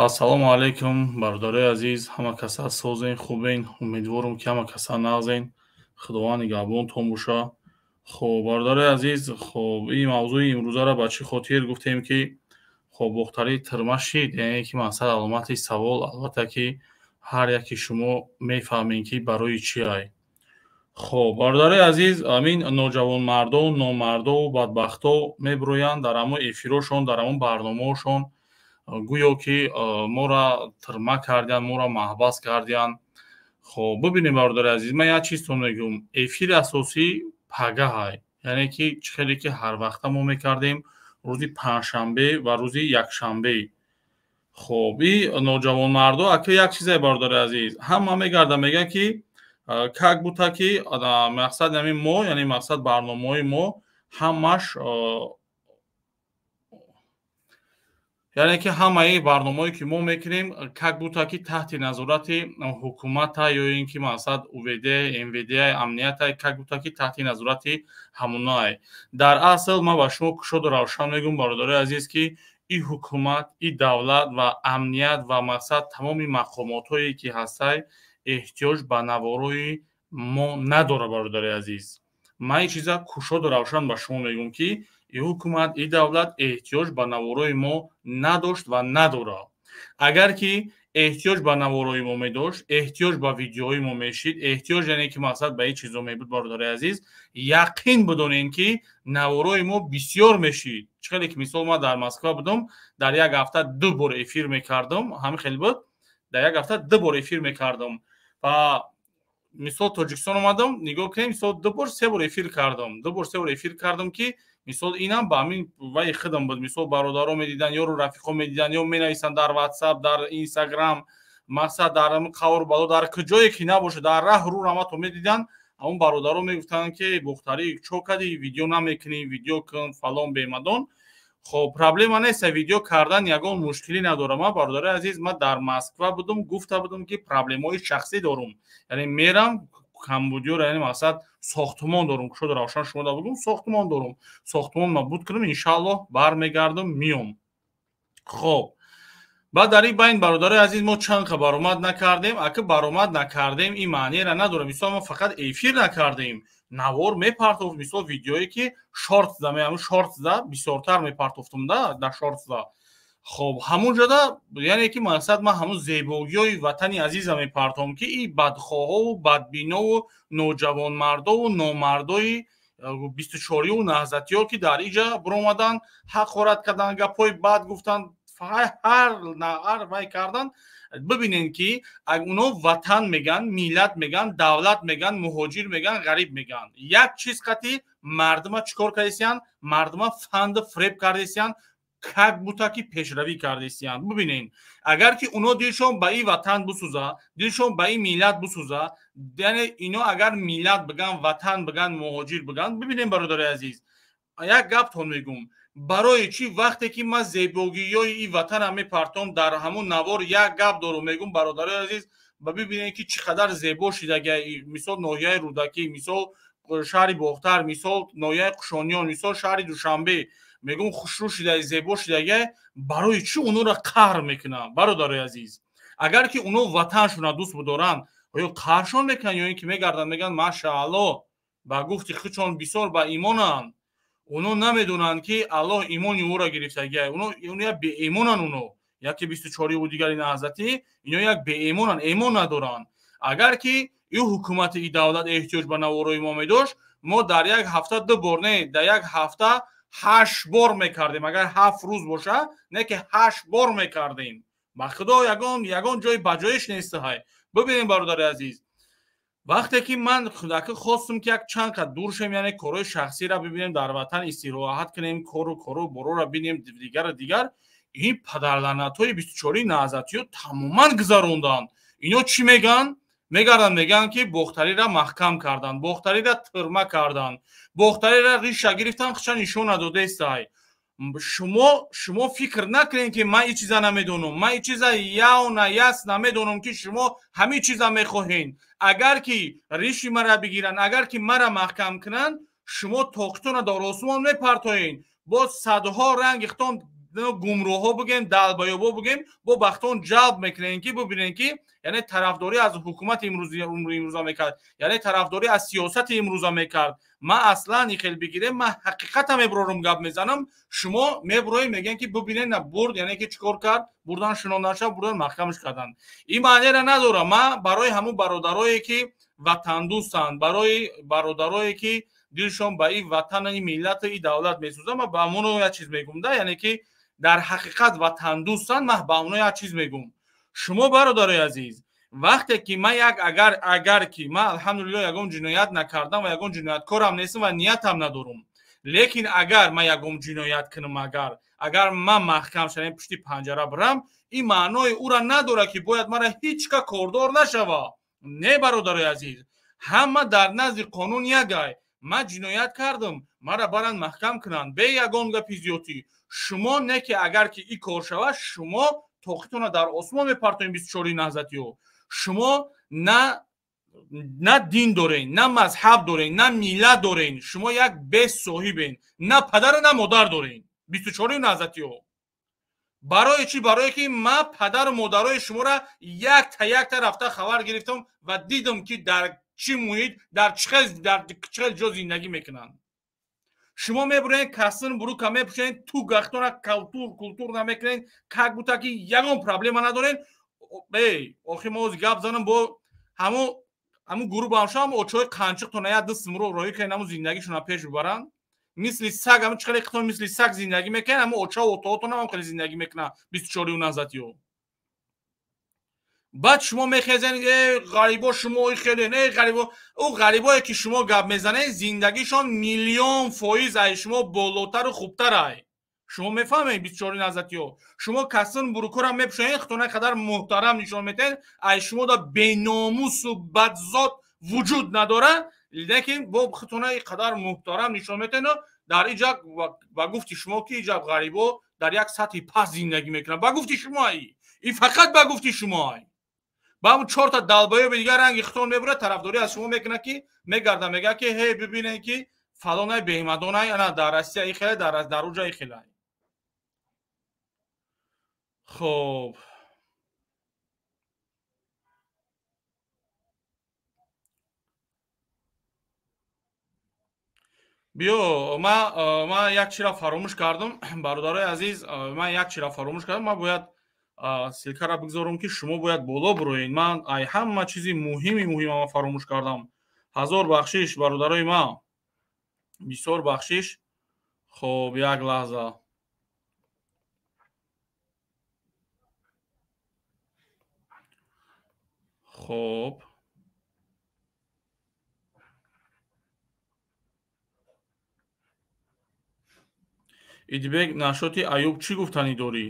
Ассалому алайкум, бародарои азиз, ҳама каса созен, хубен, умедворам, ки ҳама каса нағзен. Худованд нигаҳбонтон боша. Хоб, бародарои азиз, хоб, ин мавзӯи имрӯзаро ба чӣ хотир гуфтем, ки хоб, Бохтарӣ тирма шид, яъне ки мақсад аломати савол. Албатта, ки ҳар яке шумо мефаҳмем, ки барои чи ай. Хоб, бародарои азиз, ҳамин ноҷавонмардо, номардову бадбахто мебироянд дар ҳамон эфирошон, дар ҳамон барномаҳошон, гӯё ки моро тирма кардиянд, моро маҳбас кардиянд. Хоб, бибинем, бародари азиз, ман як чизтон мегӯям: эфири асосӣ пагаҳай, яъне ки чӣ хеле ки ҳарвақта мо мекардем, рӯзи панҷшанбе ва рӯзи якшанбе. Хоб, и ноҷавонмардо, ака, як чизе, бародари азиз, ҳама мегарда, мега, ки как будто ки мақсад ҳамин мо, яъне мақсад барномаҳои мо ҳамаш, яъне ки ҳамаи барномаое ки мо мекунем, как будто ки таҳти назорати ҳукумата ё ин ки мақсад УВД, МВД, амнията, как будто ки таҳти назорати ҳамонаай. Дар асл ман ба шумо кушоду равшан мегӯям, бародарои азиз, ки и ҳукумат, и давлат ва амният ва мақсад тамоми мақомотҳое ки ҳастай, эҳтиёҷ ба наворои мо надорад. Бародари азиз, ман ин чиза кушоду равшан ба шумо мегӯям, ки и ҳукумат, и давлат эҳтиёҷ ба наворои мо надошт ва надорад. Агар ки эҳтиёҷ ба наворои мо медошт, эҳтиёҷ ба видеоҳои мо мешид, эҳтиёҷ, яъне ки мақсад ба ин чизо мебуд, бародари азиз, яқин бидонем, ки наворои мо бисёр мешид. Чӣ хеле ки мисол ман дар Москва будам, дар як ҳафта ду бор эфир мекардам, ҳамин хел буд, дар як ҳафта ду бор эфир мекардам. Ва мисол Тоҷикистон омадам, нигоҳ кунем, мисол ду бор, се бор эфир кардам, ду бор, се бор эфир кардам, ки мисол инам ба ҳамин ваи худам буд. Мисол бародаро медиданд, ёру рафиқо медиданд, ё менависанд дар Ватсап, дар Инстаграм, мақсад дар қавру бало, дар куҷое ки набошад, дар раҳ рӯ рамато медиданд. Ҳамон бародаро мегуфтанд, ки Бохтарӣ, чо кардӣ, видео намекунӣ, видео кун, фалон бемадон. Хоб, проблема нест, видео кардан ягон мушкилӣ надорам. Ман, бародарои азиз, ман дар Москва будум, гуфта будум, ки проблемаҳои шахсӣ дорум, яъне мерам камбудиёро, яъне мақсад сохтмон дорум, кушоду равшан шумо да бугум, сохтмон дорум, сохтмон ма буд кунам, иншааллоҳ бармегардам, миём. Хоб, баъд дар ин байн, бародарои азиз, мо чанд қа баромад накардем. Ака, баромад накардем, ин маънеро надорам, мисол мо фақат эфир накардем, навор мепартофт, мисол видеое ки шортсда, ҳамун шортсда бисёртар мепартофтум да, дар шортсда. Хоб, ҳамун ҷода, яъне ки мақсад ман ҳамун зебогиҳои ватани азиза мепартом, ки и бадхоҳову бадбинову ноҷавонмардову номардои 24-ю наҳзатиҳо, ки дар иҷа биромаданд, ҳақорат карданд, гапҳои бад гуфтанд, ҳар вай карданд. Бибинед, ки оно ватан меган, миллат меган, давлат меган, муҳоҷир меган, ғариб меган. Як чиз қати мардума чӣ кор кардесиянд? Мардума фанду фиреб кардесиянд, как будто ки пешравӣ кардесиянд. Бибинед, агар ки оно дилшон ба ин ватан бисӯза, дилшон ба ин миллат бисӯза, яъне ино агар миллат биган, ватан биган, муҳоҷир биган. Бибинед, бародари азиз, як гаптон мегӯм: барои чӣ вақте ки ман зебогиҳои ин ватанам мепартом дар ҳамун навор, як гап дорум, мегӯм, бародарои азиз, ба бибинед, ки чӣ қадар зебо шидагия, мисол ноҳияи Рӯдакӣ, мисол шаҳри Бохтар, мисол ноҳияи Қушониён, мисол шаҳри Душанбе, мегӯм, хушрӯ шида, зебо шидагия, барои чӣ онҳоро қаҳр мекунам? Бародарои азиз, агар ки онҳо ватаншона дӯст бидоранд, оё қаҳршон мекунанд ё ин ки мегарданд, мегӯянд машаалло, ба гуфти худшон бисёр ба имонанд? Оно намедонанд, ки Аллоҳ имони ӯро гирифтагия. Оно як беимонанд, оно яке 24-иву дигари наҳзатӣ, ино як беимонанд, имон надоранд. Агар ки ин ҳукумати, и давлат эҳтиёҷ ба наворои мо медошт, мо дар як ҳафта ду бор не, дар як ҳафта ҳашт бор мекардем. Агар 7 рӯз боша, не ки ҳашт бор мекардем. Ба худо, ягон ҷои баҷоиш нестаҳай. Бибинем, бародари азиз, вақте ки ман худака хостум, ки як чанд қад дур шем, яъне корҳои шахсиро бибинем, дар ватан истироҳат кунем, кору борора бинем, дигару дигар, ин падарлаънатҳои 24-и наҳзатиё тамоман гузаронданд. Ино чӣ мегӯянд? Мегарданд, мегӯянд, ки Бохтариро маҳкам карданд, Бохтариро тирма карданд, Бохтариро риша гирифтан, хича нишон надодестай. Шумо фикр накунед, ки ман ин чиза намедонам. Ман ин чиза явно ясно намедонам, ки шумо ҳамин чиза мехоҳед. Агар ки риши мара бигиранд, агар ки мара маҳкам кунанд, шумо тоқитона дар осмон мепартоед, боз садҳо ранги хитон. Гумроҳо бигем, далбаёбо бигем, бо бахтон ҷалб мекунем, ки бибинем, ки яъне тарафдорӣ аз ҳукумати имрӯза мекард, яъне тарафдорӣ аз сиёсати имрӯза мекард. Ман аслан хел бигирем, ман ҳақиқата мебурорам, гап мезанам. Шумо мебуроед, мегӯем, ки бибинед, на бурд, яъне ки чӣ кор кард, бурдан шинондаша, бурдан маҳкамаш карданд. Ин маънеро надорам. Ман барои ҳамун бародарое, ки ватандӯстанд, барои бародарое, ки дилшон ба ин ватан, ин миллату ин давлат месӯзад, ман ба ҳамоно як чиз мегӯм да, яъне ки дар ҳақиқат ватандӯстанд, ман ба оно як чиз мегӯм. Шумо, бародарои азиз, вақте ки ман як агар ки ман алҳамдулилло ягон ҷиноят накардам ва ягон ҷинояткорам нестам ва ниятам надорум, лекин агар ман ягон ҷиноят кунам, агар ман маҳкам шавам, пушти панҷара бирам, ин маънои ӯра надорад, ки бояд мара ҳеҷ ка кордор нашава. Не, бародарои азиз, ҳама дар назди қонун ягай. Ман ҷиноят кардам, мара баранд маҳкам кунанд бе ягон гапи зиёдтӣ. Шумо не, ки агар ки ин кор шавад, шумо тоқитона дар осмон мепартоем. 24 наҳзатиҳо, шумо на дин дорен, на мазҳаб дорен, на миллат дорен, шумо як бесоҳибен, на падару на модар дорен. 24 наҳзатиҳо, барои чӣ? Барое ки ман падару модарои шуморо якта якта рафта хабар гирифтам ва дидам, ки дар чӣ муҳит, дар чӣ хел ҷо зиндагӣ мекунанд. Шумо мебурен, касн бурука мепӯшен, ту гахтона культур намекунен, как будто ки ягон проблема надорен. Эй, охи мо ози гап занам, бо ҳамун гурӯҳ бамшам, очои қанчиқтона як ду симро роҳӣ кунен, ҳамун зиндагишона пеш бибаранд мисли саг. Ҳамун чӣ хеле қитон мисли саг зиндагӣ мекунен, ҳамун очаву отоотона ҳам хеле зиндагӣ мекунанд. 24 наҳзатиҳо, баъд шумо мехезен, э ғарибо, шумо хеле э ғарибо. Ӯ ғарибое, ки шумо гап мезанед, зиндагишон миллион фоиз ай шумо болотару хубтар ай. Шумо мефаҳмед, 24 наҳзатиҳо, шумо касн бурукора мепӯшонед, хитона қадар муҳтарам нишон метаҳед, ай шумо да беномусу бадзот вуҷуд надорад, лекин бо хитона қадар муҳтарам нишон метаҳед. Дар иҷа ба гуфти шумо, ки иҷа ғарибо дар як сатҳи паст зиндагӣ мекунанд, ба гуфти шумо ай, ин фақат ба гуфти шумо ай. Ба ҳамун чорта далбаёби дигар ранги хитон мебурад, тарафдорӣ аз шумо мекунад, ки мегарда, мегӯяд, ки ҳей, бибинед, ки фалонай беҳмадонай, ана дар Россия и хеле, дар уҷа и хелай. Хоб, биё, ман як чиро фаромӯш кардам, бародарои азиз, ман як чиро фаромӯш кардам. Ман бояд ссылка ра бигзорам, ки шумо бояд боло бироед. Ман ай ҳама чизи муҳими муҳима фаромӯш кардам. Ҳазор бахшиш, бародарои ман, бисёр бахшиш. Хоб, як лаҳза. Хоб, Идибек, нашоти Аюб чӣ гуфтанӣ дорӣ?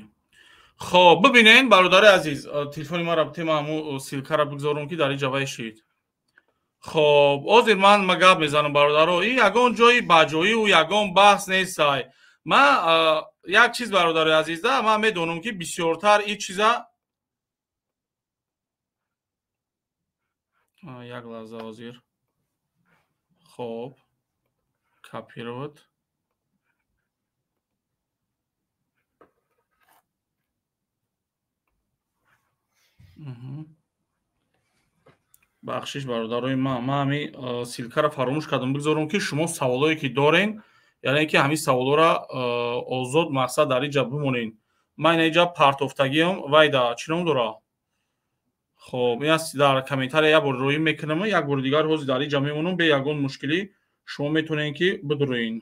Хоб, бибинен, бародари азиз, телефони маро тема, ҳаму ссылка ра бигзорам, ки дар ин ҷавай шид. Хоб, ҳозир ман ма гап мезанам, бародаро, ин ягон ҷои баҷоиву ягон баҳс нестай. Ман як чиз, бародари азизда, ман медонам, ки бисёртар ин чиза, як лаҳза, ҳозир. Хоб, копировать. Бахшиш, бародарои ман, ман ҳами ссылка ра фаромӯш кардам бигзорам, ки шумо саволое, ки дорен, яъне ки ҳамин саволҳоро озод, мақсад, дар инҷа бимонен. Ман ина инҷа партофтагиам, вайда чӣ ном дора. Хоб, ин аст, дар комментария як бор роҳӣ мекунам, як бори дигар ҳозир дар инҷа мемонам, бе ягон мушкилӣ шумо метавонед, ки бидуроен.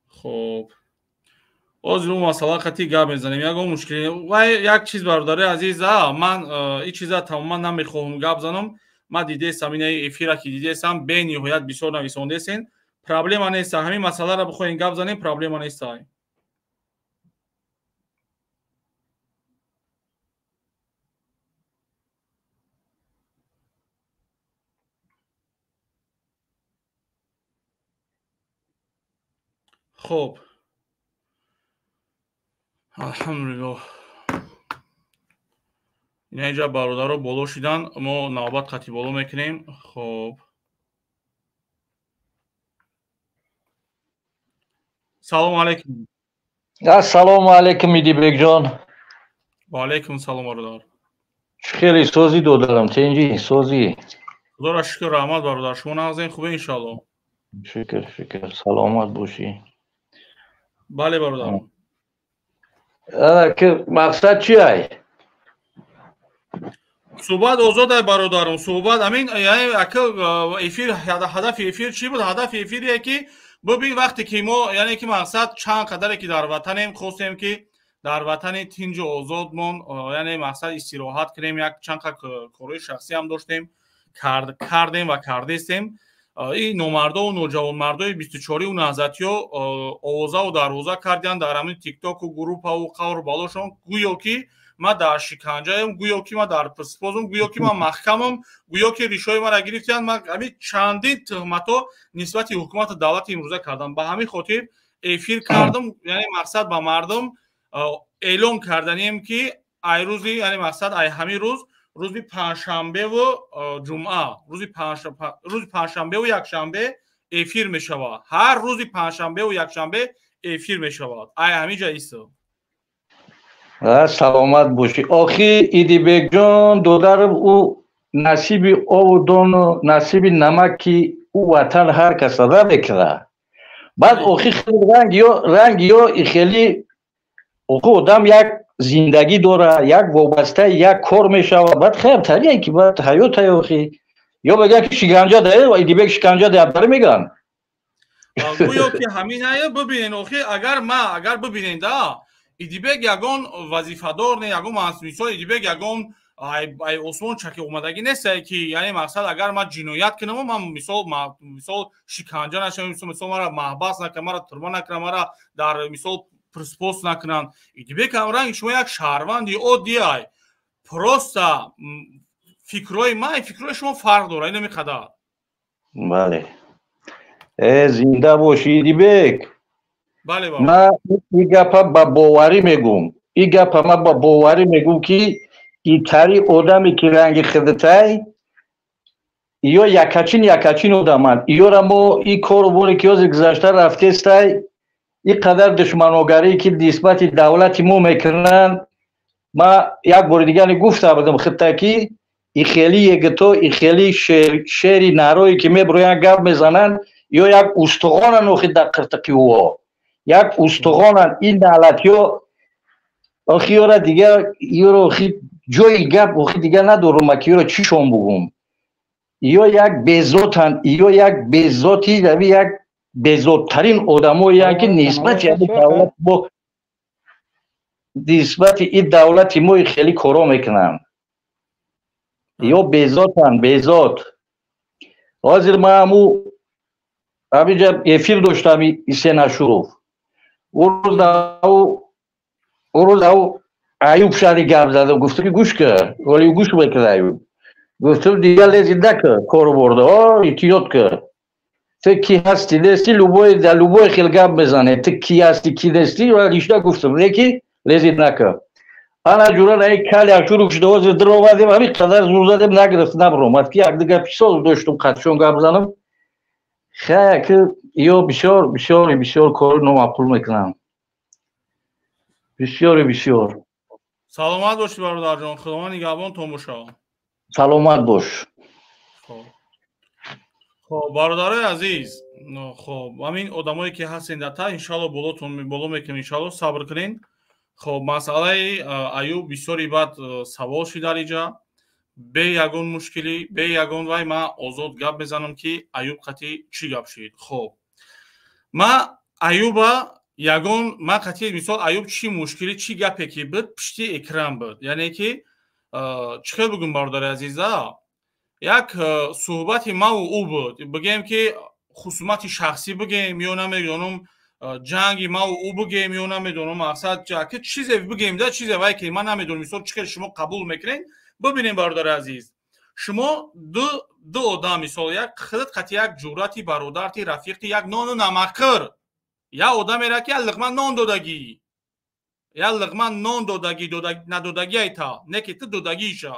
Хоб, ҳозир он масъала қатъи гап мезанем, ягон мушкилӣ. Вай як чиз, бародари азиз, ман ин чиза тамоман намехоҳам гап занам. Ман дидесам, ина эфира ки дидесам, бениҳоят бисёр нависондесен. Проблема неста, ҳамин масъаларо бихоҳем гап занем, проблема неста. Хоб, алҳамдулиллоҳ, ина инҷа бародаро боло шидан, мо навбат қатъи боло мекунем. Хоб, салому алайкум. Ассалому алайкум, Идибекҷон. Ва алайкум салом, бародар. Хеле созӣ додарам, тенҷӣ, созӣ? Худоро шукр, раҳмат, бародар. Шумо нағзен, хубе, иншоалло? Шукр, шукр, саломат бошӣ. Бале, бародар. Мақсад чи ай? Суҳбат озод ай, бародарум, суҳбат амин, яъне ака, эфир, ҳадафи эфир чӣ буд? Ҳадафи эфирие ки бибин, вақте ки мо, яъне ки мақсад, чанд қадаре ки дар ватанем, хостем ки дар ватани тинҷу озодмон, яъне мақсад, истироҳат кунем, як чанд корҳои шахсӣ ҳам доштем, кардем ва кардестем. Ин номардову ноҷавонмардои 24-иву наҳзатиё овозаву дарвоза кардиянд дар ҳамин тиктоку группаву қавру балошон, гӯё ки ман дар шиканҷаем, гӯё ки ман дар писпозум, гӯё ки ман маҳкамам, гӯё ки ришои маро гирифтиянд. Ман ҳамин чандин туҳматҳо нисбати ҳукумату давлати имрӯза кардам. Ба ҳамин хотир эфир кардам, яъне мақсад, ба мардум эълон карданием, ки ай рӯзи, яъне мақсад, ай ҳамин рӯз, рӯзи панҷшанбеву ҷумъа, рӯзи панҷшанбеву якшанбе эфир мешавад. Ҳар рӯзи панҷшанбеву якшанбе эфир мешавад ай ҳамин ҷа исто. Саломат бошӣ. Охи, Идибекҷон, додарам, ӯ насиби ову дону насиби намаки ӯ ватан ҳар каса намекунад. Баъд охи ранг ё ранг ё хеле охи одам як зиндагӣ дора, як вобастаи як кор мешавад. Баъд хеле тарие ки баъд ҳаётае. Охи ё мегӯянд, ки шиканҷа дае, Идибек шиканҷа дае, абдаре мегӯянд. Гӯё ки ҳаминае. Бибинен, охи, агар ма, агар бибинен да, Идибек ягон вазифадор не, ягон, мисол, Идибек ягон ай осмон чаки омадагӣ нестае, ки яъне мақсад, агар ман ҷиноят кунам, ман мисол шиканҷа нашавам, мисол, мара маҳбас накунам, мара турма накунам, мара дар, мисол, прспос накунанд. Идибек ҳамранги шумо як шаҳрванди оддиай, просто фикрҳои ман, фикрҳои шумо фарқ дорад, инами қадар. Бале, э, зинда бошӣ, Идибек. Бале. Ман и гапа ба боварӣ мегӯм, и гапа ман ба боварӣ мегӯм, ки итари одаме ки ранги хидитай ё якачин якачин одаманд, ёра мо и кору боре ки ҳозир гузашта рафтестай, ин қадар душманогарӣ ки нисбати давлати мо мекунанд. Ман як бори дигар гуфта будам хидта, ки и хели егито, и хели шери нарое ки меброянд, гап мезананд, ё як устухонанд. Охи дар қиртиқи ӯо як устухонанд ин налатиё. Охи ёра дигар, ёро охи ҷои гап охи дигар надорум, ки ёро чишон бугум. Ё як безотанд, ё як безоти, як безодтарин одамоянд, ки нисбати давлати мо, нисбати ин давлати мо хеле коро мекунанд. Ё безотанд, безот. Ҳозир ман ҳаму ҳаминҷа эфир доштам, Исен Ашуров, ӯ рӯз ау Аюб шаҳри гап задам, гуфтам, ки гӯш кар, вале гӯш мекард. Аюб гуфтам, дигар лези накар, кору бурда эҳтиёт кар. Ту ки ҳасти, нести, любой дар любой хел гап мезане, ту ки ҳасти, ки нести, ва лишта гуфтам, леки лези накар. Ана ҷура наи кали Ашуров шуда, ҳозир даромадем, ҳамин қадар зур задем, нагирифт, набаромад, ки якдигар писол доштум, қатшон гап занам. Хая ки ё бисёр, бисёр, бисёр кори номаъқул мекунанд, бисёри бисёр. Саломат бошӣ, бародарҷон, Худованд нигаҳбонтон боша. Саломат бош. Хоб, бародарои азиз, хоб, ҳамин одамое ки ҳастен дар та, иншалло, болотон боло мекунем, иншалло, сабр кунен. Хоб, масъалаи Аюб бисёри бад савол шид дар иҷа. Бе ягон мушкилӣ, бе ягон вай, ман озод гап мезанам, ки Аюб қатӣ чӣ гап шид. Хоб, ман Аюба ягон, ман қатъи, мисол, Аюб чӣ мушкилӣ, чӣ гапе ки буд, пишти экран буд. Яъне ки чӣ хел бигӯм, бародари азиза, як суҳбати маву ӯ буд, бигӯем ки хусумати шахсӣ бигӯем ё намедонам, ҷанги маву ӯ бигӯем ё намедонам, мақсад, ки чизе бигӯем да, чизе вай ки ман намедонам, мисол, чӣ хел шумо қабул мекунед. Бибинем, бародари азиз, шумо ду одам, мисол, як худат қати як ҷуръати бародарти, рафиқи, як нону намакхӯр, як одамеро ки як лиқма нон додагӣ, як лиқма нон додагӣ, надодагиайта не ки ту додагиша.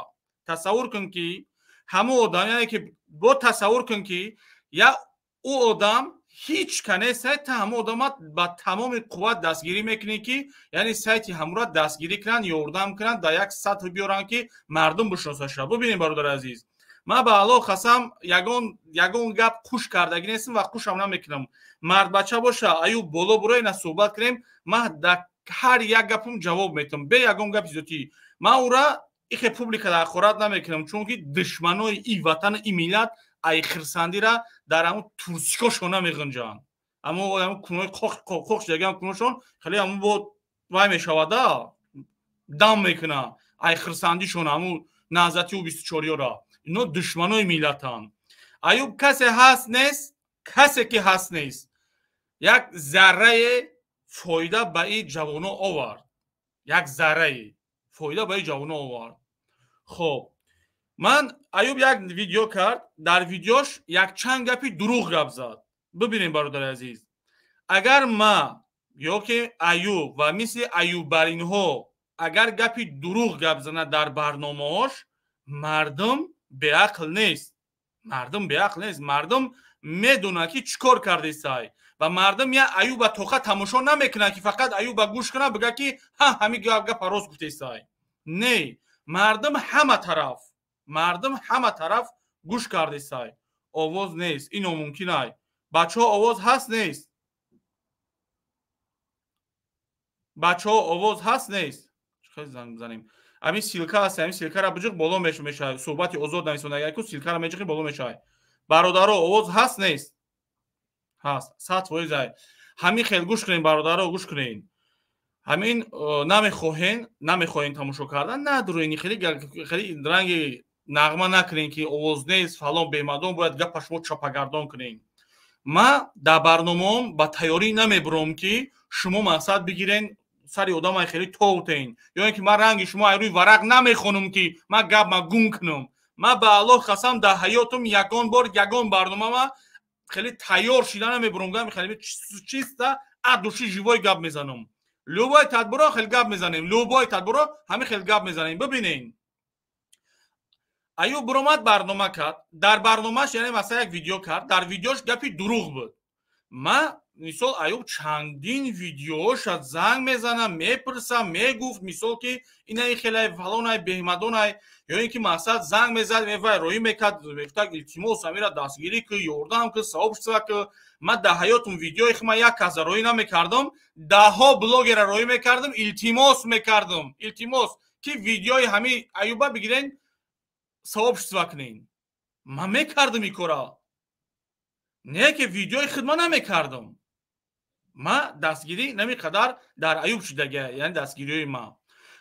Тасаввур кун, ки ҳамон одам, яъне ки бо тасаввур кун, ки як ӯ одам Ҳеҷ кане сайта ҳама одама ба тамоми қувват дастгирӣ мекунӣ, ки яъне сайти ҳамура дастгирӣ кунанд, ёрдам кунанд, дар як сатҳ биёранд, ки мардум бишноса шавад. Бубинем, бародари азиз, ман ба Аллоҳ қасам, ягон гап қуш кардагӣ нестам ва қушам намекунам. Мардбача боша, Аюб, боло буро, ина суҳбат кунем. Ман дар ҳар як гапам ҷавоб метам, бе ягон гапи зиёдтӣ. Ман ура ихе публика дар ҳақорат намекунам, чунки душманои и ватану и миллат ай хирсандира дар ҳамун турсикошон намеғинҷанд. Аммо ҳамун кунои қоқ шудагиам куношон хеле ҳамун бо вай мешавада, дам мекуна ай хирсандишон, ҳамун наҳзатиу 24-ёра. Ино душманои миллатанд. Аюб касе ҳаст нест, касе ки ҳаст нест, як заррае фоида ба ин ҷавоно овард, як заррае фоида ба ин ҷавоно овард. Хоб, ман Аюб як видео кард, дар видеош якчанд гапи дурӯғ гап зад. Бибинем, бародари азиз, агар ма ё ки Аюб ва мисли аюббаринҳо агар гапи дурӯғ гап занад дар барномаҳош, мардум беақл нест, мардум беақл нест, мардум медонад, ки чӣ кор кардесай. Ва мардум я Аюба тоқа тамошо намекунад, ки фақат Аюба гӯш кунад, бигӯяд, ки ҳа, ҳамин гапа рост гуфтесай. Не, мардум ҳама тараф, мардум ҳама тараф гӯш кардесай. Овоз нест, ин номумкин ай. Бачаҳо, овоз ҳаст нест? Бачаҳо, овоз ҳаст нест? Хеле занг бизанем. Ҳамин ссылка ҳаст, ҳамин ссылка ра биҷиқ, боло мешавад. Суҳбати озод нависонда, ку ссылка ра меҷиқи, боло мешавад. Бародаро, овоз ҳаст нест? Ҳаст, 100% ай. Ҳамин хел гӯш кунем, бародаро, гӯш кунем. Ҳамин намехоҳен тамошо кардан, надурен, хеле хеле ранги нағма накунем, ки овоз нест, фалон бемадон, бояд гапа шумо чапагардон кунем. Ман дар барномаом ба тайёрӣ намебурам, ки шумо мақсад бигирен, сари одамай хеле товтен, ё ин ки ман ранги шумо ай рӯи варақ намехонам, ки ман гап ма гум кунам. Ман ба Аллоҳ қасам, дар ҳаётам ягон бор ягон барномама хеле тайёр шида намебурам, гап хеле чиста от души живой гап мезанам. Любой тадбиро хеле гап мезанем, любой тадбиро ҳамин хел гап мезанем. Бибинем, Аюб буромад, барнома кард, дар барномааш яъне масалан як видео кард, дар видеош гапи дурӯғ буд. Ман мисол Аюб чандин видеоша занг мезанам, мепурсам, мегуфт мисол, ки инаи хелай, фалонай, беҳмадонай, ё ин ки мақсад занг мезад, вай роӣ мекард, мегуфтак: «Илтимос, амира дастгирӣ ку, ёрдам ку, сообщество ку». Ман дар ҳаётум видеои ма як каса роӣ намекардам, даҳҳо блогера роӣ мекардам, илтимос мекардам, илтимос, ки видеои ҳамин Аюба бигирен, сообщество кунен. Ман мекардам ин кора, не ки видеои худма намекардам. Ма дастгирӣ намиқадар дар Аюб шудага, яъне дастгириҳои ма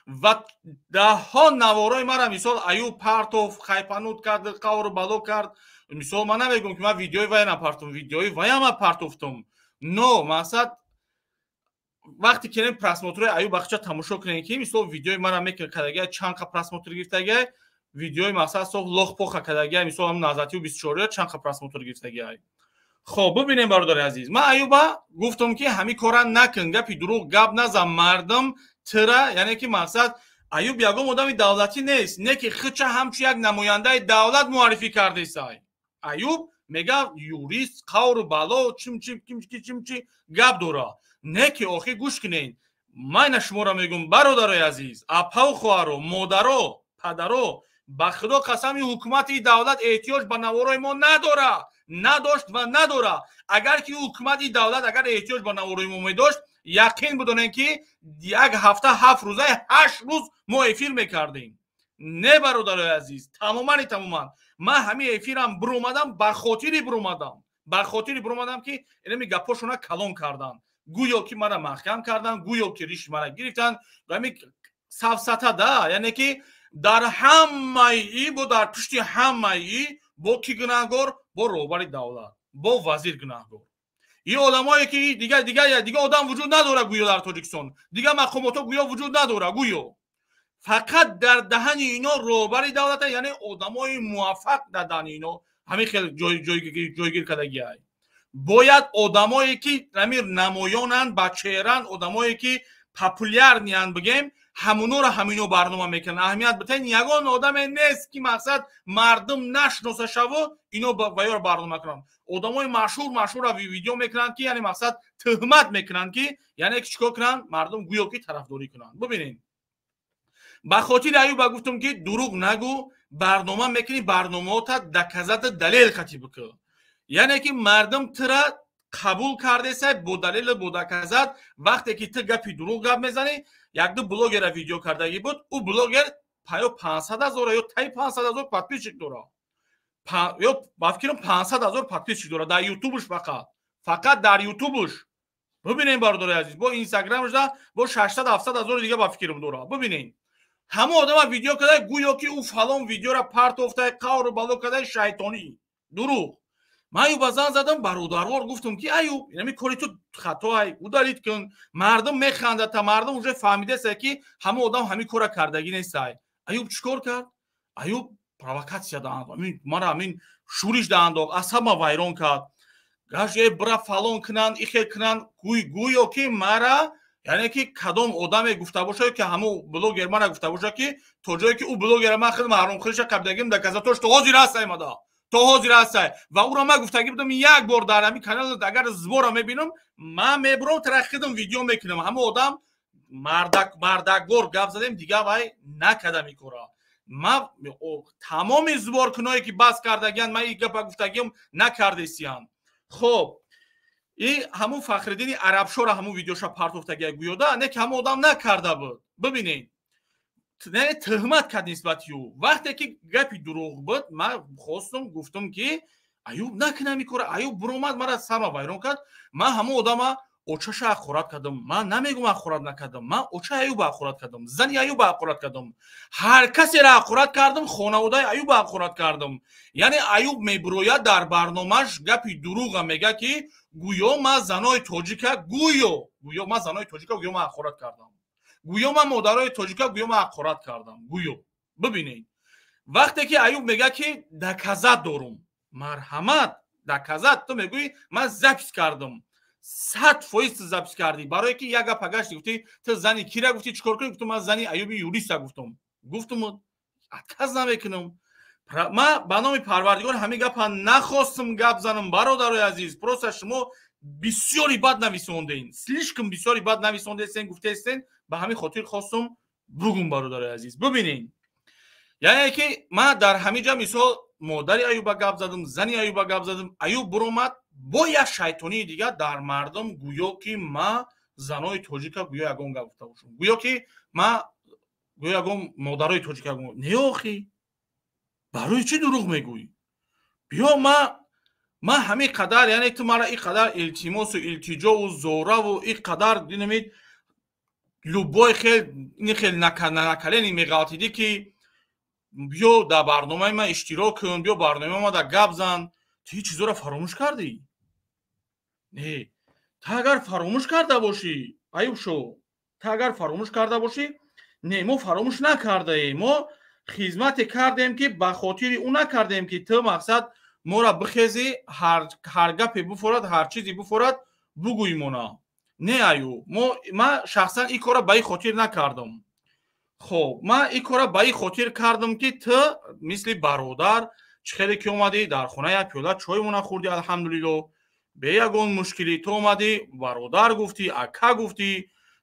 ва даҳҳо наворои мара мисол Аюб партов, хайпанут кард, қавру бало кард. Мисол, ман намегӯм, ки ман видеои вая напартом, видеои ваяма партофтум, но мақсад вақте ки просмотр ои Аюб бахча тамошо кунем, ки мисол видеои мара мекардага, чанд қа просмотр гирифтага, видеои мақсад соф лох-поха кардага, мисол ҳам наҳзатиу 24 чанд қа просмотр гирифтага. Хоб, бибинем, бародари азиз, ман Аюба гуфтам, ки ҳамин кора накун, гапи дурӯғ гап назан, мардум тира, яъне ки мақсад Аюб ягон одами давлатӣ нест, не ки хича ҳамчун як намояндаи давлат муаррифӣ кардесай. Аюб мега юрист, қавру бало, чимчи кимчи чимчи гап дора, не ки охи гӯш кунед, ман ина шуморо мегӯм, бародарои азиз, апаву хоҳаро, модаро, падаро, ба Худо қасами, ҳукумати давлат эҳтиёҷ ба наворои мо надора, надошт ва надора. Агар ки ҳукумати давлат агар эҳтиёҷ ба наворои мо медошт, яқин бидонем, ки як ҳафта 7 рӯзаи 8 рӯз мо эфир мекардем. Не, бародарои азиз, тамомани тамоман ман ҳамин эфирам биромадам, ба хотири биромадам, ки инами гапҳошона калон кардан, гӯё ки мара маҳкам кардан, гӯё ки риши мара гирифтан, ҳами сафсата да, яъне ки дар ҳамаи бо дар пушти ҳамаи бо ки гунаҳгор? Бо роҳбари давлат, бо вазир гунаҳгор. И одамое ки дига одам вуҷуд надора гӯё, дар Тоҷикистон дига мақомотҳо гӯё вуҷуд надора, гӯё фақат дар даҳани ино роҳбари давлата, яъне одамои муваффақ дар даҳани ино ҳамин хел ҷойгир кардагиай. Бояд одамое ки ҳамин намоёнанд, ба чеҳранд, одамое ки популярный ан бигем, ҳамунора ҳамино барнома мекунанд. Аҳамият битен, ягон одаме нест, ки мақсад мардум нашиносашаву ино ба ёро барнома кунанд. Одамои машҳур машҳурро видео мекунанд, ки яъне мақсад тӯҳмат мекунанд, ки яъне ки чикор кунанд, мардум гӯё ки тарафдорӣ кунанд. Бибинед, ба хотири Аюба гуфтам, ки дурӯғ нагӯ, барнома мекунӣ, барномаота доказать, далел қатӣ бикун. Яъне ки мардум тира қабул кардесай бо далелу бо доказать. Вақте ки ту гапи дурӯғ гап мезанӣ, якду блогера видео кардагӣ буд, ӯ блогер ё 500 000 ё таи 500 000 подписчик дора, ё ба фикрам 500 000 подписчик дора дар ютубуш, фақат дар ютубуш. Бибинем, бародари азиз, бо инстаграмашда бо 600-700 ҳазори дига ба фикрам дора. Бибинем, ҳама одама видео карда, гӯё ки ӯ фалон видеора партофтай, қавру бало кардай, шайтонӣ, дурӯғ. Ман Аюба зан задам, бародарвор гуфтам, ки Аюб, инами кори ту хатоай, удалить кун, мардум механдад, та мардум уже фаҳмидеса, ки ҳама одам ҳамин кора кардагӣ нестай. Аюб чӣ кор кард? Аюб провокация мара ҳамин шӯриш даандохт, асабма вайрон кард. Гашт бира фалон кунанд, ихел кунанд, гӯё ки мара, яъне ки кадом одаме гуфта бошад, ки ҳамун блогер мара гуфта бошад, ки то ҷое ки ӯ блогера ман худ маҳрумхӯриша қабдагим, доказать ош то ҳозир ҳастай мада, то ҳозир ҳастай. Ва ӯро ман гуфтагӣ будам, як бор дар ҳамин канал агар сбор а мебинам, ман мебурам, тара худам видео мекунам. Ҳамун одам мардак мардаквор гап задем, дига вай накардам ин кора. Ман тамоми сбор куное, ки бас кардагиянд, ман ин гапа гуфтагиам, накардесиянд. Хоб, и ҳамун Фахриддини Арабшора ҳамун видеоша партофтагия, гӯёда не ки ҳамун одам накарда буд. Бибинед, тӯҳмат кард нисбати ӯ. Вақте ки гапи дурӯғ буд, ман хостум, гуфтум, ки Аюб, накунам ин кора. Аюб буромад, мара сарма вайрон кард. Ман ҳамун одама очаша ҳақорат кардам. Ман намегум ҳақорат накардам. Ман очаи Аюба ҳақорат кардам, зани Аюба ҳақорат кардам, ҳар касеро ҳақорат кардам, хонаводаи Аюба ҳақорат кардам. Яъне Аюб мебурояд, дар барномааш гапи дурӯға мега, ки гӯё ман занои тоҷика, гӯё ман занои тоҷика гӯё ман ҳақорат кардам, гӯё ман модарои тоҷика гӯё ман ҳақорат кардам, гӯё. Бибинед, вақте ки Аюб мега, ки доказать дорум, марҳамат, доказать. Ту мегӯӣ, ман запись кардам. 100% ту запись кардӣ, барое ки як гапа гашти, гуфтӣ, ту зани кира гуфтӣ, чӣ кор кунӣ? Гуфтум, ман зани Аюби юриста гуфтум. Гуфтум, отказ намекунам. Ман ба номи Парвардигор ҳамин гапа нахостум гап занам, бародарои азиз. Просто шумо бисёри бад нависонден, слишком бисёри бад нависондесен, гуфтесен, ба ҳамин хотир хостум бугум. Бародарои азиз, бибинед, яъне ки ман дар ҳамин ҷа мисол модари Аюба гап задам, зани Аюба гап задам. Аюб буромад бо як шайтонии дигар дар мардум, гӯё ки ман занои тоҷика гӯё ягон гап гуфта бошам, гӯё ки ман гӯё ягон модарои тоҷика. Не, охи, барои чӣ дурӯғ мегӯӣ? Биё, ман ҳамин қадар, яъне ту мара ин қадар илтимосу илтиҷову зораву ин қадар динамид, любой хел ин хел на колени меғалтидӣ, ки биё дар барномаи ман иштирок кун, биё барномаи ма дар гап зан. Ту ҳеҷ чизоро фаромӯш кардӣ? Не, ту агар фаромӯш карда бошӣ, Аюб шо, ту агар фаромӯш карда бошӣ, не, мо фаромӯш накардаем. Мо хизмате кардем, ки ба хотири ӯ накардем, ки ту мақсад мора бихезӣ, ҳар гапе буфорад, ҳар чизе буфорад, бугӯй мона. Не, Аюб, ман шахсан ин корро ба ин хотир накардам. Хоб, ман ин корро ба ин хотир кардам, ки ту мисли бародар чӣ хеле ки омадӣ дар хона, як пиёла чоймона хӯрдӣ, алҳамдулилло, бе ягон мушкилӣ. Ту омадӣ, бародар гуфтӣ, ака гуфтӣ,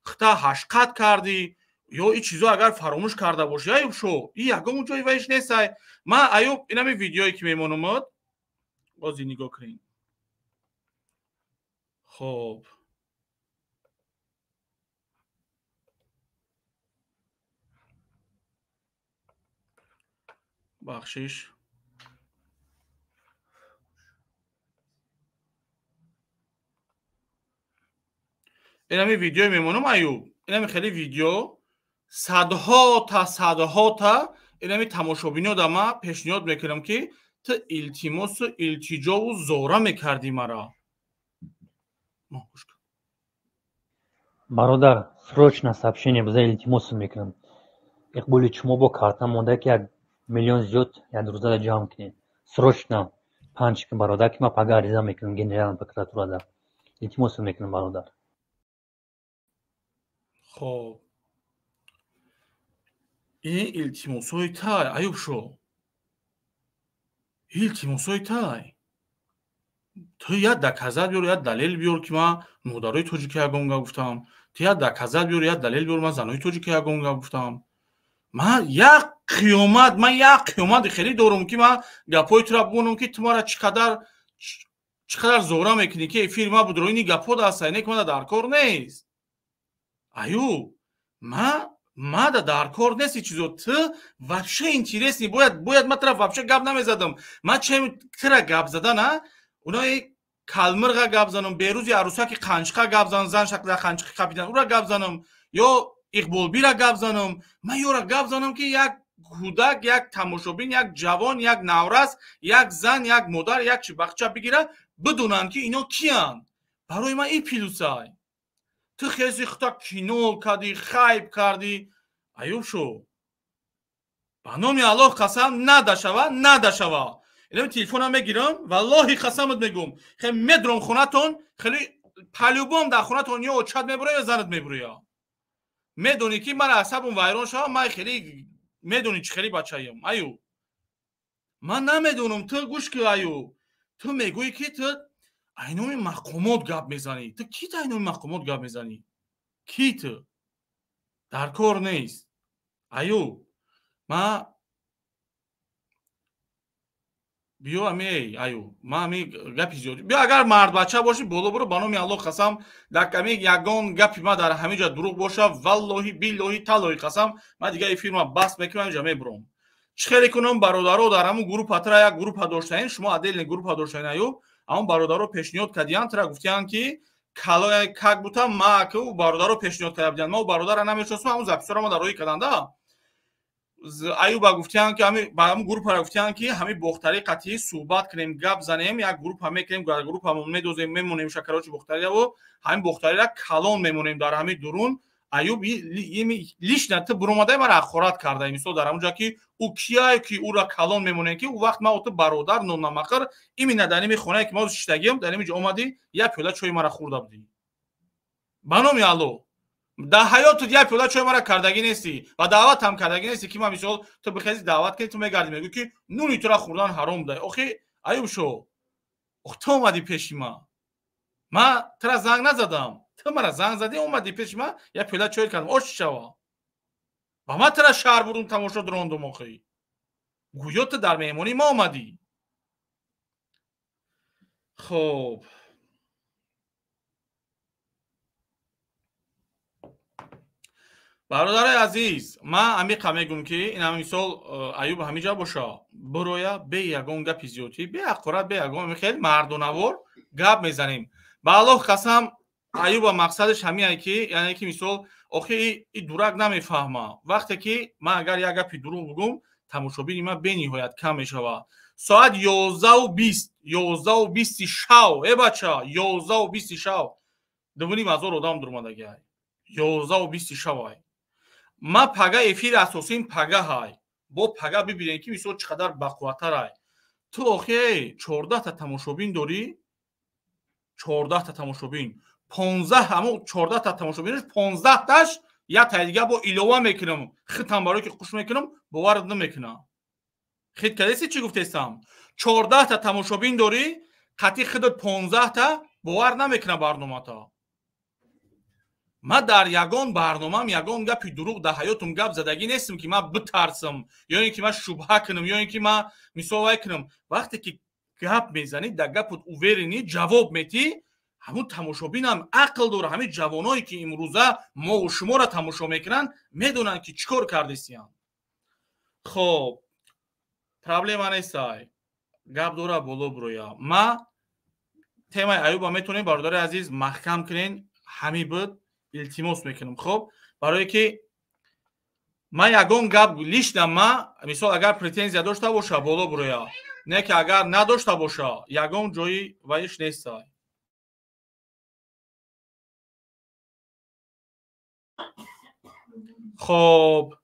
хита ҳашқат кардӣ. Ё ин чизо агар фаромӯш карда бошӣ, Аюб шо, и ягон ҷои вайш нестай. Ман, Аюб, инами видеое ки мемонамад, бози нигоҳ кунед. Хоб, бахшиш. Инами видеое мемонам, Аюб, инами хеле видео садҳо-та, садҳо-та инами тамошобино да ман пешниҳод мекунам, ки ту илтимосу илтиҷову зора мекардӣ мара. Бародар, срочно сообщение биза, илтимосу мекунам. Иқболи шумо бо карта монда, ки 1 миллион зиёд як рӯзада ҷамъ кунед. Срочно панҷ кун, бародар, ки ман пага ариза мекунам генеральная прокуратурада. Илтимосу мекунам, бародар. Хоб, ин илтимосҳои тай, Аюбшо, илтимосҳои тай. Ту як доказат биёр, як далел биёр, ки ман модарои тоҷика ягон гап гуфтам. Ту як доказат биёр, як далел биёр, ман занои тоҷика ягон гап гуфтам. Ман як қиёмат, ман як қиёмати хеле дорум, ки ман гапҳои тура бигӯнам, ки ту мара чӣ қадар зора мекунӣ, ки эфири ма будро ини гапҳо даста, ине ки мана дар кор нест. Аюб, мада дар кор нест ин чизо. Ту вообще интересный, бояд ман тура вообще гап намезадам. Ман чем тура гап задана, унаи калмирға гап занам, берӯзи арӯсаки қанчиқа гап занам, зан шакла қанчиқи қапидан, ура гап занам, ё Иқболбира гап занам, ман ёра гап занам, ки як кӯдак, як тамошобин, як ҷавон, як наврас, як зан, як модар, як чи бахча бигира, бидонанд, ки ино киянд. Барои ман ин плюсай. Ту хези хута кино кардӣ, хайб кардӣ. Аюбшо, ба номи Аллоҳ қасам, надашава, надашава. Инам телефонам мегирам, валлоҳи қасамат мегӯм, хеле медром хонатон, хеле по-любому дар хонатон ё очат мебуроя, ё занат мебуроя. Медонӣ, ки ман асабам вайрон шава, ман хеле медонӣ чӣ хеле бачаям. Аюб, ман намедонам, ту гӯш ки, Аюб, ту мегӯӣ, ки ту айноми мақомот гап мезанӣ. Ту ки ту айноми мақомот гап мезанӣ? Ки ту? Дар кор нест. Аюб, ман биё ами, Аюб, ман ами гапи зиёд. Биё, агар мардбача бошӣ, боло буро, ба номи Аллоҳ қасам, дар ами ягон гапи ман дар ҳамин ҷо дурӯғ боша, валлоҳи биллоҳи таллоҳи қасам, ман дигар эфирма бас мекунам, инҷа мебурам. Чӣ хеле кунам, бародаро, дар ҳамун группа тра як группа доштаин, шумо отдельный группа доштаин, Аюб, ҳамун бародаро пешниҳод кардиянд, тра гуфтиянд, ки как будто ма ку бародаро пешниҳод карда будиянд. Ма бародара намешиносам, ҳамун записҳоро ма дар роҳӣ карданда. Аюба гуфтиянд, ки ба ҳамун группара гуфтиянд, ки ҳамин бохтари қатъӣ суҳбат кунем, гап занем, як группа мекунем, дар группамон медозем, мемонем шакарочи бохтарияву ҳамин бохтарира калон мемонем дар ҳамин дурун. Аюб, лично ту буромадаи мара ҳақорат кардаи, мисол дар ҳамун ҷо, ки ӯ кияй, ки ӯра калон мемонем, ки ӯ вақт ма ту бародар нонамақир, именно дар ҳамин хонае, ки ма шиштагиам, дар ҳамин ҷо омадӣ, як пиёла чойи мара хӯрда будӣ. Ба номи Аллоҳ, дар ҳаётат як пиёла чой мара кардагӣ нестӣ ва даъватам кардагӣ нестӣ, ки ман мисол ту бихези даъват кунӣ, ту мегардӣ, мегӯӣ, ки нуни тура хӯрдан ҳаром будай. Охи, Аюбшо, ох, ту омадӣ пеши ман, ман тура занг назадам, ту мара занг задӣ, омадӣ пеши ман, як пиёла чой кардам, ош шава. Ва ман тура шаҳр бурдум, тамошо дурондум. Охи, гӯё ту дар меҳмонии ма омадӣ. Хоб, бародарои азиз, ман амиқа мегӯм, ки ин ҳам мисол Аюб ҳамиҷа боша, бироя, бе ягон гапи зиёдтӣ, бе ҳақорат, бе ягон хеле мардонавор гап мезанем. Ба Аллоҳ қасам, Аюба мақсадаш ҳамиае, ки яъне ки мисол охи и дурак намефаҳма. Вақте ки ман агар як гапи дурӯғ бигӯм, тамошобини ман бениҳоят кам мешавад. Соат 11:20, 11:20 шав, э бача, 11:20 шав 2,5 ҳазор одам дурмадагиай. 11:20 шавай. Ма пага эфири асосиим пагаҳай, бо пага бибинем, ки мисол чӣ қадар бақувваттарай. Ту охи 14-та тамошобин дорӣ, 14-та тамошобин, 15, ҳамун 14-та тамошобинаш 15-таш як таи дига бо илова мекунам, хитам барое ки хуш мекунам, боварат намекунам. Хит кардеси, чӣ гуфтестам? 14-та тамошобин дорӣ, қатъи худат 15-та бовар намекунам барномата. Ман дар ягон барномам ягон гапи дурӯғ дар ҳаётум гап задагӣ нестам, ки ман битарсам, ё ин ки ман шубҳа кунам, ё ин ки ман мисол вай кунам. Вақте ки гап мезанӣ, дар гапот уверенӣ, ҷавоб метӣ, ҳамун тамошобинам ақл дора. Ҳамин ҷавоное, ки имрӯза мову шуморо тамошо мекунанд, медонанд, ки чӣ кор кардесиянд. Хоб, проблема нестай, гап дора, боло бироя. Ма темаи Аюба метавонем, бародари азиз, маҳкам кунен, ҳамин буд, илтимос мекунам. Хоб, барое ки ман ягон гап лично ма мисол агар претензия дошта боша, боло бироя, не ки агар надошта боша, ягон ҷои ваиш нестай. Хоб,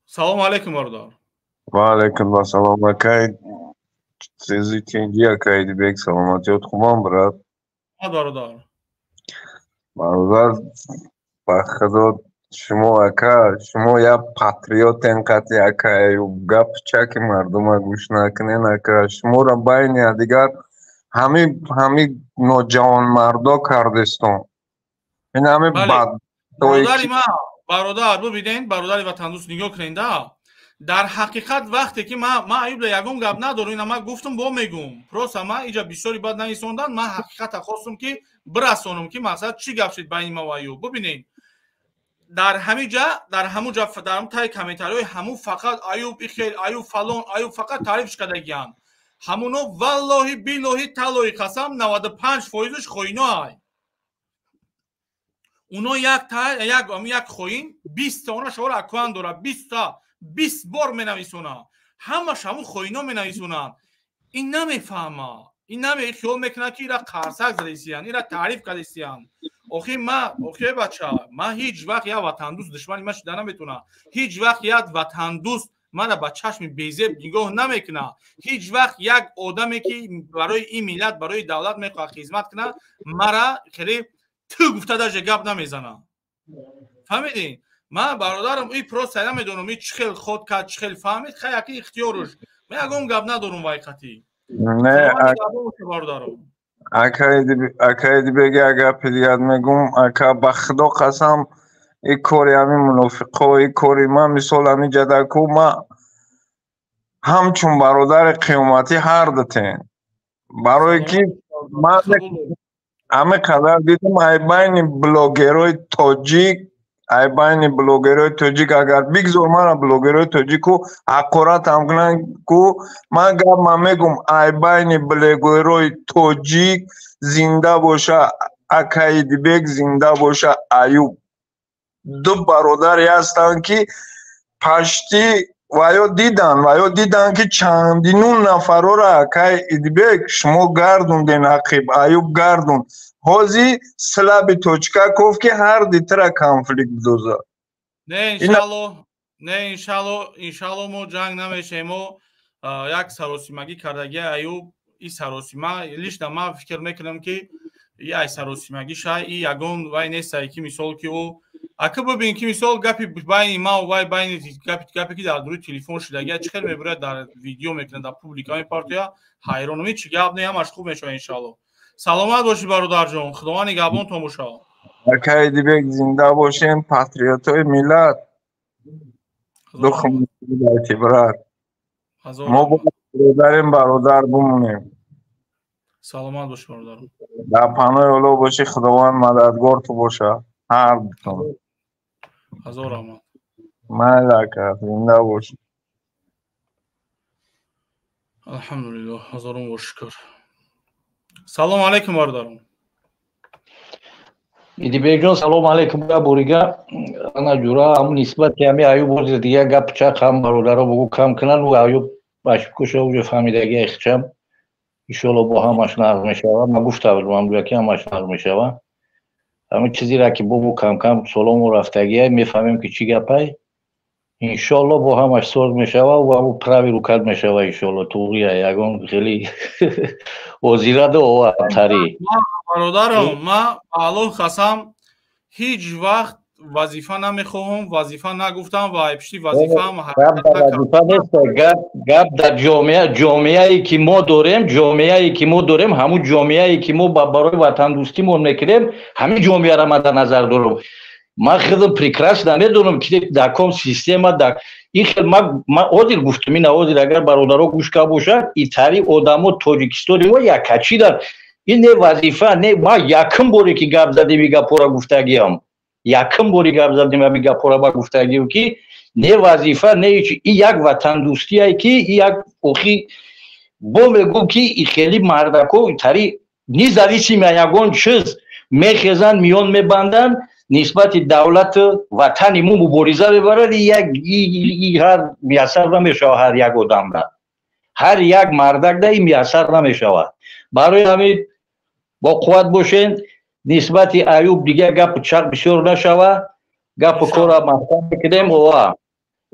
салому алайкум, бародар. Ва алайкум ассалом, акай. Сези тинҷи, ака Идибек, саломатиёт хубам, брат? Бародар. Бародар, ба худо, шумо, ака, шумо як патриотен қати ака Аюб. Гап чаки мардума гӯш накунен, ака. Шуморо байни дигар ҳами ноҷавонмардо кардестон. Ин ҳами бад. Бародари ма, бародар, бубинед, бародари ватандӯст, нигоҳ кунед да. Дар ҳақиқат, вақте ки ма Аюбда ягон гап надорам, ина ма гуфтум, бо мегум. Просто ма иҷа бисёри бад нависондан, ма ҳақиқата хостум, ки бирасонам, ки мақсад чӣ гап шид байни ма ва Аюб. Бубинед, дар ҳамин ҷа, дар ҳамун ҷа, дар таи комментариҳои ҳамун фақат Аюб ихел, Аюб фалон, Аюб фақат таърифш кардагиянд. Ҳамуно, валлоҳи, биллоҳи, таллоҳи қасам, 95 фоизш хоино ай. Уно як як як хоин 20 та она шавора аккаунт дора, 20 та 20 бор менависона, ҳамаш ҳамун хоино менависонанд. Ин намефаҳма, ин наме хиёл мекунад, ки ира қарсак задисиянд, ира таъриф кардисиянд. Охи ма, охи бача, ма ҳеҷ вақт як ватандӯст душмани ма шида наметавонад. Ҳеҷ вақт як ватандӯст мара ба чашми безеб нигоҳ намекунад. Ҳеҷ вақт як одаме, ки барои ин миллат, барои давлат мехоҳад хизмат кунад, мара хеле ту гуфта даже гап намезанад. Фаҳмидӣ? Ман, бародарам, и просто намедонам, и чӣ хел ход кард, чӣ хел фаҳмид. Хай, яки ихтиёруш, ман ягон гап надорум вайқатӣ. Не, бародарам. Ака Идибек, як гапи дигар мегум, ака. Ба худо қасам, и кори ҳамин мунофиқо, и кори ман, мисол, ҳамин ҷадаку, ма ҳамчун бародари қиёматӣ ҳар дутен, барое ки ман ҳамин қадар дидам, ай байни блогерҳои тоҷик, ай байни блогерҳои тоҷик, агар бигзор мара блогерҳои тоҷику ҳақоратам кунанд ку, ман гап ман мегум: ай байни блогерҳои тоҷик зинда боша ака Идибек, зинда боша Аюб. Ду бародаре ҳастанд, ки пашти ва ё дидан, ки чандину нафарора, акай Идибек, шумо гардонден, ақиб Аюб гардон. Ҳози слабый точка кофт, ки ҳар дитра конфликт доза. Не, иншалло, не, иншалло, иншалло, мо ҷанг намешем. Мо як саросимагӣ кардагии Аюб, и саросима лично ман фикр мекунам, ки и ай саросимагӣ шай, и ягон вай нестай, ки мисол, ки ӯ ака бибин, ки мисол, гапи байни ма вай, байни гапе, ки дар дури телефон шудагия, чӣ хел мебурад, дар видео мекунад, дар публика мепартоя. Ҳайронум. Ҳеҷ гап не, ҳамаш хуб мешавад, иншалло. Саломат бошӣ, бародарҷон, Худованд нигаҳбонтон бошад. Ака Идибек, зинда бошем, патриотҳои миллат. Духмати брат, мо бародарем, бародар бимонем. Саломат бошӣ, бародарам. Дар паноҳи Оллоҳ бошӣ, Худованд мададгор ту боша, ҳар дутон. Ҳазор раҳмат. Майли, ака, зинда бошӣ. Алҳамдулиллоҳ, ҳазорум бор шукр. Салому алайкум, бародарам. Идибекҷон, салому алайкум. Борига ана ҷура, ҳамун нисбати ҳами Аюб ҳозир дига гап чақ ҳам бародаро бугу, кам кунанд. Ӯ Аюб башкуша уже фаҳмидаги ихчам. Иншоалло, бо ҳамаш нағз мешавад. Ман гуфта будам ҳамгӯя, ки ҳамаш нағз мешавад. Ҳамин чизеро, ки бобу кам-кам солому рафтагия, мефаҳмем, ки чӣ гапай. Иншоалло, бо ҳамаш соз мешавад ва ӯ правый рука мешава, иншоалло. Туғрия ягон хеле озираду овартарӣ. Бародарам, ман ба Аллоҳ қасам, ҳеҷ вақт вазифа намехоҳам, вазифа нагуфтам ва пишти вазифаам. Вазифа нест. Гап дар ҷомеа, ҷомеае ки мо дорем, ҷомеае ки мо дорем, ҳамун ҷомеае ки мо барои ватандӯстимон мекунем, ҳамин ҷомеаро ман дар назар дорам. Ман худам прекрасно медонам, ки дар ком система, дар ин хел. Ман ҳозир гуфтам, ина ҳозир агар бародаро гӯш карда бошад, итари одамо Тоҷикистони мо якачидан. Ин не вазифа, не. Ман якум боре, ки гап задем, и гапҳоро гуфтагиам, якум бори гап задем, ҳамин гапҳоро ба гуфтагиам, ки не вазифа, не ҳеч. И як ватандӯстие, ки и як охи бо мегӯм, ки и хели мардако тари независимо ягон чиз мехезанд, миён мебанданд, нисбати давлату ватани мо мубориза мебарад. Як ҳар муяссар намешавад, ҳар як одамра, ҳар як мардакда и муяссар намешавад. Барои ҳамин бо қувват бошен. Нисбати Аюб дигар гапу чақ бисёр нашава, гапу кора маҳкам мекунем. Ова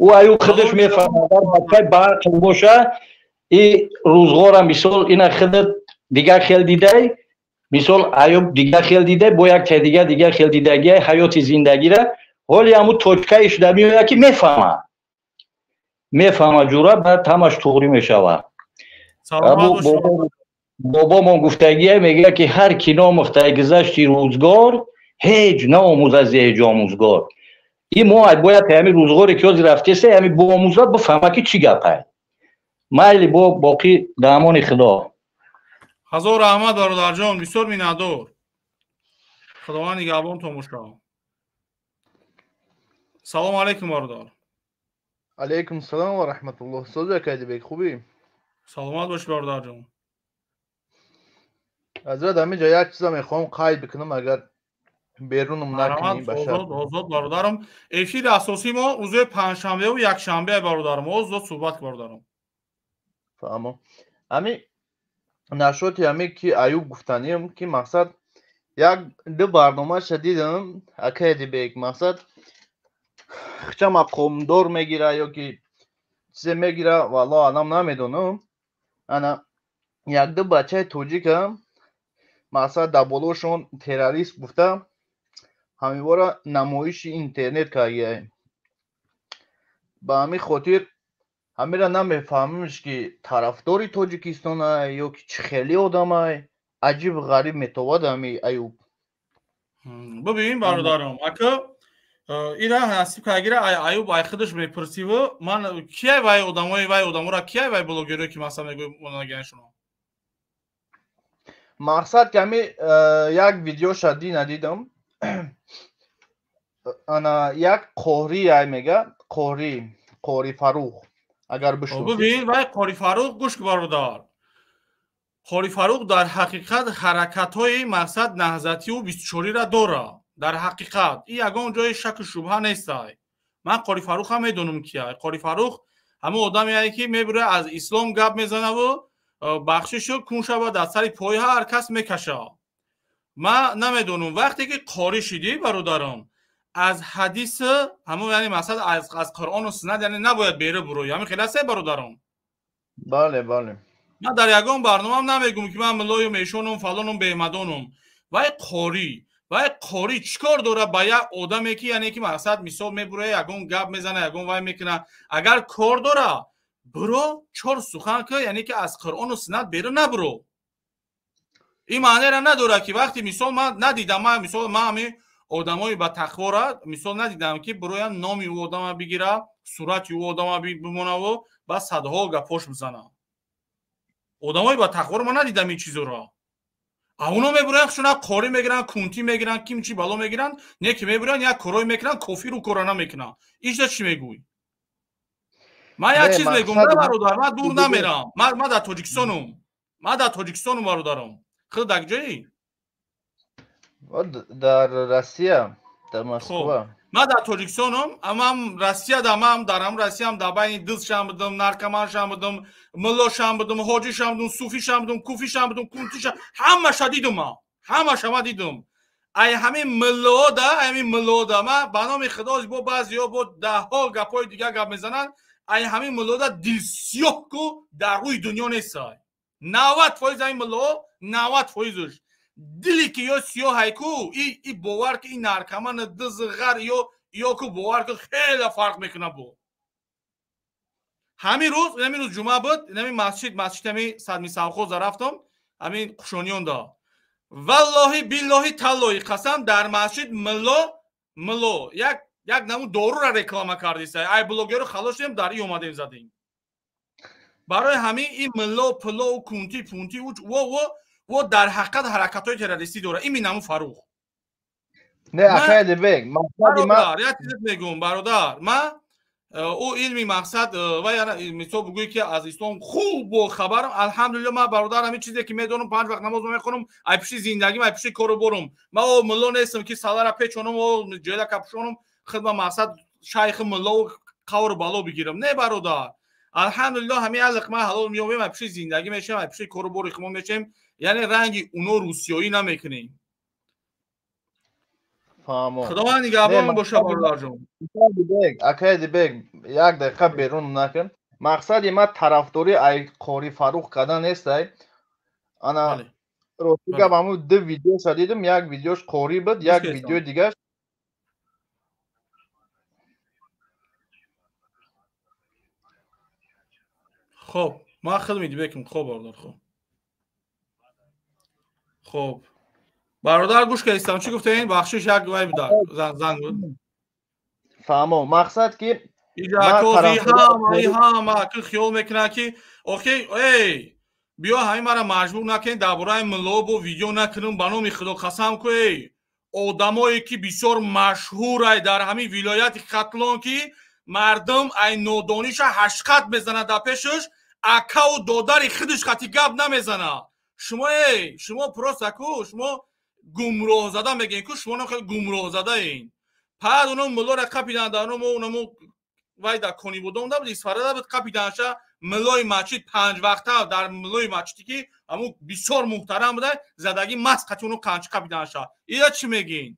ӯ Аюб худаш мефаҳмад, бачаи баақл боша. И рӯзғора мисол ина худат дигар хел дидай, мисол Аюб дигар хел дидай, бо як та дигар хел дидагиай ҳаёти зиндагира. Ҳоли ҳаму точкаи шуда меояд, ки мефаҳма ҷура, баъд ҳамаш туғрӣ мешавад. Бобомон гуфтагие мегӯяд, ки ҳар ки номӯхтай гузашти рӯзгор, ҳеҷ наомӯзад зи ҳеҷ омӯзгор. И мо бояд ҳами рӯзғоре ки ҳозир рафтеса, ҳами боомӯзад, бифаҳма, ки чӣ гапай. Майли, бо боқӣ дар амони Худо. Ҳазор раҳмат, бародарҷон, бисёр миннатдор. Худованд нигаҳбонтон бошад. Салому алайкум, бародар. Алайкум салом ва раҳматуллоҳ. Сози, акайдибек, хубӣ? Саломат бошӣ, бародарҷон. Ҳазрат, ҳаминҷа як чиза мехоҳам қайд бикунам, агар берунам накунӣ. Озод, озод, бародарам. Эфири асосии мо рӯзои панҷшанбеу якшанбе, бародарам. Озод суҳбат, бародарам. Фаҳмо. Ҳами нашоти ҳаме ки Аюб гуфтаниям, ки мақсад як ду барномаша дидам, акайдибек, мақсад хча мақомдор мегира ё ки чизе мегира, валлоҳ алам, намедонам. Ана якду бачаи тоҷика, мақсад дар болошон террорист гуфта, ҳаминбора намоиши интернет кардияй. Ба ҳамин хотир ҳамира намефаҳмимш, ки тарафдори Тоҷикистонай ё ки чӣ хели одамай, аҷиб ғариб метовад ҳами Аюб. Бибин, бародарам, ака, ира насиб кагира, Аюб ай худаш мепурсиву. Ман кияй вай одамои, вай одамора кияй, вай блогеро, ки масалан мегӯй монаганшуно? Мақсад ки ҳами як видеоша дина дидам. Ана як қорӣ ай мега, қори Фарух, агар бишносӣ. Бибин, вай қори Фарух, гӯш, бародар, қори Фарух дар ҳақиқат ҳаракатҳои мақсад наҳзативу бистучорира дора. Дар ҳақиқат и ягон ҷои шаку шубҳа нестай. Ман қори Фарух ҳам медонам кияй. Қори Фарух ҳамон одамее, ки мебура, аз ислом гап мезанаву бахшишу кун шава, дар сари пои ҳар кас мекаша. Ман намедонам, вақте ки қорӣ шидӣ, бародарам, аз ҳадис, ҳамон яъне мақсад аз Қуръону суннат яъне набояд беру буроӣ. Ҳамин хел аст, бародарам? Бале, бале. Ман дар ягон барномаам намегӯм, ки ман муллою мешонум, фалонум, беҳмадонум. Вай қорӣ, вай қорӣ чӣ кор дорад ба як одаме, ки яъне ки мақсад мисол мебуроя, ягон гап мезана, ягон вай мекуна? Агар кор дора, биро чор сухан ки, яъне ки аз Қуръону суннат беру набуро. Ин маънеро надорад, ки вақте мисол ман надидам, ман мисол ман ҳамин одамои ба тақвора мисол надидам, ки бироям, номи ӯ одама бигира, сурати ӯ одама бимонаву ба садҳо гапош бизана. Одамои ба тақворо ман надидам ин чизоро. А оно мебуранд, шуна қорӣ мегиранд, кунтӣ мегиранд, ким чи бало мегиранд, не ки мебуранд, як корое мекунанд, кофиру кора намекунанд. Ишда чӣ мегӯй? Ман як чиз мегӯм, на, бародар, ман дур намерам. Ман дар Тоҷикистонум, ман дар Тоҷикистонум, бародарам. Худ дар ҷои? Дар Россия, дар Москва. Ман дар Тоҷикистонум, ман Россияда, ман дар ҳам Россиям дар байни дизшам будам, наркоманшам будам, муллошам будам, ҳоҷишам будам, суфишам будам, куфишам будам, кунтишам, ҳамаша дидум ман, ҳамаша ман дидум. Ай ҳамин муллода, ай ҳамин муллода, ман ба номи Худо, бо баъзеҳо бо даҳҳо гапҳои дигар гап мезананд, ай ҳамин муллода дилсиёҳ ку дар рӯи дунё нестай. 90% ҳамин муллоҳо, 90%-ш дили ки ё сиёҳай ку, и бовар ки ин наркоман, диз, ғар ё ку, бовар ки хеле фарқ мекунад. Бо ҳамин рӯз, ҳамин рӯз ҷумъа буд, ҳамин масҷид, ҳамин садми совхоза рафтам, ҳамин Қушониёнда. Валлоҳи, биллоҳи, таллоҳи қасам, дар масҷид мулло як намуд дорура реклама кардиса. Ай блогеру халос шудем, дар и омадем, задем. Барои ҳамин ин мулло пуллоу кунти пунти во дар ҳақиқат ҳаракатҳои террористӣ дорад. Ин наму Фарух. Не, акайдибек, мақсади ман як чиз мегӯм, бародар. Ман ӯ илми мақсад ва мисол бигӯӣ, ки аз ислом хуб бо хабарам, алҳамдулилла. Ман, бародар, ҳамин чизе ки медонам, панҷ вақт намоз мехонам, ай пиши зиндагим, ай пиши кору борум. Ман о мулло нестам, ки салара печонам, о ҷела капшонам, худма мақсад шайхи муллову қавру бало бигирам. Не, бародар, алҳамдулилло, ҳамин як лиқма ҳалол меёбем, ай пиши зиндагӣ мешавем, ай пиши кору бори хумо мешавем, яъне ранги уно русиёӣ намекунем. Фаҳмо. Худованд нигаҳбон боша, бародарҷон. Акайдибек, як дақиқа берун накун. Мақсади ма тарафдорӣ ай Қори Фаррух кардан нестай. Ана рости гап, ҳамун ду видеоша дидим, як видеош Қорӣ буд, як видеои дигаш. Хоб, ман хел медибекам. Хоб, бародар, хоб. Хоб, бародар, гӯш кардистам, чӣ гуфтаин? Бахшиш, як вай буда, занг буд. Фаҳмо, мақсад ки ҳама ки хиёл мекунад, ки охи эй, биё, ҳамин мара маҷбур накунед, дар бораи мулло бо видео накунам. Ба номи Худо қасам ку, эй, одамое ки бисёр машҳурай дар ҳамин вилояти Хатлон, ки мардум ай нодониша ҳашқат мезанад дар пешаш, акаву додари худаш хати гап намезанад. Шумо, эй, шумо просто ку шумо гумроҳзада мегӯен ку, шумо хеле гумроҳзадаин. Пад оно муллора қапиданд, дар оно онамо вай дар Конибодом да буд, Исфарада буд, қапиданша муллои масҷид панҷ вақта дар муллои масҷиде ки ҳамун бисёр муҳтарам буда, задагӣ маст қати оно қанчи қапиданша. Ира чӣ мегӯин?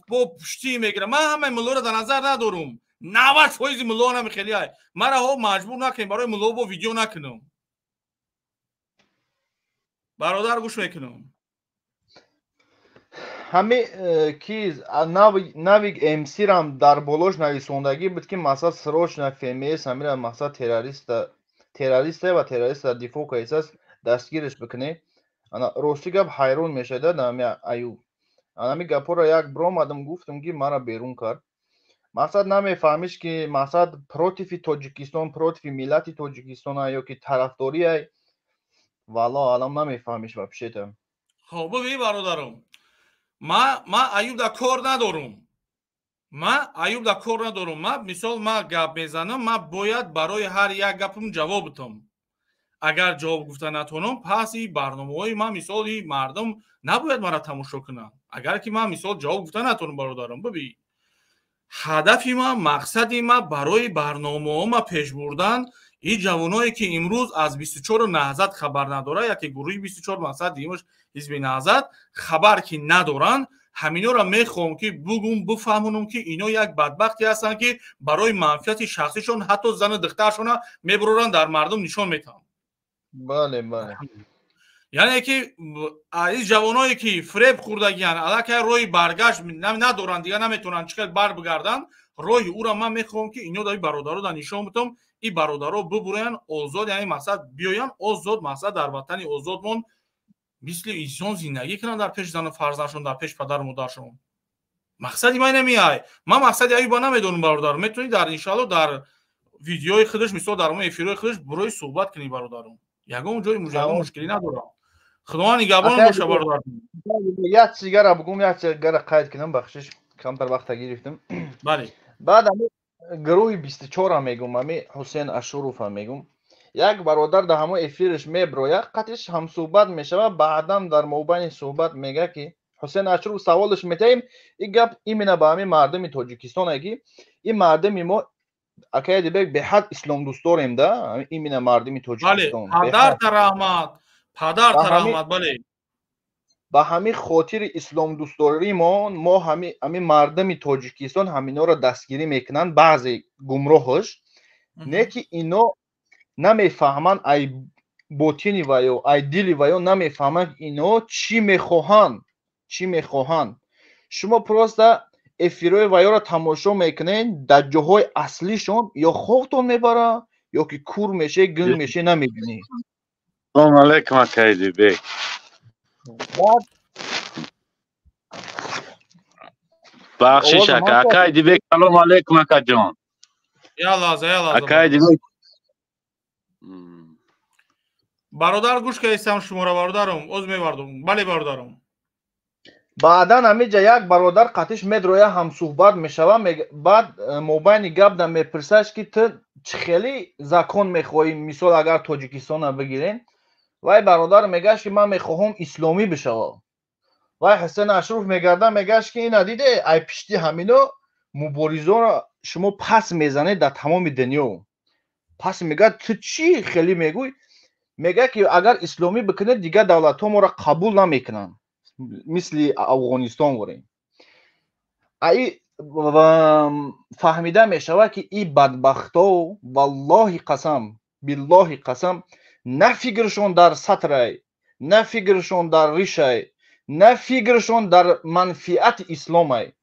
Бо пуштӣ мегирам. Ман ҳамаи муллоро дар назар надорум, 90 фоизи мулло ҳами хеле ай. Мара ҳо маҷбур накунем, барои мулло бо видео накунам. Бародар, гӯш мекунам. Ҳами ки Навик МСрам дар болош нависондагӣ буд, ки мақсад срочно ФМС ҳамира мақсад террориста ва террориста дифоъ кардааст, дастгираш бикунӣ. Ана рости гап, ҳайрон мешавад ҳами Аюб. Ҳами гапҳоро як биромадам, гуфтам, ки мара берун кард. Мақсад намефаҳмиш, ки мақсад против и Тоҷикистон, против и миллати Тоҷикистон ё ки тарафдория, валлоҳ алам, намефаҳмиш вообще-то. Хоб, бибин, бародарам, ма Аюб дар кор надорум, ма Аюб дар кор надорум. Ма мисол, ма гап мезанам, ма бояд барои ҳар як гапам ҷавоб битам. Агар ҷавоб гуфта натонам, пас и барномаҳои ма, мисол, и мардум набояд мара тамошо кунанд, агар ки ман, мисол, ҷавоб гуфта натонам. Бародарам, бибин, ҳадафи ма, мақсади ма барои барномаҳо пеш бурдан ин ҷавоное ки имрӯз аз 24 Наҳзат хабар надорад, яке гурӯҳи 24, мақсад димаш ҳизби Наҳзат, хабар ки надоранд, ҳаминора мехоҳам ки бугум, бифаҳмонам, ки ино як бадбахте ҳастанд, ки барои манфиати шахсишон ҳатто зану духтаршона мебуроранд, дар мардум нишон метаҳанд. Бале, бале. Яъне ки ин ҷавоное ки фиреб хӯрдагиянд, аллакай роҳи баргашт надоранд, дигар наметавонанд чӣ хел бар бигарданд роҳи ӯра. Ман мехоҳам, ки ино даи бародаро дар нишон битам, ин бародаро бубуроянд озод, яъне мақсад биёянд озод, мақсад дар ватани озодмон мисли инсон зиндагӣ кунанд, дар пеши зану фарзандшон, дар пеши падару модаршон. Мақсади ман намеай, ман мақсади Аюба намедонам. Бародар, метавонӣ дар, иншалло, дар видеои худаш, мисол, дар эфирҳои худаш бурои суҳбат кунӣ. Бародарам, ягон ҷои ягон мушкилӣ надорам. Худованд нигаҳбон боша, бародар. Як чизгара бугум, як чизгара қайд кунам, бахшиш, камтар вақта гирифтам. Бале. Баъд ами гурӯҳи 24-а мегум, ами Ҳусен Ашуровам мегум. Як бародар дар ҳамон эфираш меброяд, қатиш ҳамсӯҳбат мешавад, баъдан дар мобайни суҳбат мега, ки Ҳусен Ашуров саволаш метаҳем. Ин гап именно ба ҳамин мардуми Тоҷикистон, ки ин мардуми мо, акай Дибек, беҳад исломдӯстдорем да, именно мардуми Тоҷикистон. Падарта раҳмат, падарта раҳмат, бале. Ба ҳамин хотири исломдӯстдоримон мо ҳамин мардуми Тоҷикистон ҳаминҳоро дастгирӣ мекунанд, баъзе гумроҳаш не, ки ино намефаҳманд, ай ботини ваё, ай дили ваё намефаҳманд, ино чӣ мехоҳанд, чӣ мехоҳанд. Шумо просто эфирҳои ваёро тамошо мекунед, дар ҷоҳои аслишон ё хобтон мебарад, ё ки кур меше, гунг меше, намебинӣ. Салому алайкум, акай Дибек. Бахшиш, ака, акай Дибек, салому алайкум, акаҷон. Я лаҳза, я лаҳза. Акай Дибек. Бародар, гӯш кардистам шуморо, бародарам, оз мевардум. Бале, бародарам. Баъдан ҳамиҷа як бародар қатиш медроя, ҳамсӯҳбат мешава, баъд мобайни гап да мепурсаш, ки ту чӣ хели закон мехоҳӣ, мисол, агар Тоҷикистона бигирем. Вай бародар мегӯяш, ки ман мехоҳам исломӣ бишавам. Вай Ҳусен Ашруф мегарда, мегӯяш, ки ина диде, ай пишти ҳамино муборизоро шумо пас мезанед дар тамоми дунё. Пас мегӯяд, ту чӣ хеле мегӯй? Мегӯяд, ки агар исломӣ бикунед, дигар давлатҳо моро қабул намекунанд, мисли Афғонистон ворем. Аи Фаҳмида мешавад, ки и бадбахто, валлоҳи қасам, биллоҳи қасам, на фикршон дар сатрай, на фикршон дар ришай, на фикршон дар манфиати исломай.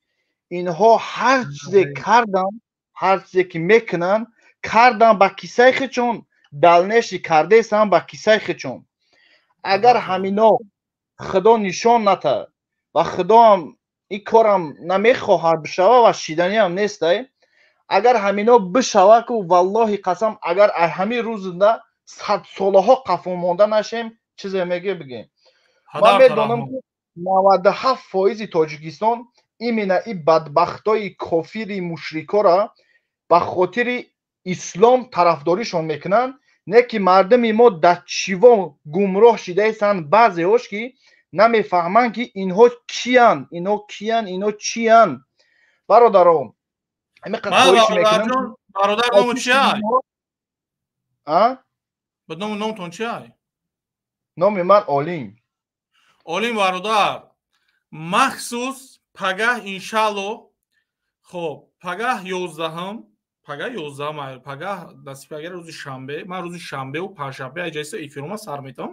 Инҳо ҳар чизе кардан, ҳар чизе ки мекунанд, кардан ба кисаи худшон, далнеши кардаестанд ба кисаи худшон. Агар ҳамино худо нишон ната ва худоам ин корам намехоҳад бишава ва шиданиам нестай, агар ҳамино бишава ку, валлоҳи қасам, агар ҳамин рӯзда садсолаҳо қафо монда нашем, чизе меге бигем. Ман медонам, ки 97% Тоҷикистон именно и бадбахтои кофири мушрикора ба хотири ислом тарафдоришон мекунанд. Не ки мардуми мо дар чиво гумроҳ шидаестанд, баъзеҳош ки намефаҳманд, ки инҳо киянд, инҳо киянд, инҳо чиянд. Бародаро, Бародар, ному чиай? Номтон чиай? Номи ман Олим. Олим бародар, махсус пагаҳ иншалло, хоб, пагаҳ 11-ҳам, пагаҳ 11-ам, пагаҳ насиб агар рӯзи шанбе, ман рӯзи шанбеу панҷшанбе аҷайса эфирома сар метам.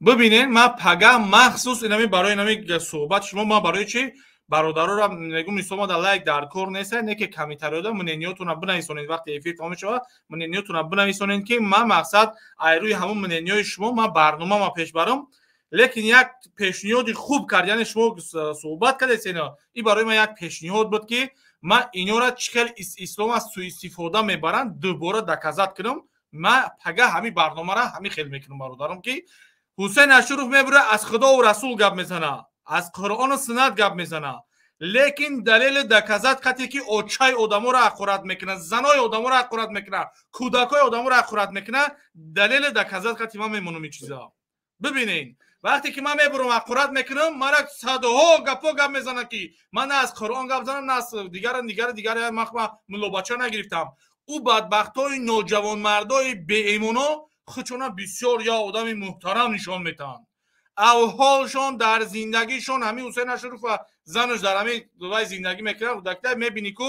Бибинед, ман пагаҳ махсус инами барои инами суҳбати шумо, ман барои чи бародароро мегум, мисол ма дар лайк дар кор неста, не ки комментариёда мнениётонро бинависонед, вақте эфир тамом мешавад, мнениётонро бинависонед, ки ман мақсад ай рӯи ҳамон мнениёи шумо ман барномама пеш барам. Лекин як пешниҳоди хуб кард, яъне шумо суҳбат кардед, сена ин барои ман як пешниҳод буд, ки ман инора чӣ хел ислом аз суистифода мебаранд, дубора доказать кунам. Ман пагаҳ ҳамин барномаро ҳамин хел мекунам, бародарам, ки Ҳусейн Ашуров мебура, аз худову расул гап мезана, аз Қуръону суннат гап мезана, лекин далели доказать қате ки очаи одаморо ҳақорат мекунад, занои одаморо ҳақорат мекунад, кӯдакои одаморо ҳақорат мекунад, далели доказать қати ман мемонам. Ин чиза бибинед, вақте ки ман мебурам, ҳақорат мекунам, мара садҳо гапҳо гап мезанад, ки ман на аз Қуръон гап занам, на аз дигара, дигара, дигара, ман муллобача нагирифтам. Ӯ бадбахтҳои ноҷавонмардои беэмоно худшона бисёр я одами муҳтарам нишон метаҳанд. Авҳолшон дар зиндагишон ҳамин Ҳусейн Ашуров ва занаш дар ҳамин вай зиндагӣ мекунад, дакта мебинӣ ку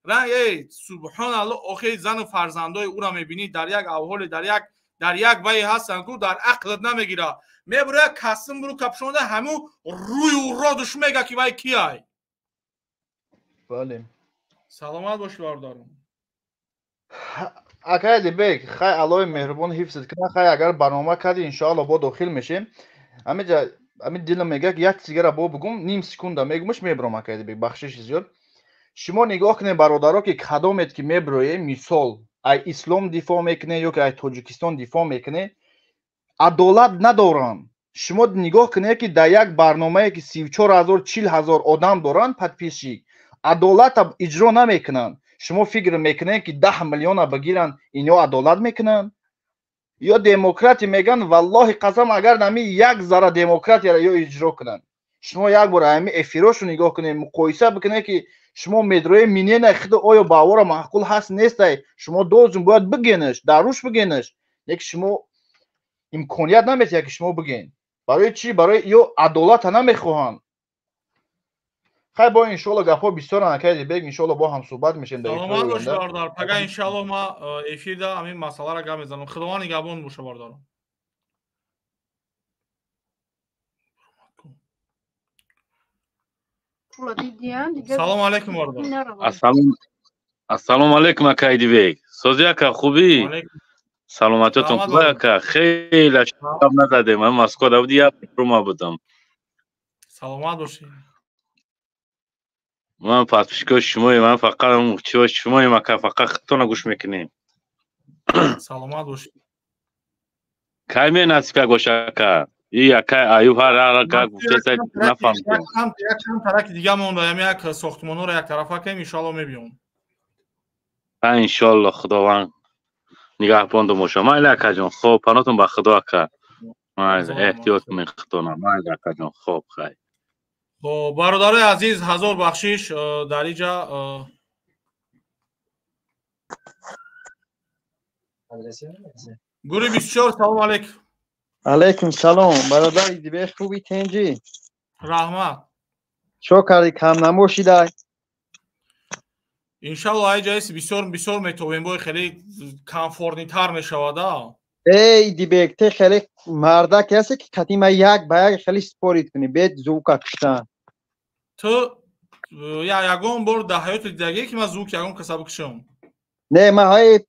ранг, эй субҳоналло, охири зану фарзандои ӯро мебинӣ дар як авҳоле, дар як вай ҳастанд ку дар ақлат намегира. Мебура як касм буру капшонда, ҳамун рӯю родуш мега, ки вай кияй. Бале. Саломат бошӣ, бародарам. Акай Дибек, хай, Аллоҳи меҳрубон ҳифзат кунад. Хай, агар барнома кардӣ, иншоалло бо дохил мешем. Ҳамиҷа ҳамин дилам мега, як чизгара бо бугум, ним секунда мегумаш, мебурам. Акай Дибек, бахшиши зиёд. Шумо нигоҳ кунед, бародаро, ки кадомет ки меброем, мисол, ай ислом дифоъ мекунед ё ки ай Тоҷикистон дифоъ мекунед, адолат надоранд. Шумо нигоҳ кунед, ки дар як барномае ки 34 000, 40 000 одам доранд подписчик, адолата иҷро намекунанд. Шумо фикр мекунед, ки 10 миллиона бигиранд, ино адолат мекунанд ё демократия мегӯянд? Валлоҳи қасам, агар нами як зарра демократияро ё иҷро кунанд, шумо як бор ҳами эфирошо нигоҳ кунед, муқоиса бикунед, ки шумо медрои минена худ оё ба авора маъқул ҳаст, нестай. Шумо дозум бояд бигенаш, дар руш бигенаш, леки шумо имконият наметиҳад, ки шумо биген. Барои чӣ? Барои ё адолата намехоҳанд. Хай, бо иншоалло гапҳо бисёранд, акай Дибек, иншоалло бо ҳам суҳбат мешем. Саломат бошӣ, бародар. Пага иншоалло ма эфирда ҳамин масъаларо гап мезанам. Худованд нигаҳбон боша, бародарам. Салому алайкум, бародар. Ассалому алайкум, акай Дибек. Сози, ака, хубӣ? Саломатиётон хуб, ака? Хеле шаб назадем, ман Москвада буди, як рума будам. Саломат бошӣ. Ман подписчикои шумоем, ман фақат чиҳои шумоем, ака, фақат худтона гӯш мекунем. Саломат бошӣ. Кай менасиб боша, ака? И акай Аюб ҳар ҳар гуфтеса, нафаҳмидем. Як чанд тараки дига монда, ям як сохтмонҳоро яктарафа кунем, иншоалло мебиём. Иншоалло, Худованд нигаҳбонду боша. Майли, акаҷон, хоб, панотон ба Худо, ака. Майли, эҳтиёт кунед худтона. Майли, акаҷон, хоб, хай. Хоб, бародарои азиз, ҳазор бахшиш, дар иҷа гури 24. Салому алейкум. Алейкум салом, бародари Дибек, хуби, тенҷӣ? Раҳмат. Чо кардӣ, камнамо шидай? Иншалло ай ҷаиси бисёр бисёр метобем, бой хеле комфортнитар мешавада. Эй Дибек, те хеле мардак ҳасте ки қати ма як ба як хеле спорить кунӣ, бед звука куштан. Ту ягон бор дар ҳаёти дидагие ки ман звук ягон каса бикушам? Не, ман ҳай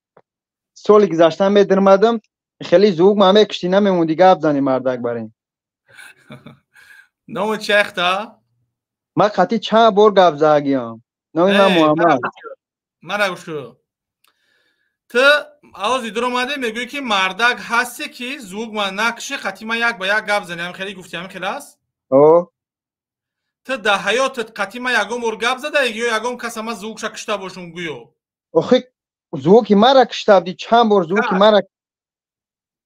соли гузашта медирмадам, хеле звук ма мекушти, намемонди гап зани мардак бар ин. Номи чи ахта? Ман қати чанд бор гап задагиам. Номи ман Муҳаммад. Мара гӯш кун. Ту авози дуромадӣ, мегӯӣ ки мардак ҳасте ки звук ман накуши, қати ман як ба як гап зани. Ҳамин хеле гуфти, ҳамин хел аст? О. Ту дар ҳаётат қати ман ягон бор гап задаӣ ё ягон каса ман звукша кушта бошум гӯё? Охи звуки мара кушта будӣ, чанд бор звуки мара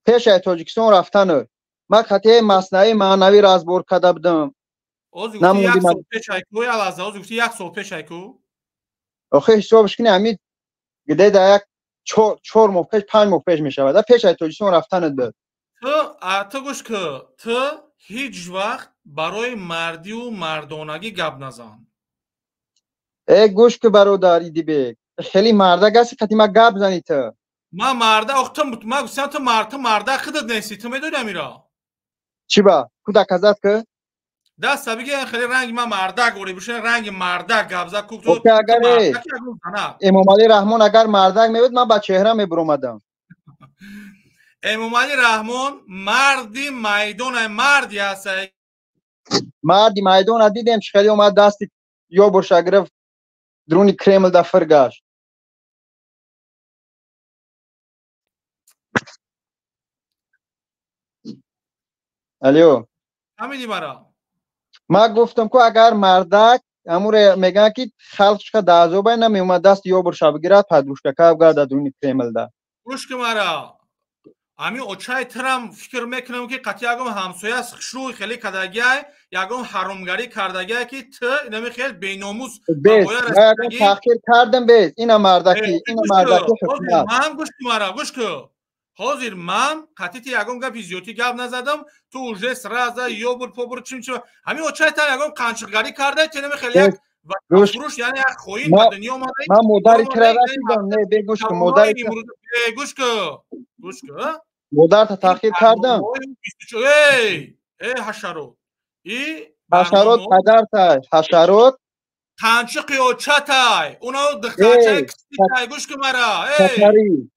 пеш аз Тоҷикистон рафтану. Ман қати маснавӣ маънавӣ разбор карда будам. Ози гуфти як сол пеш айку, ялаза, ози гуфти як сол пеш айку. Охи ҳисобш кунӣ, ҳамин гиде да як 4 моҳ пеш, 5 моҳ пеш мешавад, пеш аз Тоҷикистон рафтанат буд. Ту гӯш ку, ту ҳеҷ вақт барои мардию мардонагӣ гап назан. Э, гӯш ку, бародар Идибек, хеле мардак ҳасти, қати ма гап зани ту. Ман марда, ох, ту ман гуфтам, ту мард, ту мардак худат нести, ту медонӣ амира? Чӣ ба ку доказать ку? Даста биги, хеле ранги ман мардак ори бишин, ранги мардак гап зад ку. Ту агар Эмомалӣ Раҳмон агар мардак мебуд, ман ба чеҳра мебуромадам. Эмомалӣ Раҳмон марди майдон, марди ҳаст. Марди майдона дидем, чӣ хеле омад, дасти ёбурша гирифт, дуруни Кремл да фир гашт. Алё. Ҳамиди мара. Ман гуфтам ку, агар мардак ҳамуре мегӯянд ки халқ чиқа дар азобай, намеомад дасти ёбурша бигирад, подружкака бгарда дуруни Кремлда. Гӯш ки мара, ами очаи тирам фикр мекунам ки қати ягон ҳамсоя хушрӯи хеле кардагиай, ягон ҳаромгарӣ кардагиай ки ту инами хел беномус. Таҳқир кардам, бес ина мардаки, ина мардаки. Ман, гӯш ки мара, гӯш ку, ҳозир ман қати ти ягон гапи зиёдӣ гап назадам, ту уже сразу ёбур побур чим чим. Ҳамин очаи тар ягон қанчиқгарӣ кардай, ту инами хел як фуруш, яъне як хоин ба дунё омадай. Ман модари тира расидам, не, бегӯш ку, модари гӯш ку, гӯш ку. Модарта таҳқир кардам. Эй, эй, ҳашарот и Ҳашарот падартай, ҳашарот. Қанчиқи очатай, уно духтарчаи киситай. Гӯш ку мара, эй,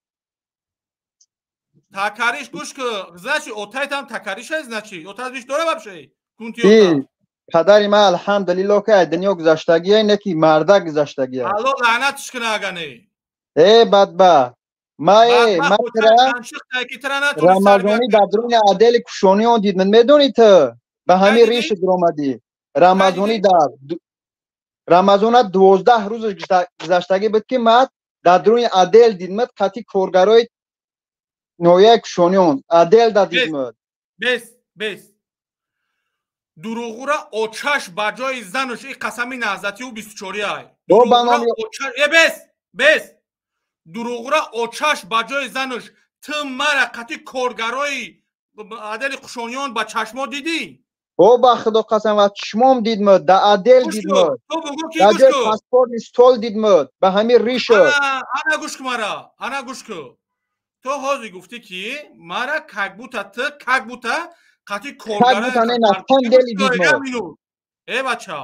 такариш, гӯш ку, значит, отайтам такаришай, значит, отат биш дора вообще кунти. Падари ман, алҳамдулилло, ки аз дунё гузаштагия, не ки мардак гузаштагия. Алло лаънатш куна агане. Э, бадбахт, мае матра рамазонӣ дар дуруни отдели Кушониён дид, медонӣ, ту ба ҳамин риши дуромадӣ. Рамазонӣ дар рамазона 12 рӯз гузаштагӣ буд, ки мад дар дуруни отдел дидмад, қати коргарои ноҳияи Кушониён отдел да дидмад. Бес, бес, дуруғура очаш ба ҷои зануш и қасами наҳзатиу 24-ай. Э, бес, бес, дуруғура очаш ба ҷои зануш. Ту мара қати коргарои отдели Қушониён ба чашмо дидӣ? О, ба худо қасам, ва чишмом дидмад, да отдел дидмад, дар ҷои паспортный стол дидмад, ба ҳамин риша. Ана, гӯш ку мара, ана, гӯш ку, ту ҳозир гуфтӣ ки мара как будто ту, как будто қати коргара. Э, бача,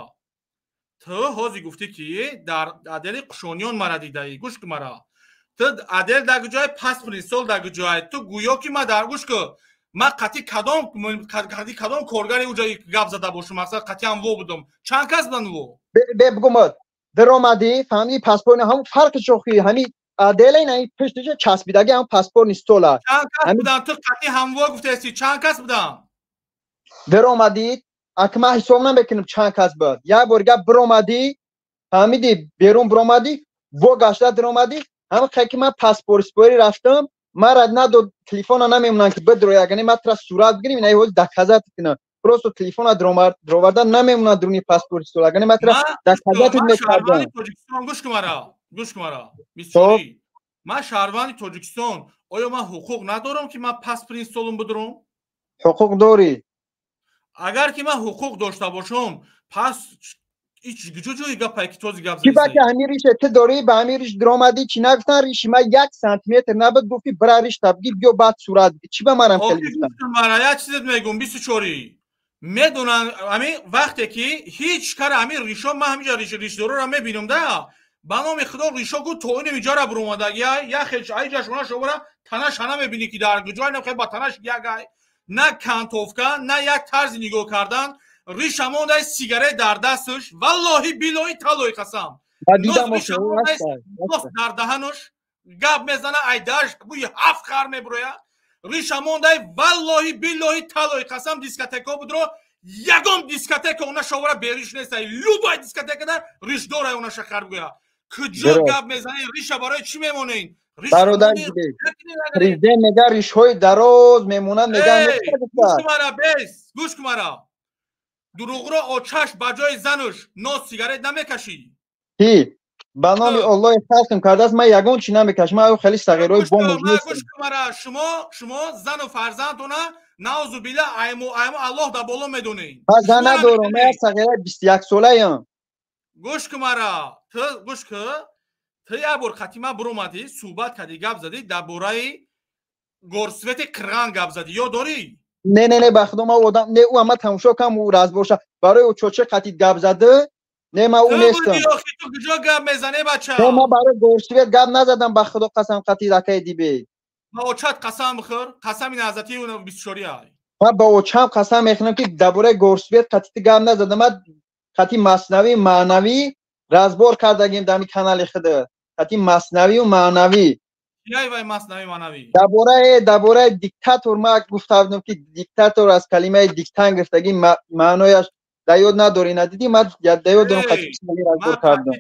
ту ҳозир гуфтӣ ки дар отдели Қушониён мара дидаӣ. Гӯш ку мара, ту отдел дар ҷои паспортный стол дар ҷой, ту гӯё ки ма дар, гӯш ку, ман қати кадом коргари уҷа гап зада бошум? Мақсад, қати ҳам во будум, чанд кас будан во? Бе, бугумад, даромадӣ, фаҳмидӣ, паспорт ҳам фарқи шохи ҳами отдела ин ҳами пуштиша часпидаги ҳам паспортный стола. Чанд кас будан? Ту қати ҳамво гуфтаисти, чанд кас будан? Даромадӣ, аки ман ҳисоб намекунам чанд кас буд. Як бор гап, биромадӣ, фаҳмидӣ, берун биромадӣ, во гашта даромадӣ, ҳама ки ман паспортспорӣ рафтам, мара надод, телефона намемонанд ки бидрои, агар ман тра сурат бигирим, ина ҳози доказать кунам. Просто телефона дроварда намемонанд дуруни паспортный стол, агар ман тра доказать мекардам. Тоҷикистон, гӯш кун мара, гӯш кун мара, бисёри ман шаҳрванди Тоҷикистон, оё ман ҳуқуқ надорам ки ман паспортный столум бидурам? Ҳуқуқ дорӣ. Агар ки ман ҳуқуқ дошта бошам, пас Куҷо ҷои гапае ки този гап Чӣ ба ки ҳамин рише ту дорӣ, ба ҳамин риш диромадӣ, чӣ нагуфтан? Риши ман як сантиметр набуд, гуфти бира риш табгӣ биё, баъд сурат бигир. Чӣ ба манам хеле гуфтан? Мара як чизет мегум, 24-и медонам, ҳамин вақте ки ҳеҷ кара ҳамин ришо, ман ҳаминҷа ришдороро мебинам да, ба номи худо ришо гу то инам иҷара буромадагия, як хел айҷа шона шобара танаш ҳана мебинӣ ки дар куҷо инам хел ба танаш як на кантовка, на як тарзи нигоҳ кардан, риша мондай, сигарет дар дасташ, валлоҳи биллоҳи таллоҳи қасам, нос дар даҳанаш, гап мезана, айдаш бӯи ҳафт хар мебуроя, риша мондай, валлоҳи биллоҳи таллоҳи қасам, дискотека будро, ягон дискотека она шовара бериш нестай, любой дискотекада ришдорай она шахар гӯя. Куҷо гап мезанед? Риша барои чӣ мемонед? Бародар, президент мега ришҳои дароз мемонанд, мега. Мара бес, гӯш кун мара, дурӯғро очаш ба ҷои зануш нос сигарет намекашӣ. Ки ба номи Аллоҳи қасм кардааст, ман ягон чӣ намекашам, ман хеле сағирҳои бомуж нестам. Гӯш кун мара, шумо зану фарзандтона наузу билла айму айму Аллоҳ дар боло медонед. Ман зан надорам, ман як сағираи 21 солаям. Гӯш кун мара, ту гӯш ку, ту як бор қатима буромадӣ, суҳбат кардӣ, гап задӣ, дар бораи горсвети қирған гап задӣ, ёд дорӣ? Не, не, не, ба худо ман одам не, ӯ ама тамошо кам, ӯ разбоша барои ӯ чоче қатид гап зада, не, ман ӯ нестам. Ту куҷо гап мезанӣ, бача? Не, ман барои горсвет гап назадам, ба худо қасам, қатид акаи Дибек. Ба очат қасам бихӯр, қасами наҳзати 24-и ай. Ман ба очам қасам мехӯрам, ки дар бораи горсвет қатид гап назадам. Ман қати маснавӣ маънавӣ разбор кардагим дар ҳамин канали худа, қати маснавию маънавӣ. Яй вай маснавӣ маънавӣ? Дар бораи диктатор ман гуфта будам, ки диктатор аз калимаи диктан гирифтагӣ, маънояш дар ёд надорӣ, надидӣ? Ман дар ёд дорам, қати разбор кардам.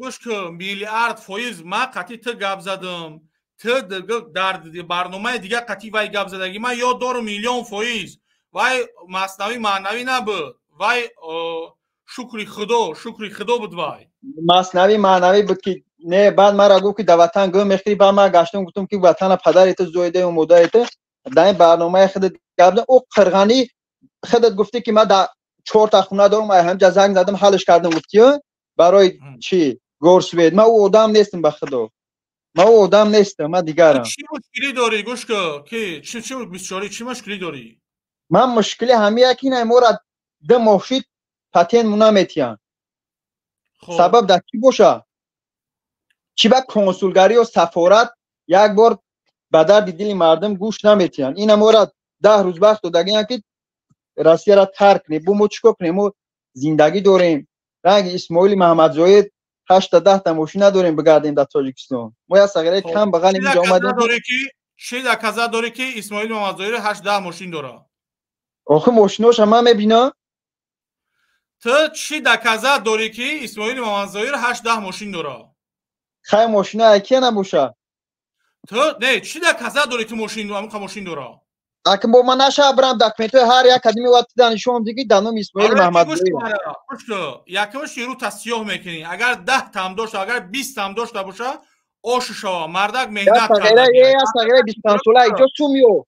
Гӯш ку, миллиард фоиз ман қати ту гап задам, ту дар барномаи дигар қати вай гап задагӣ, ман ёд дорам миллион фоиз. Вай маснавӣ маънавӣ набуд, вай шукри худо, шукри худо буд вай. Маснавӣ маънавӣ буд ки не, баъд мара гуфт, ки дар ватан гӯ мехӯрӣ. Баъд ман гаштам, гуфтам, ки ватана падари ту зоидаю модари ту. Дар ин барномаи худат гап ӯ қирғанӣ худат гуфтӣ, ки ман дар чорта хона дорам, ай ҳамҷа занг задам, ҳалш кардам, гуфтӣ. Барои чӣ горсвет? Ман ӯ одам нестам, ба худо, ман ӯ одам нестам, ман дигарам. Чӣ мушкилӣ дорӣ? Гӯш ку, ки чӣ 24-и чӣ мушкилӣ дорӣ? Ман мушкили ҳамия ки ина мора 2 моҳ шид, патент наметиҳанд. Сабаб дар чӣ боша? Чӣ ба консулгариё сафорат як бор ба дарди дили мардум гӯш наметиҳанд? Ина мора 10 рӯз вақт додагиям, ки Россияра тарк кунем. Бо мо чӣ кор кунем? Мо зиндагӣ дорем, ранги Исмоили Маҳамадзоид ҳашта даҳта мошин надорем, бигардем дар Тоҷикистон. Мо як сағираи кам бағал инҷа омадем. Чӣ доказа дорӣ, ки Исмоили Маҳамадзоир ҳашт даҳ мошин дорад? Охи мошиноша ман мебинам. Ту чӣ доказа дорӣ, ки Исмоили Мамадзоир ҳашт даҳ мошин дорад? Хай, мошина акия набоша. Ту не, чӣ доказа дорӣ, ту мошин амуқа мошин дорад? Акн бо ман наша брам, документҳои ҳар як кадими ватида нишон диги, дар номи Исмоили Маҳамадзоир. Якумш, рута сиёҳ мекунӣ. Агар 10 там дошта, агар 20 там дошта боша, ошу шава, мардак меҳнат. Сағираи 25 сола иҷо сумё.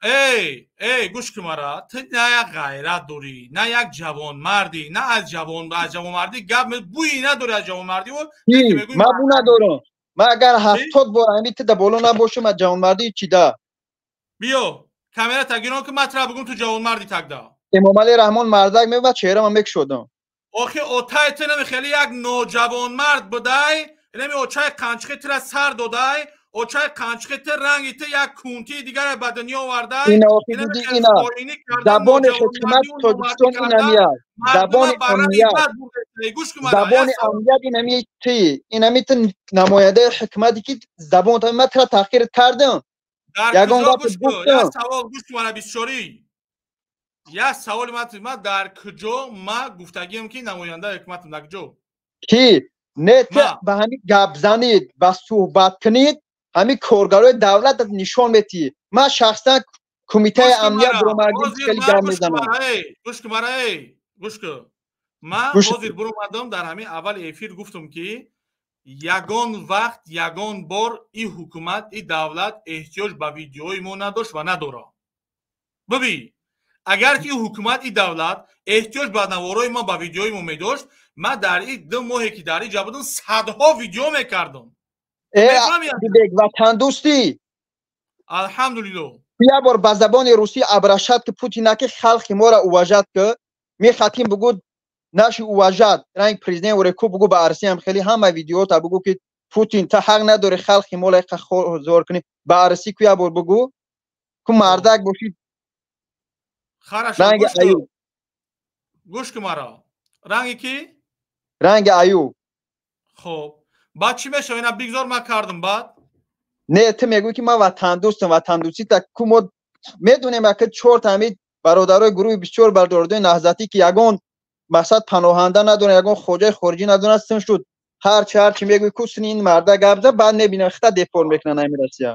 Эй, эй, гӯш кун мара, ту на як ғайрат дорӣ, на як ҷавонмардӣ, на аз ҷавон, аз ҷавонмардӣ гап бӯи надорӣ аз ҷавонмардӣ. Ман бу надорам. Ман агар 70 бор ами ту да боло набошам, аз ҷавонмардӣ чӣ да? Биё, камера тагирон ки матра бугум, ту ҷавонмардӣ тагда. Эмомалӣ Раҳмон мардак меомад, чеҳрама мекушодам. Охи отай ту нами хеле як ноҷавонмард будай, нами очаи қанчиқи тура сар додай, очаи қанчиқи ту ранги ту як кунтии дигаре ба дунё овардай. Ина забони ҳукумати Тоҷикистон инамия, забони амният, забони амният инами ти, инами ту намояндаи ҳукумате, ки забон ман тура таҳқир кардам? Ягон гап гуфтам? Савол, гӯш кун мара, 24-и, як саволи ман: дар куҷо ма гуфтагием, ки намояндаи ҳукуматам? Дар куҷо? Ки не, ту ба ҳамин гап занид, ба суҳбат кунид, ҳамин коргарои давлат нишон метиҳӣ. Ман шахсан кумитаи амният буромардим, хеле гап мезанам. Гӯш кун мара, эй, гӯш кун. Ман ҳозир буромадам, дар ҳамин аввали эфир гуфтам, ки ягон вақт, ягон бор и ҳукумат, и давлат эҳтиёҷ ба видеои мо надошт ва надорад. Бибин. Агар ки ҳукумат и давлат эҳтиёҷ ба наворои ма, ба видеои мо медошт, ман дар и 2 моҳе ки дар иҷа будам, садҳо видео мекардам. Бек, ватандӯстӣ. Алҳамдулилло. Як бор ба забони русӣ обращать ки Путина, ки халқи моро уважать ки мехатим, бугӯ наши уважать ранг президент ореку, бугӯ ба арсиам хеле ҳама видеота бугӯ, ки Путин, та ҳақ надори халқи моро зор кунӣ. Ба арсӣ ку як бор бугӯ, ку мардак бошӣ. Хорошо. Ранги Аюб. Гӯш ку маро. Ранги ки? Ранги Аюб. Хоб, баъд чӣ мешава? Ина бигзор, ман кардам, баъд? Не, ту мегӯӣ, ки ман ватандӯстам. Ватандӯстӣ та ку? Мо медонем, ака, чорта ҳамин бародарои гурӯҳи 24, бародарои наҳзатӣ, ки ягон мақсад паноҳанда надоранд, ягон хоҷаи хориҷӣ надоранд, син шуд. Ҳарчи мегӯӣ, ку сини ин марда гап зад, баъд мебинам хита депорт мекунанд ҳамин Россия.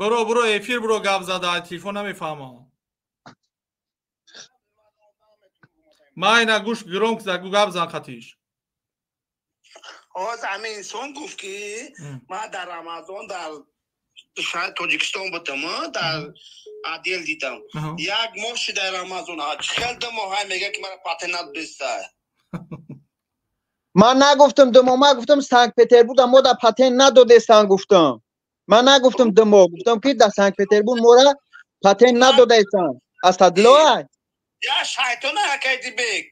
Буро, буро, эфир буро, гап зада, телефон намефаҳмам. Ман ина гӯш, громко за, гап зан хатиш. Ҳоз ҳамин инсон гуфт, ки ман дар Рамазон дар шаҳри Тоҷикистон будам, дар отдел дидам. Як моҳ шуда Рамазон, хел 2 моҳай мега, ки мара патент надодеста. Ман нагуфтам 2 моҳ, ман гуфтам Санкт Петербург мо дар патент надодестан гуфтам. Ман нагуфтам 2 моҳ, гуфтам, ки дар Санкт Петербург мора патент надодаестан. Асадлоа. Я шайтона, акайдибек.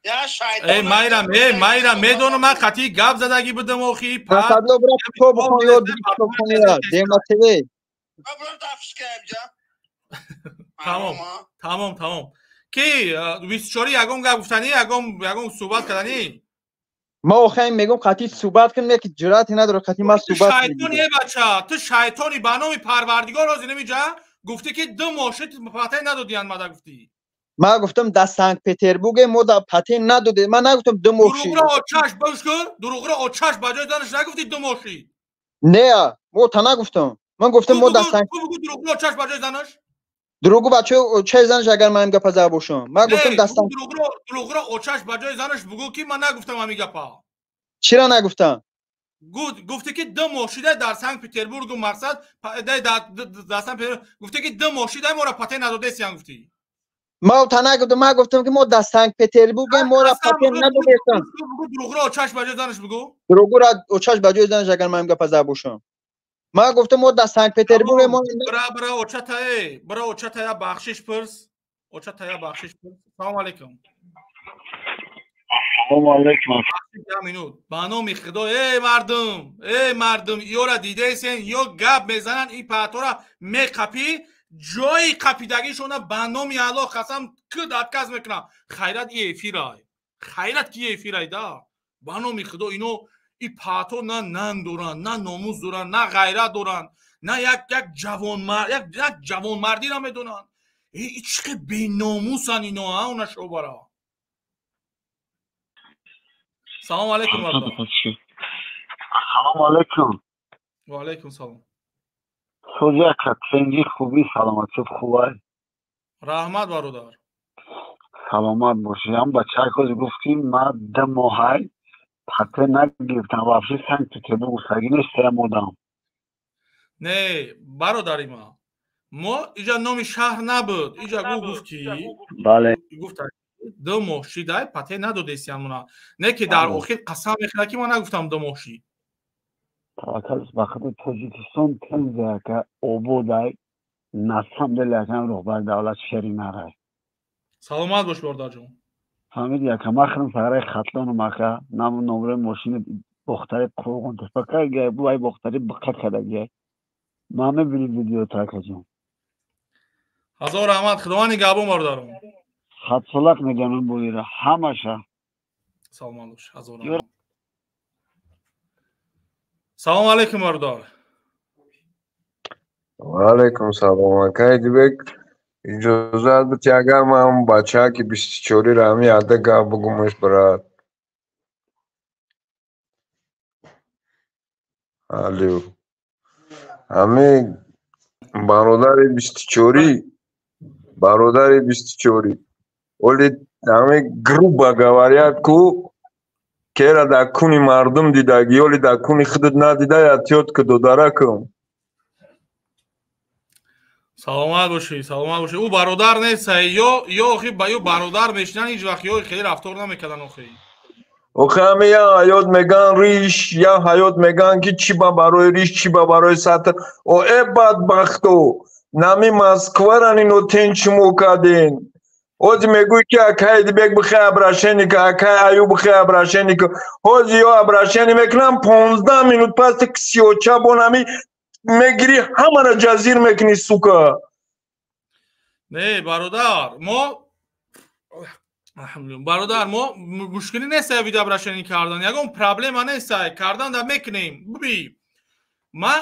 Я шайтон. Э, майрам, э, майрам, медонам, ман қатъи гап задагӣ будам охи. Асадло, бира китоб бихон, ёд китобхонира Дема ТВ. Тамом, тамом, тамом. Ки 24 ягон гап гуфтанӣ, ягон суҳбат карданӣ? Ма охаем мегум, қатъи суҳбат кунем, ки ҷуръате надорад қатъи ма суҳбат. Шайтони, э бача, ту шайтони, ба номи Парвардигор, ҳозир намиҷа гуфтӣ, ки 2 моҳ шуд патент надодиян мада гуфтӣ. Ман гуфтам, дар Санкт Петербурге мо дар патент надоде. Ман нагуфтам 2 моҳ шид. Дурӯғро очаш бигӯш кун, дурӯғро очаш ба ҷои занаш нагуфтӣ 2 моҳ шид? Не, мо та нагуфтам. Ман гуфтам, мо дар Санкт Дурӯғро очаш ба ҷои занаш. Дурӯғу бачаи очаи занаш, агар ман ин гапа зада бошам. Ман гуфтам дар Санкт Дурӯғро очаш ба ҷои занаш бугӯ, ки ман нагуфтам ҳамин гапа. Чира нагуфтам? Гуфтӣ, ки 2 моҳ шида дар Санкт Петербургу мақсад дар Санкт гуфтӣ, ки 2 моҳ шида моро патент надодесиян гуфтӣ. Ма та нагуфтам. Ман гуфтам, ки мо дар Санкт Петербурге моро патент надодестан. Дурӯғро очаш ба ҷои занаш бугӯ. Дурӯғро очаш ба ҷои занаш, агар ман ин гапа зада бошам. Ман гуфтам, мо дар Санкт Петербурге мо Бира, бира, очатае, бира, очатая бахшиш пурс, очатая бахшиш пурс. Салому алейкум. Ассалому алейкум. Минут, ба номи Худо, эй мардум, эй мардум, ёра дидаесен, ё гап мезананд, ин паатора меқапӣ, ҷои қапидагишона, ба номи Аллоҳ қасам, куд отказ мекунам. Хайрат, и эфирай, хайрат, ки эфирай да. Ба номи Худо, ино и паато на нанг доранд, на номус доранд, на ғайрат доранд, на як ҷавонмар, як ҷавонмардиро медонанд. Чӣ қадр беномусанд ино, а она шобара. Салому алейкум. Салому алейкум. Ва алейкум салом. Сози ака, тенҷи, хубӣ, саломатӣ, хубай? Раҳмат, бародар. Саломат бошӣ. Ҳам бачаак ҳозир гуфт, ки ман 2 моҳай патент нагирифтам, вообще Санкт Петербург гуфтагӣ нестаям одам. Не, бародари ма, мо иҷа номи шаҳр набуд. Иҷа гу гуфт, ки бале. Гуфт, 2 моҳ шидай патент надодесиямона. Не, ки дар охир қасам мехӯрад, ки ман нагуфтам 2 моҳ шид. Таваккал ба худи, Тоҷикистон тензе ака, ободай. На самом деле, акам роҳбари давлат шери нарай. Саломат бош, бародарҷон. Фаҳмиди, ака? Ман худам сараи Хатлонам, ака, нам номраи мошини Бохтари Қурғонтепа кагай, бувай Бохтари биққа кадагай. Ман мебинӣ видеото, акаҷон. Ҳазор раҳмат, Худованд нигаҳбон, бародарон. Хатсолак меганам боира ҳамаша. Саломат бош, ҳазор раҳмат. Салому алейкум, бародар. Ва алайкум салом, акай Дибек. Иҷозат бити, агар ман бачаки 24-ира ҳами яда гап бугумаш, брат. Алё, ҳами бародари 24-и, бародари 24-и, оли ҳами, грубо говоря, ку. Кера дар куни мардум дидаги, ёли дар куни худат надида, ятёд ки додаракам. Саломат бошӣ, саломат бошӣ. Ӯ бародар нест, ё охи ба ё бародар мешинан, ҳеҷ вақт ё хеле рафтор намекардан охи. Охи ҳаме я ҳаёт меган риш, я ҳаёт меган ки чӣ ба барои риш, чӣ ба барои сатр. О э бадбахто, нами Москваран ино тенчимо карден. Ҳози мегӯй ки акай Идибек бихай обращение ка, акай Аюб бихай обращение ка. Ҳози ё обращение мекунам, 15 минут пас ти ксиоча бо нами мегирӣ, ҳамаро ҷазир мекунӣ, сука. Не, бародар, мо бародар, мо мушкилӣ нест видеообращение кардан, ягон проблема нест, кардан да мекунем. Биби, ма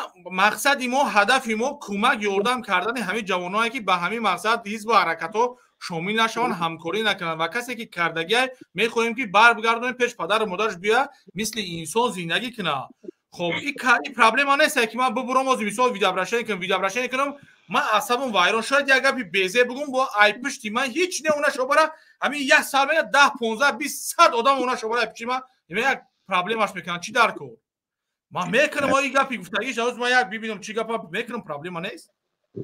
мақсади мо, ҳадафи мо кӯмак ёрдам кардани ҳамин ҷавоное ки ба ҳамин мақсад ҳизбу ҳаракатҳо шомил нашаванд, ҳамкорӣ накунанд ва касе ки кардагиай мехоҳем ки барбигардонем пеш падару модараш биёяд, мисли инсон зиндагӣ кунад. Хоб, и проблема нест ки ман бубурам ози мисол видеообращение кунам, видеообращение кунам, ман асабам вайрон, шояд як гапи безе бугум, бо ай пушти ман ҳеҷ не она шобара, ҳамин як сал меяд 10, 15, 20, 100 одам она шобара пушти ман як проблемаш мекунанд. Чӣ дар кор? Ман мекунам ои гапи гуфтагиш, ҳоз ман як бибинам чӣ гапа мекунам, проблема нест.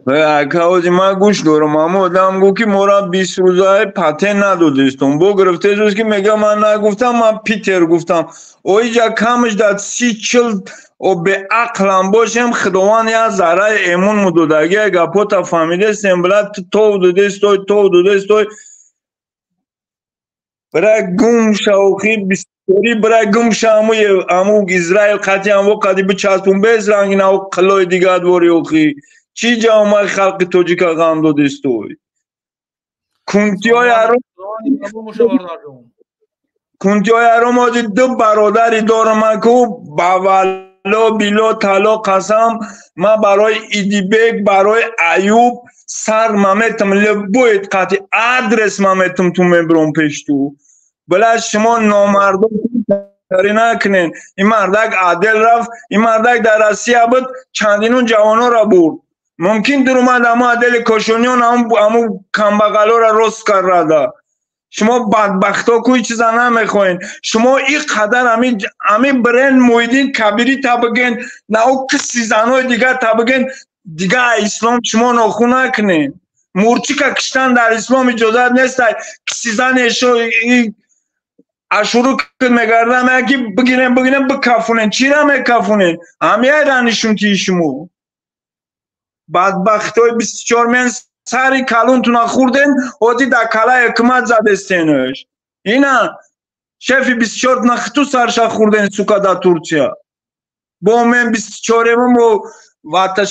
Ака, ҳози ман гӯш дорам, ҳама одам гуфт ки мора 20 рӯзаи патент надодистум. Бо гирифтезӯз ки мега ман нагуфтам, ман Питер гуфтам. Оиҷа камаш дар 30-40 о беақлам бошем, Худованд як зарраи эмон мудодагия гапота фаҳмидестем, била ту тов додестой, тов додестой. Бира гум шавхи бисёри, бира гум ша аму Израил қати амво қади бичаспун без ранги нав қилои дигар двори охи. Чӣ ҷавомаи халқи тоҷика ғам додистой? Кунтиҳои аром ҳози ду бародари дорам ку ба валло било тало қасам, ман барои Идибек, барои Аюб сар маметам, любоит қати адрес маметам, ту мебиром пеш ту. Била шумо номардом накунен. Ин мардак адел рафт, ин мардак дар Россия буд, чандинун ҷавононро бурд. Мумкин дуромад амо адели кошониён аму камбағалоро рост карда. Шумо бадбахто куи чиза намехоҳед. Шумо ин қадар ами бренд Муҳиддин Кабирӣ та биген, на ӯ киси занои дигар та биген, дигар ислом шумо нохун накунед. Мурчика киштан дар ислом иҷозат нест. Киси зане ашуру мегардам ки бигирем, бигирем, бикафунем. Чира мекафунем? Ҳамияй ранишунтии шумо. Бадбахтои 24 мен сари калонтуна хӯрдем, ҳози дар калаи ҳукумат задестенаш. Ина шефи 24 на хиту сарша хӯрден, сука, дар Турсия. Бо мен 24-емо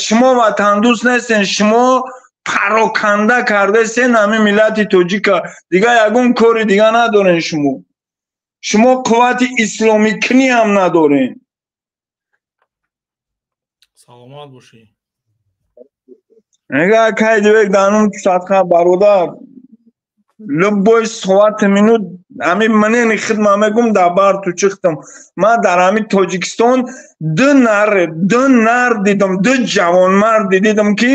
шумо ватандӯст нестен, шумо пароканда кардестен ҳамин миллати тоҷика. Дигар ягон кори дига надорен шумо. Шумо қуввати исломикунӣ ҳам надорен. Саломат бошӣ. Мега акай Дибек данум садқа бародар, любой соат минут ҳамин манени хидма мегум дар бар ту чихтам. Ман дар ҳамин Тоҷикистон ду нар дидам, ду ҷавонмарди дидам ки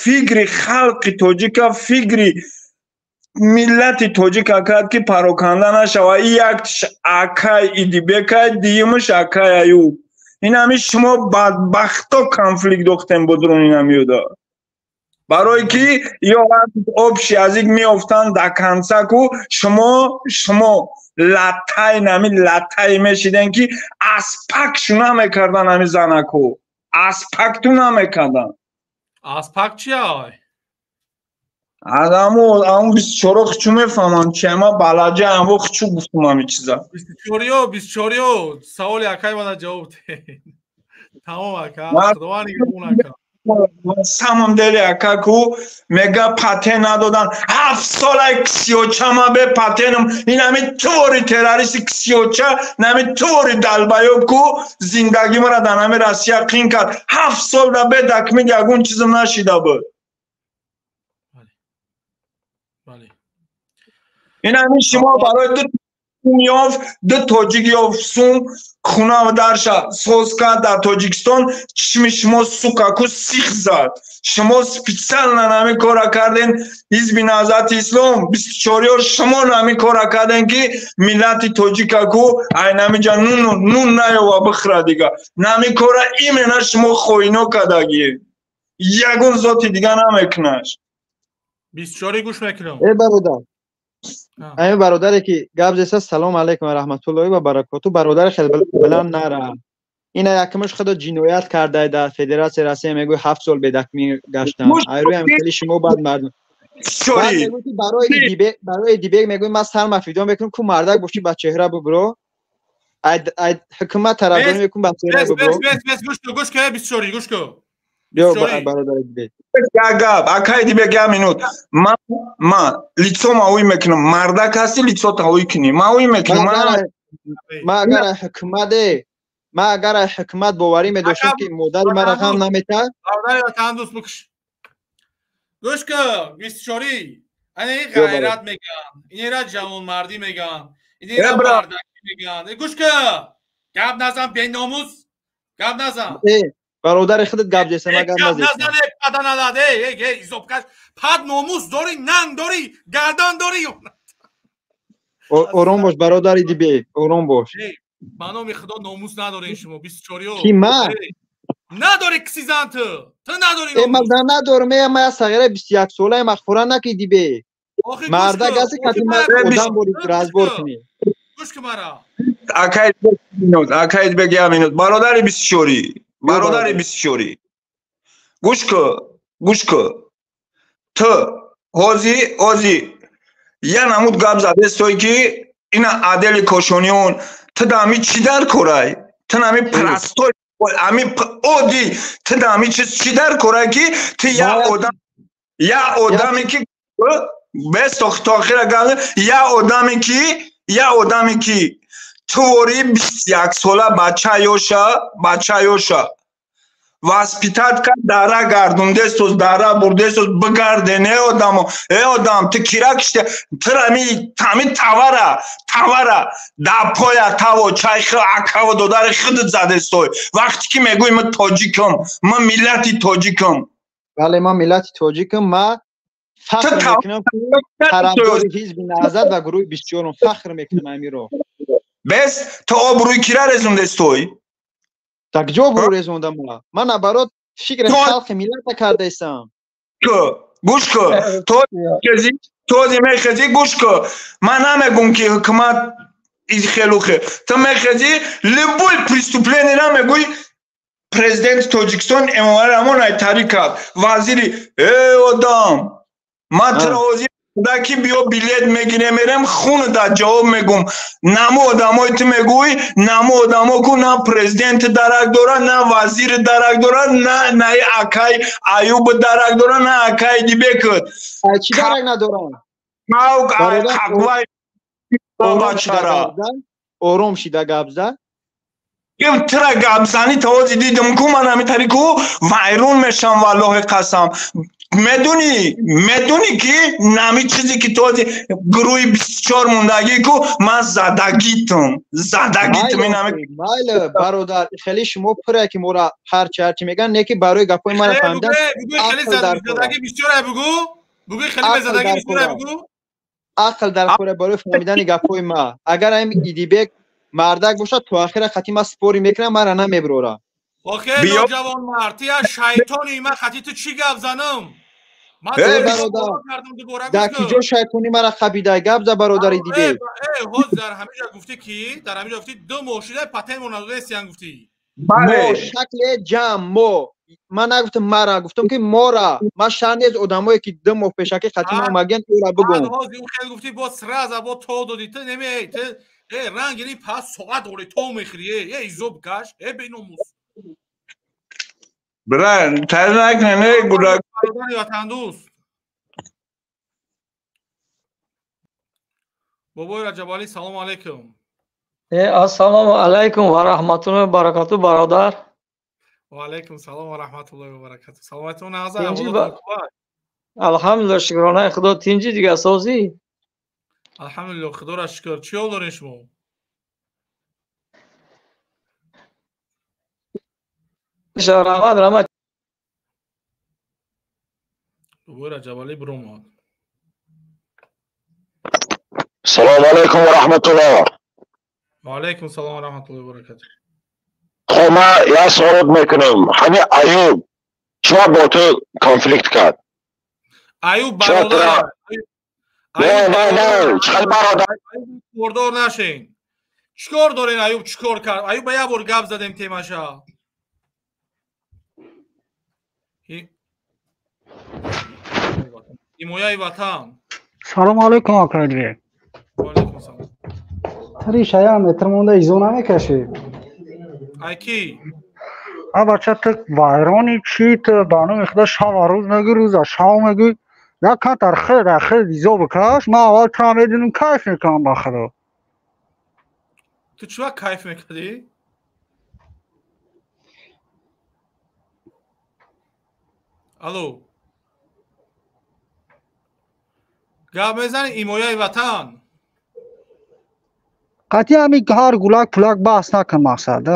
фикри халқи тоҷика, фикри миллати тоҷика кард ки пароканда нашава. И яктиш акай Идибекай, дуюмаш акай Аюб. Ин ҳамин шумо бадбахто конфликт дохтем бодрун инамиёда. Барое ки ё общий язык меофтанд дар конца ку шумо латтай нами латтай мешиден ки аспакшу намекардан ҳами занаку. Аспакту намекардан. Аспак чи ай? Аз аму 24-о хичу мефаҳмам чи ама балаҷа амво хичу гуфтум ҳами чиза. 24-иё, 24-иё, саволи акай мана ҷавоб деҳ. Тамом ака, Худованд нигаҳбон ака. Самом деле ака ку мега патент надодан. 7 солай ксиоча ма бе патентам. Ин ҳами твори террористи ксиоча, нами твори долбоёб ку зиндагӣ мара дар ҳами Россия қин кард. 7 сол да бе документ ягон чизм нашида буд. Бале. Ин ҳамин шумо барои ду Сум ёфт, ду тоҷик ёфт, сум хуна дарша соз кард дар Тоҷикистон. Чишми шумо, сукаку, сих зад. Шумо специально нами кора карден. Ҳизби Наҳзати Ислом, бистучориё, шумо нами кора карден, ки миллати тоҷикаку айнамиҷа нун наёва бихӯра дига. Нами кора именно шумо хоино кардагӣ, ягон зоти дига намекунаш. Бистучори, гӯш мекунам. Э, бародар, ҳамин бародаре ки гап зеса, салом алайкум ва раҳматуллоҳи ва баракоту. Бародари, хеле баланд нара. Ина якмаш худо ҷиноят карда дар Федератсияи Россия, мегӯй 7 сол бедакмӣ гаштам. Айрӯи ҳам хеле шумо бад мардум. Барои Дибек мегӯй, ман сарма фидо мекунам, ку мардак бошӣ, ба чеҳра бубро, ҳукумат тарафдорӣ мекун, ба чеҳра бубро. Гӯш ка, бисчори, гӯш ку. Биё, бародари Дибек. Як гап, акай Дибек, як минут. Ман лицо ма ӯй мекунам. Мардак ҳасти, лицо та ӯй кунӣ, ма ӯй мекунам. Ман агар ҳукумате, ман агар ҳукумат боварӣ медоштам, ки модари мара ғам наметад. Бародари ватандӯст, бикш, гӯш ку, бисчорӣ. Ана ин ғайрат меган, инера ҷавонмардӣ меган, инера мардакӣ меган. Гӯш ку, гап назан, беномус, гап назан. Бародари худат гап зеса, ма гап назесам. Паданалад, эй, эй, изобкаш, пад номус дорӣ, нанг дорӣ, гардан дорӣ. Ором бош, бародари Дибек, ором бош. Ба номи Худо, номус надорем шумо, бистучориё. Ки, ман? Надорӣ, кисизан, ту надорӣ. Э, ман зан надорам. Э, ман сағираи 21 солаем, ахбора наки, Дибек. Мардак ҳасти, кати ман одам бори разбор кунӣ. Гӯш ку мара. Акай минут, акай Дибек, як минут. Бародари бистучорӣ, бародари бистучорӣ, гӯш ку, гӯш ку. Ту ҳози я намуд гап задестой, ки ина адели кошониён. Ту дами чӣ дар корай? Ту нами простой, ами оди, ту дами чиз чӣ дар корай, ки ту як одам, як одаме ки бес то охира гап, як одаме ки ту вори 21 сола бача ёша, бача ёша воспитать кард, дара гардондестоз, дара бурдестоз, бигарден. Э, одамо, э, одам, ту кира киште? Ту ами тавара да поя таво чайхи акаво додари худат задестой, вақте ки мегӯй, ман тоҷикам, ман миллати тоҷикам. Бале, ман миллати тоҷикам. Ман фахр мекунам, ки тарафдори Ҳизби Наҳзат ва гурӯҳи бисчорум, фахр мекунам амиро. Бес, ту обрӯи кира резондестой? Так ҷо обрӯ резондам? Ман наоборот фикри халқи миллата кардаистам. Гӯш ку, този мехезӣ, гӯш ку, ман намегум, ки ҳукумат хелухе. Ту мехезӣ, любой преступление намегӯй, президенти Тоҷикистон Эмомалӣ Раҳмон айтарӣ кард, вазири. Э, одам, ман туро ҳозир ки биё, билет мегирем, мерем хун да ҷавоб мегум. Наму одамои ту мегӯй, наму одамо ку, на президент дарак дора, на вазири дарак дора, на наи акай Аюб дарак дора, на акай Дибекот. Чӣ дарак надорам? Бачара. Ором шида гап зад. Тира гапзанӣ тавози дидам ку, ман ҳамитари ку вайрон мешам, валлоҳи қасам. Медунӣ, ки нами чизе ки този гурӯҳи 24 мондагӣ ку, ман задагитам, задагитам. Майле, бародар, хеле шумо пуре, ки мора ҳарчи ҳарчи меган, не ки барои гапҳои мара фаҳмидан. Задаги бисёре бугӯ, бугӯи хеле задаги бисёре бугӯ. Ақл дар кора барои фаҳмидани гапҳои ма. Агар ҳам Идибек мардак бошад, то ахира хати ма спорӣ мекунам, мара намеброра. Охе, ноҷавонмард, ту як шайтони, ман хати ту чӣ гап занам? Дар киҷо шайтонӣ мара хабидай? Гап за, бародари Дибек. Ҳоз дар ҳамиҷа гуфтӣ, ки дар ҳамиҷа гуфтӣ, 2 моҳ шуда патент монадодестиян, гуфтӣ. Мо шакле ҷамъ, мо, ман нагуфтам мара, гуфтам, ки мора. Ман шаҳр нест, одамое ки 2 моҳ пешакӣ хатима омагиян, ӯра бугум. Ҳози ӯ хел гуфтӣ, бо сразу бо то додӣ. Ту неме, ту ранг ини пас соат дорӣ, то мехӯрӣ, э, изоб гаш, э, беномус. Бра, тар накунед, э, гурак. Ватандӯст, бобои Раҷабалӣ, салому алайкум. Э, ассалому алайкум ва раҳматуллоҳи ва баракату, бародар. Ва алайкум салом ва раҳматуллоҳи ва баракату. Саломатон аза? Алҳамдулилла, шукронаи Худо, тинҷи, дига созӣ? Алҳамдулиллоҳ, худоро шукр. Чӣ ҳол доред шумо? Раҳмат, раҳмат. Бобои Раҷабалӣ биромад. Салому алайкум ва раҳматуллоҳ. Ва алайкум салом ва раҳматуллоҳи ва баракатуҳ. Хоб, ман як суол мекунам. Ҳамин Аюб чиро бо ту конфликт кард? Аюб бародар. Не, не, не, чӣ хел бародар? Кордор нашин. Чӣ кор дорен Аюб чӣ кор кард? Аюб ба як бор гап задем темаша. Ҳимояи ватан. Салому алайкум, акаҷи. Ва алайкум салом. Три шая метр монда изо намекашӣ? Ай ки? А бача, ту вайрони чӣ? Ту ба номи худо шава рӯз мегӯ, рӯза шав мегӯ. Як катар хед хед изо бикаш, ман аввал тура медонам, кайф мекунам ба худо. Ту чӣ вақт кайф мекардӣ? Алло. Гап мезанӣ ҳимояи ватан. Қатъи ҳамин ҳар гулак пулак баҳс накун, мақсад.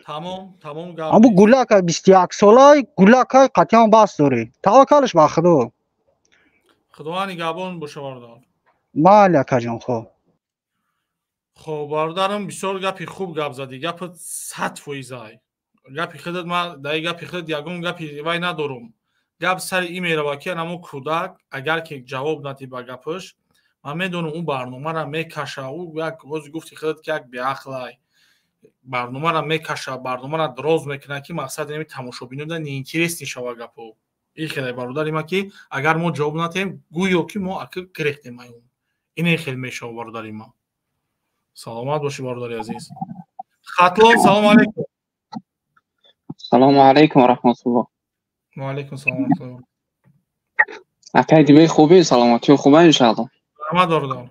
Тамом, тамом гап. Аму гулака 21 солай, гулака қатъиан баҳс дорӣ. Таваккалш ба худо. Худованд нигаҳбон боша, бародар. Майли, акаҷон, хоб. Хоб, бародарам, бисёр гапи хуб гап задӣ. Гапат 100% ай. Гапи худат ман дар гапи худ ягон гапи вай надорум. Гап сари ин мерава ки анамо кӯдак агар ки ҷавоб надиҳ ба гапаш, ман медонам ӯ барномаро мекаша. Ӯ як бози гуфти худат ки як беақлай. Барномаро мекаша, барномаро дроз мекунад ки мақсад ин тамошобинода неинтерес шава гапо. Ин хеле бародари ма ки агар мо ҷавоб надиҳем, гӯё ки мо акл гирехтем ай ӯ. Ин хел мешава, бародари ма. Саломат бошӣ, бародари азиз. Хатлон, салому алайкум. Салому алайкум ва раҳматуллоҳ. Ва алайкум салом ва раҳматуллоҳ. Акай дибе, хубӣ, саломатӣ хуба иншааллоҳ. Раҳмат, бародар.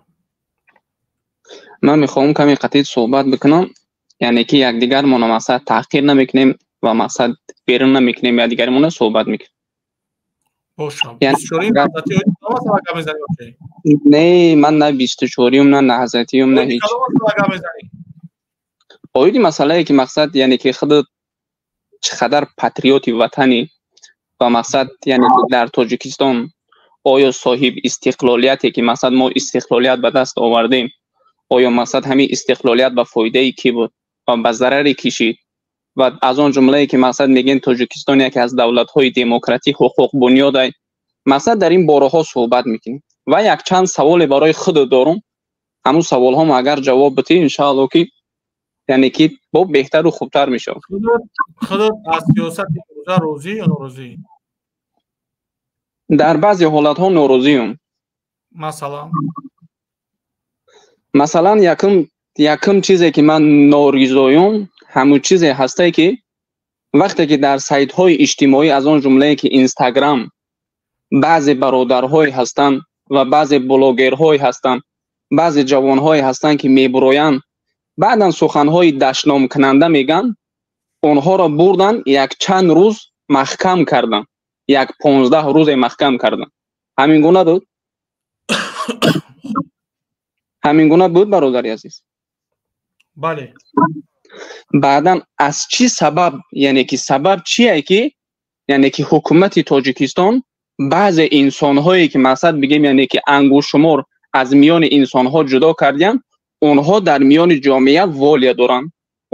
Ман мехоҳам каме қатъи суҳбат бикунам, яъне ки якдигармона мақсад таҳқир намекунем ва мақсад берун намекунем, якдигармона суҳбат мекунем. Боша. Не, ман на 24-юм, на наҳзатиюм, на ҳеҷ. Оиди масъалае ки мақсад, яъне ки худат чӣ қадар патриоти ватанӣ ва мақсад, яъне ки дар Тоҷикистон оё соҳиб истиқлолияте ки мақсад мо истиқлолият ба даст овардем, оё мақсад ҳамин истиқлолият ба фоидаи кӣ буд ва ба зарари кӣ шид? Ва аз он ҷумлае ки мақсад мегӯем Тоҷикистон яке аз давлатҳои демократӣ ҳуқуқбунёд, мақсад дар ин бораҳо суҳбат мекунем ва якчанд саволе барои худ дорум. Ҳамун саволҳомо агар ҷавоб битӣ, иншаалло ки яъне ки бо беҳтару хубтар мешавад. Худат аз сиёсати имрӯза розӣ ё норозӣ? Дар баъзе ҳолатҳо норозиюм. Масалан? Масалан, якум чизе ки ман норизоюм, ҳамун чизе ҳастае ки вақте ки дар сайтҳои иҷтимоӣ, аз он ҷумлае ки Инстаграм, баъзе бародарҳое ҳастанд ва баъзе блогерҳое ҳастанд, баъзе ҷавонҳое ҳастанд ки мебуроянд, баъдан суханҳои дашномкунанда мегӯянд, онҳоро бурдан якчанд рӯз маҳкам карданд, як 15 рӯзе маҳкам карданд. Ҳамин гуна буд? Ҳамин гуна буд, бародари азиз? Бале. Баъдан аз чӣ сабаб, яъне ки сабаб чие ки яъне ки ҳукумати Тоҷикистон баъзе инсонҳое ки мақсад бигем, яъне ки ангушшумор аз миёни инсонҳо ҷудо кардиянд, онҳо дар миёни ҷомеа волия доранд,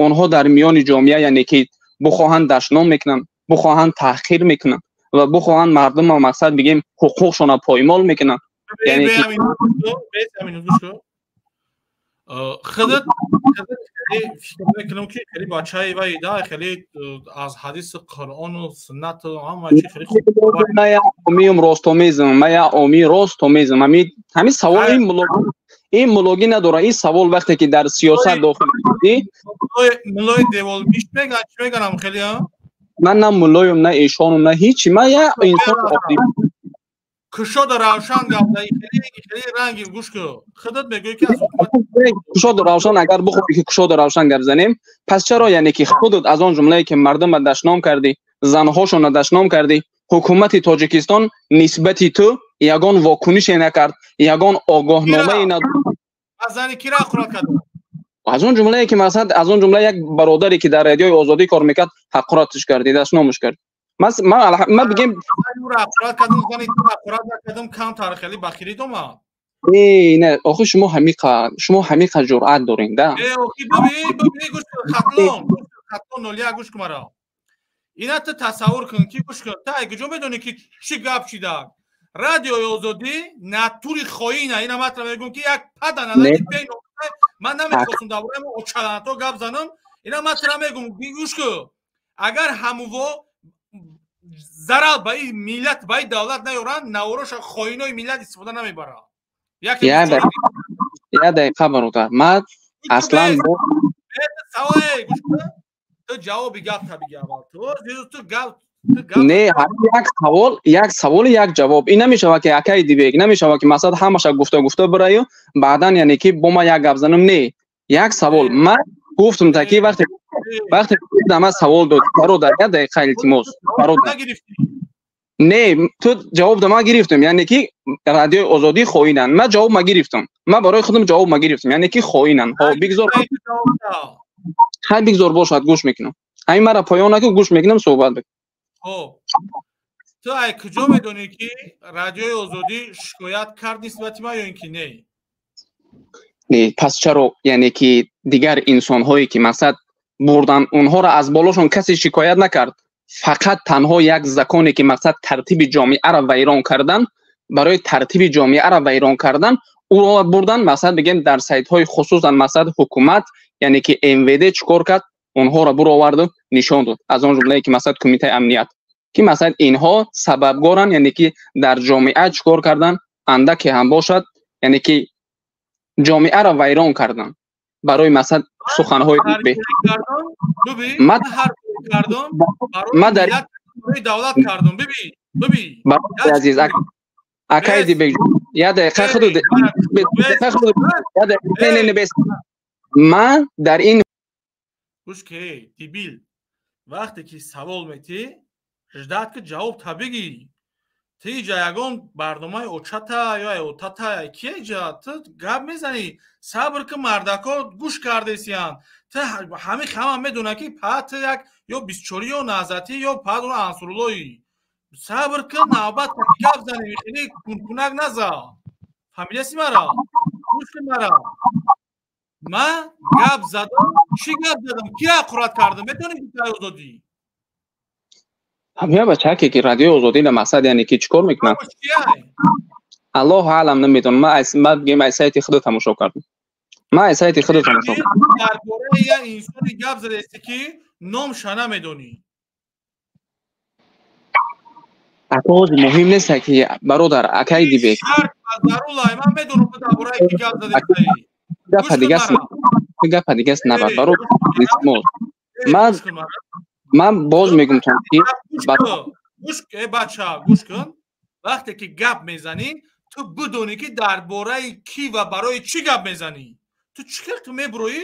онҳо дар миёни ҷомеа яъне ки бухоҳанд дашном мекунанд, бухоҳанд таҳқир мекунанд ва бухоҳанд мардумро мақсад бигем ҳуқуқшонро поймол мекунанд. Яъне ки худат фикр мекунам ки хеле бачаи вай да хеле аз ҳадиси Қуръону суннату ҳама чи хеле хуб. Ман як омиюм ростомезм, ман як омии ростомезм. Ҳамин савол ин мулогӣ надорад. Ин савол вақте ки дар сиёсат дохил мешавӣ, мулои деволбиш мегӯянд, чӣ мегӯям хеле? Ман на мулоюм, на эшонум, на ҳечи. Ман як инсони оддӣ. Кушода равшан гап зани, хеле ранги гӯш кун. Худат мегӯӣ ки аз ҳукумат кушода равшан, агар бихоҳӣ ки кушода равшан гап занем, пас чаро яъне ки худат аз он ҷумлае ки мардумро дашном кардӣ, занҳошонро дашном кардӣ, ҳукумати Тоҷикистон нисбати ту Ягон вокунише накард, ягон огоҳномае надод. Аз зани кира ҳақорат кардам? Аз он ҷумлае ки мақсад, аз он ҷумла як бародаре ки дар радиои Озодӣ кор мекард, ҳақоратш кардӣ, дастномаш кард. Ман бигем ҳақорат кардам, зани ту ҳақорат накардам, камтар хеле бахирид омад. Не, не, охи шумо ҳамиқа ҷуръат дорем, да? Э, охи бибин, гӯш кун, Хатлон, Хатлон 01, гӯш кун маро. Ина ту тасаввур кун ки, гӯш кун, ту ай куҷо медонӣ ки чӣ гап шида? Радиои Озодӣ натури хоина, ина ман тра мегӯям ки як падан алаки бен, ман намехостум дар бораи очаланато гап занам, ина ман тра мегӯям, гӯш кун, агар ҳамуво зарар ба ин миллат, ба ин давлат наёранд, навороша хоинои миллат истифода намебаранд. Я дақиқа, бародар, ман аслан ту ҷавоби гап та биги аввал, ту гап. Не, як савол, як савол, як ҷавоб. Ин намешавад ки, акаи Дибек, намешавад ки мақсад ҳамаша гуфта гуфта бираю, баъдан яъне ки бо ман як гап занам. Не, як савол ман гуфтам, та ки вақте ман савол дод, бародар, як дақиқа, илтимос, бародар. Не, ту ҷавоб да ман гирифтам, яъне ки радиои Озодӣ хоинанд. Ман ҷавоб ма гирифтам, ман барои худам ҷавоб ма гирифтам, яъне ки хоинанд. Ҳо, бигзор, хай, бигзор бошад, гӯш мекунам. Ҳамин мара поён накун, гӯш мекунам, суҳбат бикун. Хоб, ту ай куҷо медонӣ ки Радиои Озодӣ шикоят кард нисбати ман ё ин ки не? Не, пас чаро, яъне ки дигар инсонҳое ки мақсад бурдан онҳоро, аз болошон касе шикоят накард? Фақат танҳо як законе ки мақсад тартиби ҷомеаро вайрон кардан, барои тартиби ҷомеаро вайрон кардан ӯро бурдан, мақсад бигем, дар сайтҳои хусусан мақсад ҳукумат, яъне ки МВД чӣ кор кард? Онҳоро буроварду нишон дод, аз он ҷумлае ки мақсад кумитаи амният, ки мақсад инҳо сабабгоранд, яъне ки дар ҷомеа чӣ кор кардан, андаке ҳам бошад, яъне ки ҷомеаро вайрон кардан барои мақсад суханҳои ман давлат кардам. Биби, биби. Азиз акаи Дибек, як дақиқа, худу ман дар ин Гӯш ке, дебил, вақте ки савол метӣ, ждать ки ҷавоб та бигӣ. Ту иҷа ягон барномаи очата ё отата ки иҷа ту гап мезанӣ? Сабр ки, мардако гӯш кардесиянд. Ту ҳами ҳама медонад ки па ту як ё бисчорӣ, ё наҳзатӣ, ё па ансуруллоӣ. Сабр ки, навбат гап занем, хеле кункунак наза. Фаҳмидаси мара? Гӯш ки мара. Ман гап задам, чӣ гап задам, ки ҳақорат кардам, метавонӣ гуфтаи Озодӣ? Ҳамя бачаке ки Радиои Озодӣ ла мақсад, яъне ки чӣ кор мекунад, Аллоҳу аълам, намедонам. Ман бигем, аз сайти худо тамошо кардам, ман аз сайти худо тамошо кардам. Дар бораи як инсони гап задаисти ки номша намедонӣ. Ака, ҳозир муҳим нест ки, бародар, акаи Дибек. Зарулай, ман медонам дар бораи ки гап задаисти. Гапа дигаст, гапа дигаст, набар, бародар, илтимос. Ман боз мегум то ки гӯш, э бача, гӯш кун. Вақте ки гап мезанӣ, ту бидонӣ ки дар бораи кӣ ва барои чӣ гап мезанӣ. Ту чӣ хел ту мебуроӣ,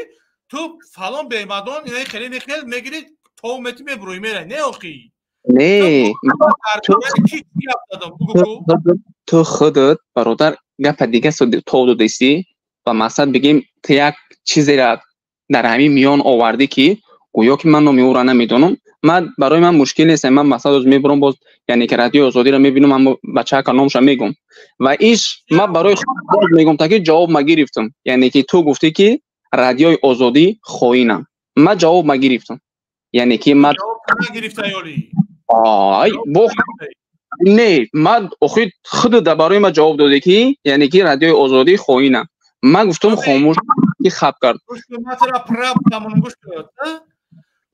ту фалон бемадон, инаи хеле нехел мегирӣ, то мети мебуроӣ, мерай, не охӣ? Не, ту худат, бародар, гапа дига то додистӣ ва мақсад бигем, ту як чизеро дар ҳамин миён овардӣ ки гӯё ки ман номи ӯро намедонам. Ман барои ман мушкил нест, ман мақсад оз мебурам боз, яъне ки Радиои Озодиро мебинам, аммо бачака номша мегум ва иш ман барои боз мегум, та ки ҷавоб ма гирифтам, яъне ки ту гуфтӣ ки Радиои Озодӣ хоинам, ман ҷавоб ма гирифтам, яъне ки ман ай бо не, ман охи худ да барои ман ҷавоб додӣ ки яъне ки Радиои Озодӣ хоинам. Ман гуфтам, хомӯш ки хаб кард.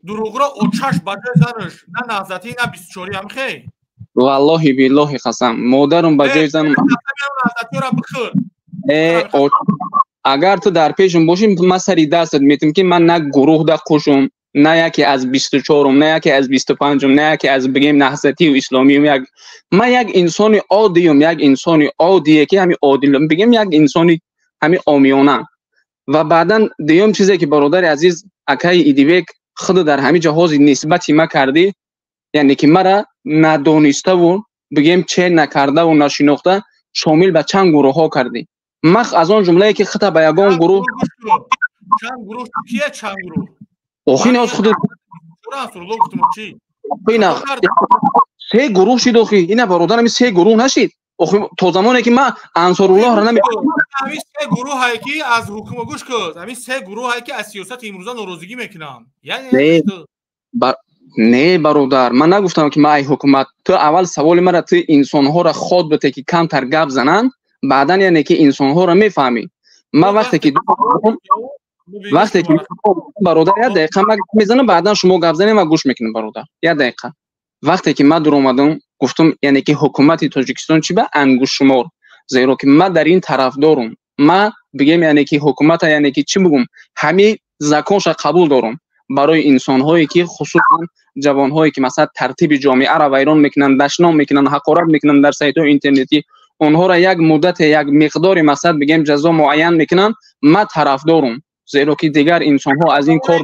Дурӯғро очаш ба ҷои занаш, на наҳзатӣ, на бисчорӣ, ҳамхей. Валлоҳи биллоҳи қасам, модарам ба ҷои занам. Наҳзатиёра бихӯр. Агар ту дар пешам бошӣ, ман сари дастат метам ки ман на гурӯҳ да қушум, на яке аз 24-ум, на яке аз 25-ум, на яке аз бигем наҳзатию исломиюм. Як ман як инсони оддиюм, як инсони оддие ки ҳами одил бигем, як инсони ҳами омиёна. Ва баъдан дуюм чизе ки, бародари азиз, акаи Идибек, худ дар ҳамин ҷо ҳозир нисбати ма кардӣ, яъне ки мара надониставу бигем, че накардаву нашинохта. Шомил ба чанд гурӯҳҳо кардӣ. Ман аз он ҷумлае ки хита ба ягон гурӯҳ чанд гурӯҳ кия чанд гурӯҳ? Охи не худ се гурӯҳ шид охи. Ина бародар ами се гурӯҳ нашид. Охи то замоне ки ман Ансоруллоҳро наме ҳамин се гурӯҳае ки аз ҳукума гӯш кун, ҳамин се гурӯҳае ки аз сиёсати имрӯза норозигӣ мекунанд. Яъне не бародар, ман нагуфтам ки ман ай ҳукумат. Ту аввал саволи мара ту инсонҳоро ход бите ки камтар гап зананд, баъдан яъне ки инсонҳоро мефаҳмӣ. Ман вақте ки бародар як дақиқа ман гап мезанам, баъдан шумо гап занед ва гӯш мекунем бародар. Як дақиқа. Вақте ки ман дуромадам, гуфтам яъне ки ҳукумати Тоҷикистон чӣ ба ангуштшумор, зеро ки ман дар ин тарафдорум. Ман бигем яъне ки ҳукумата яъне ки чӣ бигум, ҳамин законша қабул дорум барои инсонҳое ки хусусан ҷавонҳое ки масалан тартиби ҷомеаро вайрон мекунанд, дашном мекунанд, ҳақорат мекунанд дар сайтҳои интернетӣ, онҳоро як муддате, як миқдори масалан бигем ҷазо муайян мекунанд. Ман тарафдорум, зеро ки дигар инсонҳо аз ин кор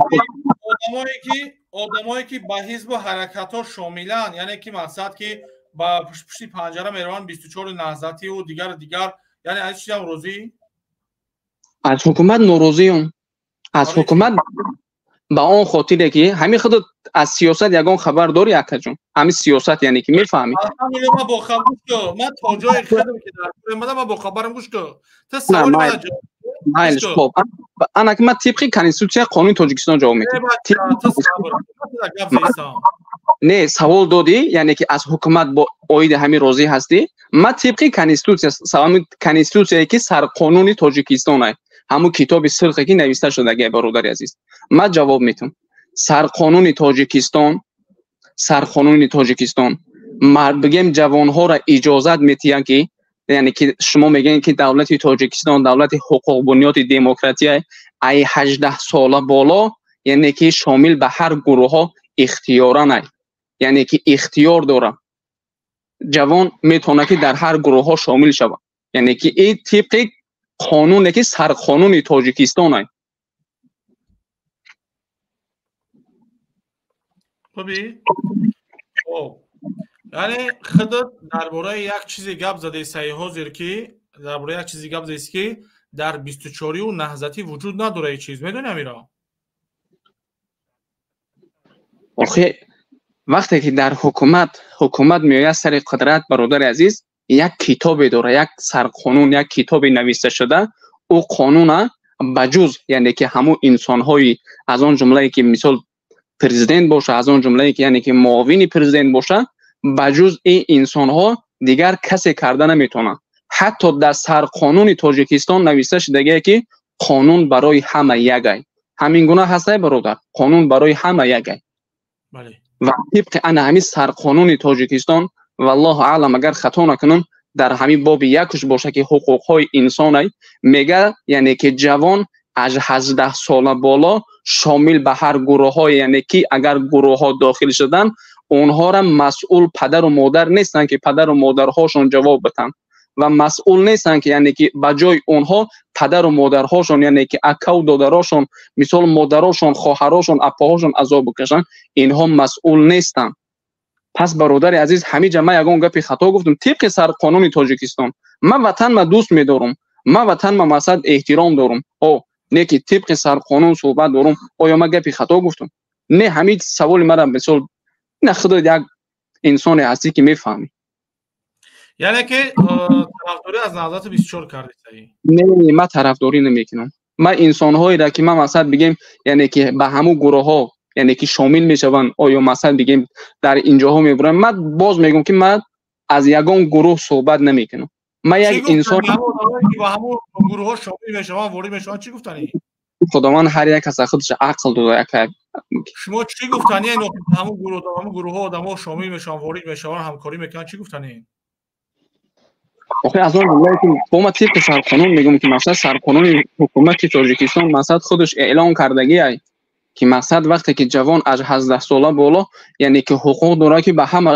одамое ки ба ҳизбу ҳаракатҳо шомиланд, яъне ки мақсад ки ба пушти панҷара мераванд 24 наҳзативу дигар дигар, яъне аз чизам розӣ? Аз ҳукумат норозиюм. Аз ҳукумат ба он хотире ки ҳамин худ аз сиёсат ягон хабар дорӣ акаҷон? Ҳамин сиёсат яъне ки мефаҳмӣ? Алҳамдулилла ман бохабар гӯш кун. Ман то ҷое худам ки дар омадам ман бохабарам гӯш кун. Ту саволи мана ҷавоб Майлиш, хоб. Ана ки ман тибқи конститутсия қонуни Тоҷикистон ҷавоб медиҳам. Не, савол додӣ, яъне ки аз ҳукумат бо оиди ҳамин розӣ ҳастӣ? Ман тибқи конститутсия, конститутсияе ки сарқонуни Тоҷикистон ай, ҳамун китоби сурхе ки нависта шудагиай бародари азиз, ман ҷавоб медиҳам. Сарқонуни Тоҷикистон, сарқонуни Тоҷикистон бигем ҷавонҳоро иҷозат медиҳанд ки яъне ки шумо мегӯед ки давлати Тоҷикистон давлати ҳуқуқбунёди демократия ай 18 сола боло, яъне ки шомил ба ҳар гурӯҳҳо ихтиёран ай, яъне ки ихтиёр дорад. Ҷавон метавонад ки дар ҳар гурӯҳҳо шомил шавад, яъне ки ин тибқи қонуне ки сарқонуни Тоҷикистон ай. Хуби? Хоб. Яъне худат дар бораи як чизе гап задаи саи ҳозир ки дар бораи як чизе гап задаист ки дар 24-ю наҳзатӣ вуҷуд надорад ин чиз. Медонӣ амиро? Охи вақте ки дар ҳукумат меояд сари қудрат, бародари азиз, як китобе дорад, як сарқонун, як китобе нависта шуда, ӯ қонуна ба ҷуз яъне ки ҳамун инсонҳои аз он ҷумлае ки мисол президент боша, аз он ҷумлае ки яъне ки муовини президент боша, ба ҷуз ин инсонҳо дигар касе карда наметавонад. Ҳатто дар сарқонуни Тоҷикистон нависта шудагие ки қонун барои ҳама ягай. Ҳамин гуна ҳастай бародар, қонун барои ҳама ягай. Ва тибқи ана ҳамин сарқонуни Тоҷикистон, валлоҳу аълам агар хато накунам, дар ҳамин боби якуш боша ки ҳуқуқҳои инсонай мега, яъне ки ҷавон аз 18 сола боло шомил ба ҳар гурӯҳҳо, яъне ки агар гурӯҳҳо дохил шуданд, онҳоро масъул падару модар нестанд ки падару модарҳошон ҷавоб битанд ва масъул нестанд ки яъне ки ба ҷои онҳо падару модарҳошон, яъне ки акаву додарошон, мисол модарошон, хоҳарошон, апаҳошон азоб бикашанд, инҳо масъул нестанд. Пас бародари азиз, ҳамин ҷа ман ягон гапи хато гуфтам. Тибқи сарқонуни Тоҷикистон ман ватанма дӯст медорам, ман ватанма мақсад эҳтиром дорам. О, не ки тибқи сарқонун суҳбат дорам, оё ман гапи хато гуфтам? Не, ҳамин саволи мара мисол на худат як инсоне ҳастӣ ки мефаҳмӣ. Яъне ки тарафдорӣ аз наҳзати 24 кардӣ саҳӣ? Не, ман тарафдорӣ намекунам. Ман инсонҳоеро ки ман мақсад бигем, яъне ки ба ҳамун гурӯҳҳо яъне ки шомил мешаванд, оё масалан бигем дар инҷоҳо мебуранд, ман боз мегӯям ки ман аз ягон гурӯҳ суҳбат намекунам. Ман як инсон ба ҳамун гурӯҳҳо шомил мешаванд, ворид мешаванд, чӣ гуфтанӣ? Худованд ҳар як кас худаш ақл дода. Як шумо чӣ гуфтанӣ? Ҳамун гурӯҳ, ҳамун гурӯҳҳо одамо шомил мешаванд, ворид мешаванд, ҳамкорӣ мекунанд, чӣ гуфтанӣ? Охи аз он ҷумлае ки бо ма тибқи сарқонун мегӯям ки масалан сарқонуни ҳукумати Тоҷикистон масалан худаш эълон кардагиай ки мақсад вақте ки ҷавон аз 18 сола боло, яъне ки ҳуқуқ дорад ки ба ҳама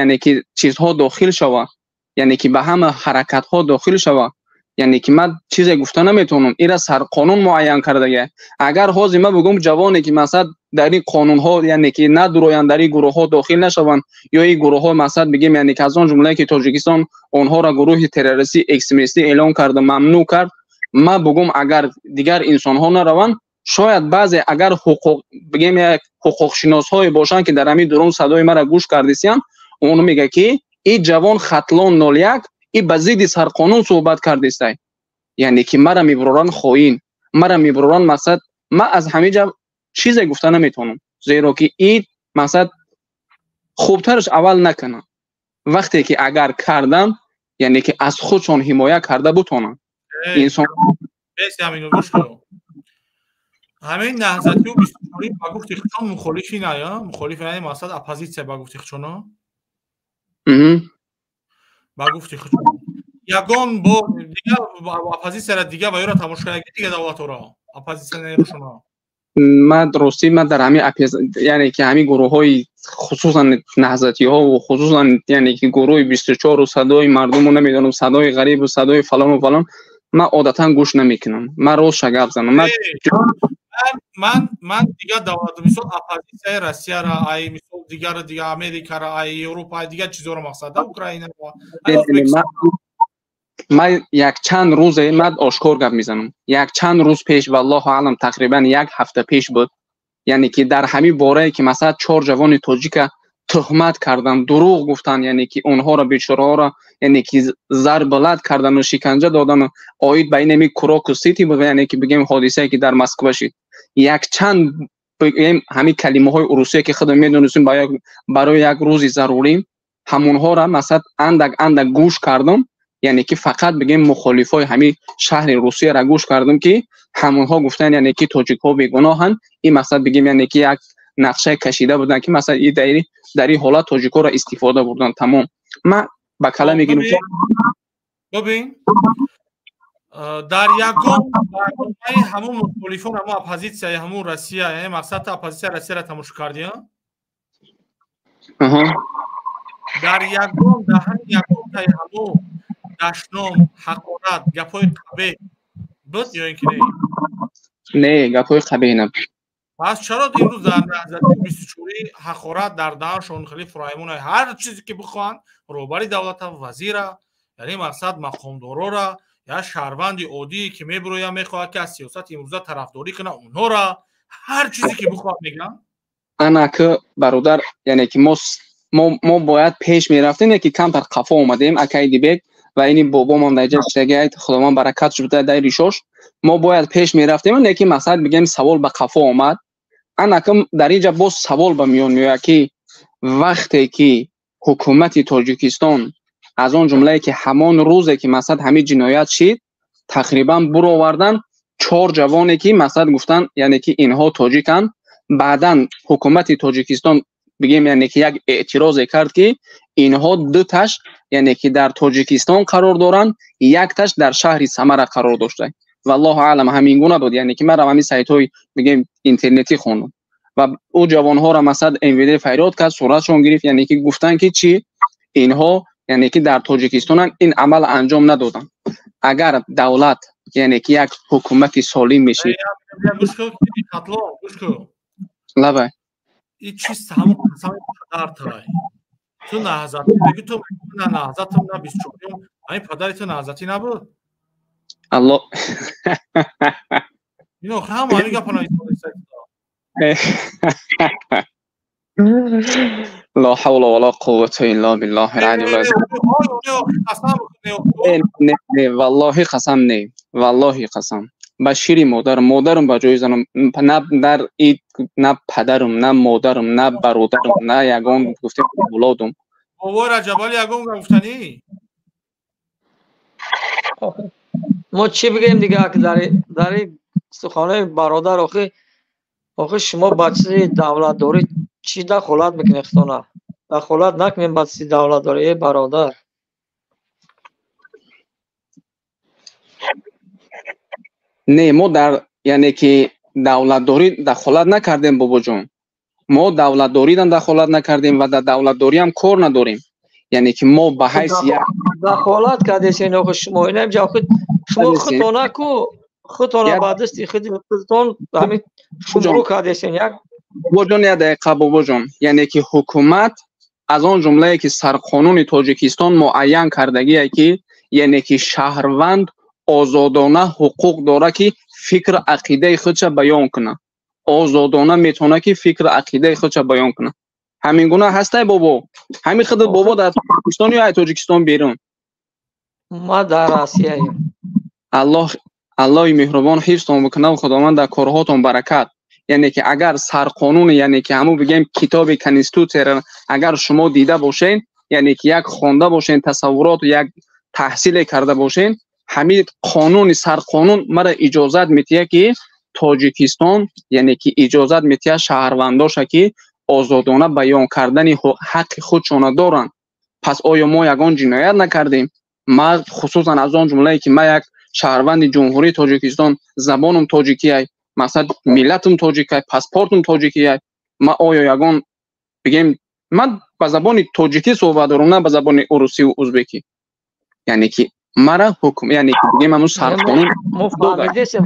яъне ки чизҳо дохил шавад, яъне ки ба ҳама ҳаракатҳо дохил шавад. Яъне ки ман чизе гуфта наметавонам, ира сарқонун муайян кардага. Агар ҳозир ман бигӯм ҷавоне ки масалан дар ин қонунҳо, яъне ки надуроянд, дар ин гурӯҳҳо дохил нашаванд, ё ин гурӯҳҳо масалан бигем, яъне ки аз он ҷумлае ки Тоҷикистон онҳоро гурӯҳи террористӣ, экстремистӣ эълон карда, мамнӯъ кард, ман бигӯм агар дигар инсонҳо нараванд, шояд баъзе агар ҳуқуқ бигем як ҳуқуқшиносҳое бошанд ки дар ҳамин дурун садои маро гӯш кардисиянд, он мегӯяд ки ин ҷавон Хатлон 01 и ба зидди сарқонун суҳбат кардистай. Яъне ки мара мебуроранд хоин, мара мебуроранд мақсад, ман аз ҳамин ҷа чизе гуфта наметавонам, зеро ки ин мақсад хубтараш аввал накунам. Вақте ки агар кардам, яъне ки аз худшон ҳимоя карда бутонам. Инсон ҳамин наҳзатиу 24 ба гуфти худшон мухолифи ная, мухолифи яъне мақсад оппозитсия ба гуфти худшоно. Ба гуфти худшон ягон бо дигар оппозитсияра дига ва ёра тамошо кардаги дига давлатҳоро оппозитсионершоно. Ман ростӣ ман дар ҳамин яъне ки ҳамин гурӯҳҳои хусусан наҳзатиҳо ва хусусан яъне ки гурӯҳи 24 садои мардуму намедонам садои ғарибу садои фалону фалон ман одатан гӯш намекунам. Ман ростша гап занам. Ман дигар давлат мисол оппозитсияи Россияра, ай мисол дигар дига Америкара, ай Европа, ай дигар чизҳоро мақсад, Украинаро. Ман якчанд рӯзе ман ошкор гап мезанам. Якчанд рӯз пеш, валлоҳу аълам, тақрибан як ҳафта пеш буд, яъне ки дар ҳамин борае ки масалан 4 ҷавони тоҷика туҳмат кардан, дурӯғ гуфтан, яъне ки онҳоро бечораҳоро яъне ки зарбалад кардану шиканҷа додану оид ба ин ҳамин Крокус Сити буд, яъне ки бигем ҳодисае ки дар Москва шид. Якчанд бигем ҳамин калимаҳои урусие ки худам медонистем барои як рӯзи зарурӣ, ҳамонҳоро масалан андак андак гӯш кардам, яъне ки фақат бигем мухолифои ҳамин шаҳри Русияро гӯш кардам ки ҳамонҳо гуфтанд яъне ки тоҷикҳо бегуноҳанд. Ин масалан бигем яъне ки як нақша кашида буданд ки масалан ин дар ин ҳолат тоҷикҳоро истифода бурданд. Тамом. Ман ба кала мегирам. Бибин, дар ягон барномаи ҳамун мухолифон, ҳамун оппозитсияи ҳамун Россия, яъне мақсад оппозитсияи Россияро тамошо кардӣ? Дар ягон даҳани ягонтаи ҳамун дашном, ҳақорат, гапҳои қабеҳ буд ё ин ки не? Не, гапҳои қабеҳ набуд. Пас чаро имрӯз дар наҳзати 24 ҳақорат дар даҳаншон хеле фураймон, ҳар чизе ки бихоҳанд роҳбари давлата, вазира, яъне мақсад мақомдорора, я шаҳрванди оддие ки мебирояд мехоҳад ки аз сиёсати имрӯза тарафдорӣ кунад, онҳора ҳар чизе ки бихоҳад мегӯянд? Ана ки бародар, яъне ки мо бояд пеш мерафтем, яке камтар қафо омадем, акаи Дибек ва ини бобомам дар ҷа шидаги, Худованд баракат шуда дар ришош. Мо бояд пеш мерафтем, яке мақсад бигем савол ба қафо омад. Ана ки дар инҷа боз савол ба миён меояд ки вақте ки ҳукумати Тоҷикистон аз он ҷумлае ки ҳамон рӯзе ки масалан ҳамин ҷиноят шид, тақрибан буровардан 4 ҷавоне ки масалан гуфтан яъне ки инҳо тоҷиканд. Баъдан ҳукумати Тоҷикистон бигем яъне ки як эътирозе кард ки инҳо дуташ яъне ки дар Тоҷикистон қарор доранд, якташ дар шаҳри Самара қарор дошта. Валлоҳу аълам ҳамин гуна буд, яъне ки ман ҳамин сайтҳои бигем интернетӣ хондам ва ӯ ҷавонҳоро масалан МВД фарёд кард, суратшон гирифт, яъне ки гуфтанд ки чӣ инҳо яъне ки дар Тоҷикистонанд, ин амал анҷом надоданд. Агар давлат яъне ки як ҳукумати солим мешид. Лабай. Ин чиз ҳамон қасами падар тай. Ту наҳзатӣ мегӣ, ту на наҳзатам, на 24-юм. Ҳамин падари ту наҳзатӣ набуд? Алло. Ино ҳама ҳамин гапро нависонда. لا حول ولا قوة إلا بالله العلي العظيم. Не, не, валлоҳи қасам не. Валлоҳи қасам. Ба шири модар, модарам ба ҷои занам, на дар ид, на падарам, на модарам, на бародарам, на ягон гуфтем авлодум. Бобои Раҷабали ягон гуфтанӣ? Мо чӣ бигӯем дигар дар суханои бародар? Охи шумо ба чизи давлатдорӣ чӣ дахолат мекунед худтона? Дахолат накунед ба чизи давлатдорӣ, эй бародар. Не, мо дар яъне ки давлатдорӣ дахолат накардем, бобоҷон. Мо давлатдоридан дахолат накардем ва дар давлатдориам кор надорем. Яъне ки мо ба ҳайси як дахолат кардесен охи шумо. Инам ҷа охи Шумо худтона ку худтона ба дасти худтон ҳамин шумру кардесен як. Бобоҷон, як дақиқа, бобоҷон. Яъне ки ҳукумат аз он ҷумлае ки сарқонуни Тоҷикистон муайян кардагие ки яъне ки шаҳрванд озодона ҳуқуқ дорад ки фикр ақидаи худша баён кунад. Озодона метавонад ки фикр ақидаи худша баён кунад. Ҳамин гуна ҳастай, бобо? Ҳамин худ, бобо, дар Тоҷикистон ё Тоҷикистон берун? Ма дар Россияем. Аллоҳ, Аллоҳи меҳрубон ҳифзтон бикунад, Худованд дар корҳотон баракат. Яъне ки агар сарқонун, яъне ки ҳамун бигем китоби конститутсияро агар шумо дида бошед, яъне ки як хонда бошед, тасаввурот як таҳсиле карда бошед, ҳамин қонуни сарқонун мара иҷозат метиҳад ки Тоҷикистон, яъне ки иҷозат метиҳад шаҳрвандоша ки озодона баён кардани ҳаққи худшона доранд. Пас оё мо ягон ҷиноят накардем? Ма хусусан аз он ҷумлае ки ма як шаҳрванди Ҷумҳурии Тоҷикистон, забонум тоҷикиай, мақсад миллатум тоҷикай, паспортум тоҷикиай, ма оё ягон бигем, ман ба забони тоҷикӣ суҳбат дорам, на ба забони урусиву узбекӣ. Яъне ки мара ҳукм, яъне ки бигем ҳамун сарқонун. Мо фаҳмидесем,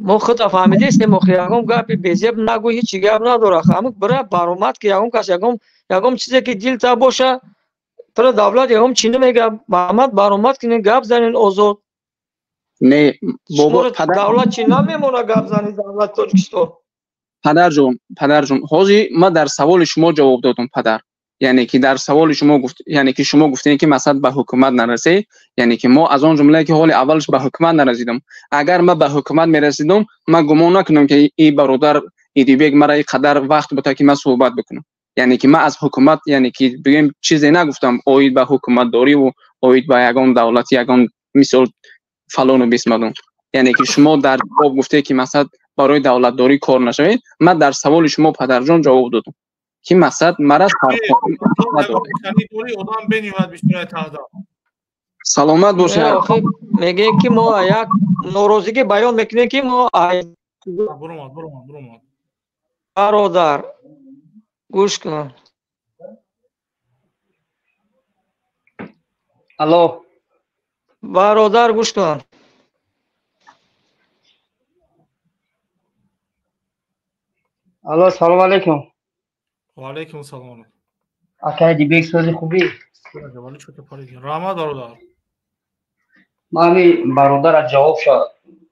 мо худа фаҳмидесем. Охи, ягон гапи безеб нагӯ, ҳечи гап надора. Ҳамун бира баромад ки ягон кас ягон чизе ки дилта боша, тра давлат ягон чи намега. Баромад, баромад кинен, гап занен озод. Не, бобо, давлат чи намемона гап зани, давлати Тоҷикистон. Падарҷон, падарҷон, ҳозир ман дар саволи шумо ҷавоб додам, падар. Яъне ки дар саволи шумо гуфт, яъне ки шумо гуфтем ки масалан ба ҳукумат нарасед, яъне ки мо аз он ҷумлае ки ҳоли аввалш ба ҳукумат нарасидам. Агар ман ба ҳукумат мерасидам, ман гумон накунам ки ин бародар Идибек мара ин қадар вақт бута ки ман суҳбат бикунам. Яъне ки ман аз ҳукумат, яъне ки бигем, чизе нагуфтам оид ба ҳукуматдориву оид ба ягон давлати, ягон мисол фалону бисмадон. Яъне ки шумо дар ҷавоб гуфтед ки масалан барои давлатдорӣ кор нашавед. Ман дар саволи шумо, падарҷон, ҷавоб додам ки мақсад мара. Саломат бошед. Мегӯем ки мо як норозигӣ баён мекунем ки мо, бародар, гӯш кун. Алло. Бародар, гӯш кун. Алло, салом алейкум. Ва алейкум салом. Акай Дибек, сози, хубӣ? Раҳмат, бародар. Ман ҳами бародара ҷавобша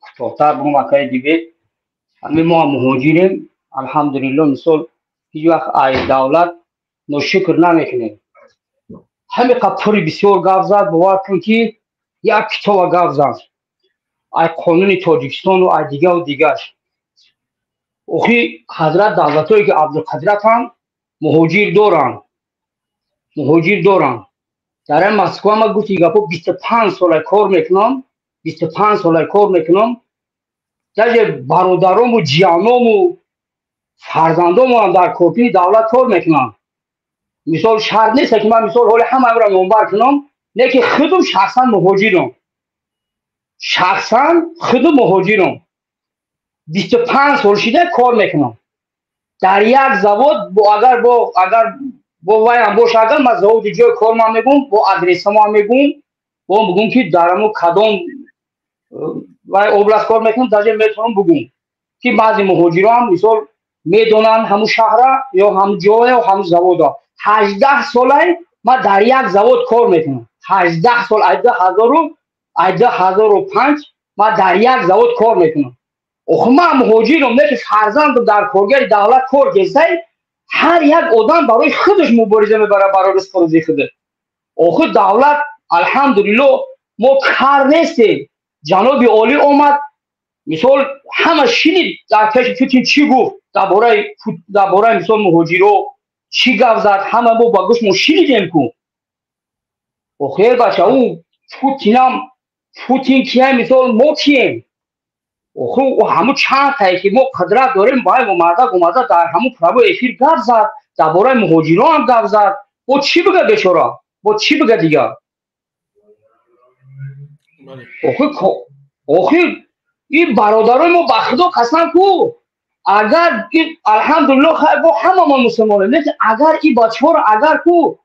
кӯтоҳтар бугум, акай Дибек. Ҳами мо муҳоҷирем, алҳамдулилло, мисол ҳеҷ вақт ай давлат ношукр намекунем. Ҳами қа пури бисёр гап зад, бовар кун ки як китоба гап зад ай қонуни Тоҷикистону ай дигаву дигаш. Охи, ҳазрат, давлатое ки абдулқадратам муҳоҷир доранд, муҳоҷир доранд. Дар ин Москва ма гуфти гапо, 25 сола кор мекунам, 25 сола кор мекунам. Даже бародарому, ҷияному, фарзандомоам дар коркуни давлат кор мекунанд. Мисол, шарт нест ки ман мисол ҳоли ҳамаро номбар кунам, не ки худум шахсан муҳоҷирам, шахсан худум муҳоҷирам, 25 сол шида кор мекунам дар як завод. Бо агар бо вайам боша, агар ман заводи ҷои кормам мегӯм, бо адресамам мегӯм, бо бигӯм ки дар ҳамун кадом вай област кор мекунам. Даже метавонам бигӯм ки баъзе муҳоҷироам мисол медонанд ҳамун шаҳра ё ҳамун ҷоя ё ҳамун завода. 18 солай ман дар як завод кор мекунам, 18 сол, ай 2005 ман дар як завод кор мекунам. Охи, ман муҳоҷирам, не ки фарзандам дар коргари давлат кор кесай. Ҳар як одам барои худаш мубориза мебарад, барои ризқу рӯзии худаш. Охи, давлат, алҳамдулилло, мо кар нестем. Ҷаноби олӣ омад, мисол ҳама шинид дар пеши Путин чӣ гуфт дар бораи мисол муҳоҷиро чӣ гап зад, ҳама мо ба гӯшмо шинидем ку. Охир, бача, ӯ Путинам, Путин кия, мисол мо кием? Охир, ҳамун чанд тае ки мо қудрат дорем, бай мардак омада дар ҳамун прямой эфир гап зад, дар бораи муҳоҷироам гап зад. Бо чӣ бига бечора, бо чӣ бига дигар? Охир, ин бародарои мо, ба Худо қасам ку, агар, алҳамдулилло, хайр, бо ҳама мо мусулмонем, лекин агар ин бачаҳоро агар ку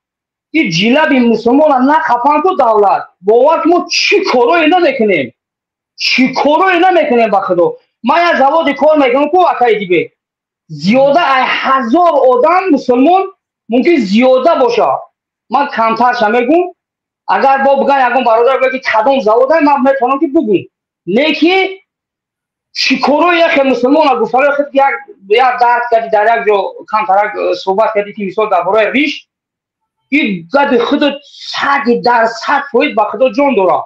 Ин ҷилаби мусулмона нахафан ку давлат, бовар ки мо чӣ корое намекунем, чӣ корое намекунем. Ба худо, ман як заводи кор мекунам ку, акаи Дибек, зиёда ай 1000 одам мусулмон мумкин зиёда боша, ман камтарша мегум. Агар бо биган ягон бародар бигӯяд ки кадом заводай, ман метавонам ки бугум. Не ки чӣ корое яхе мусулмона гуфтарои худ як дард кардӣ, дар як ҷо камтарак суҳбат кардӣ ки мисол дар бораи риш, ин гапи худо 100% ба худо ҷон дорад.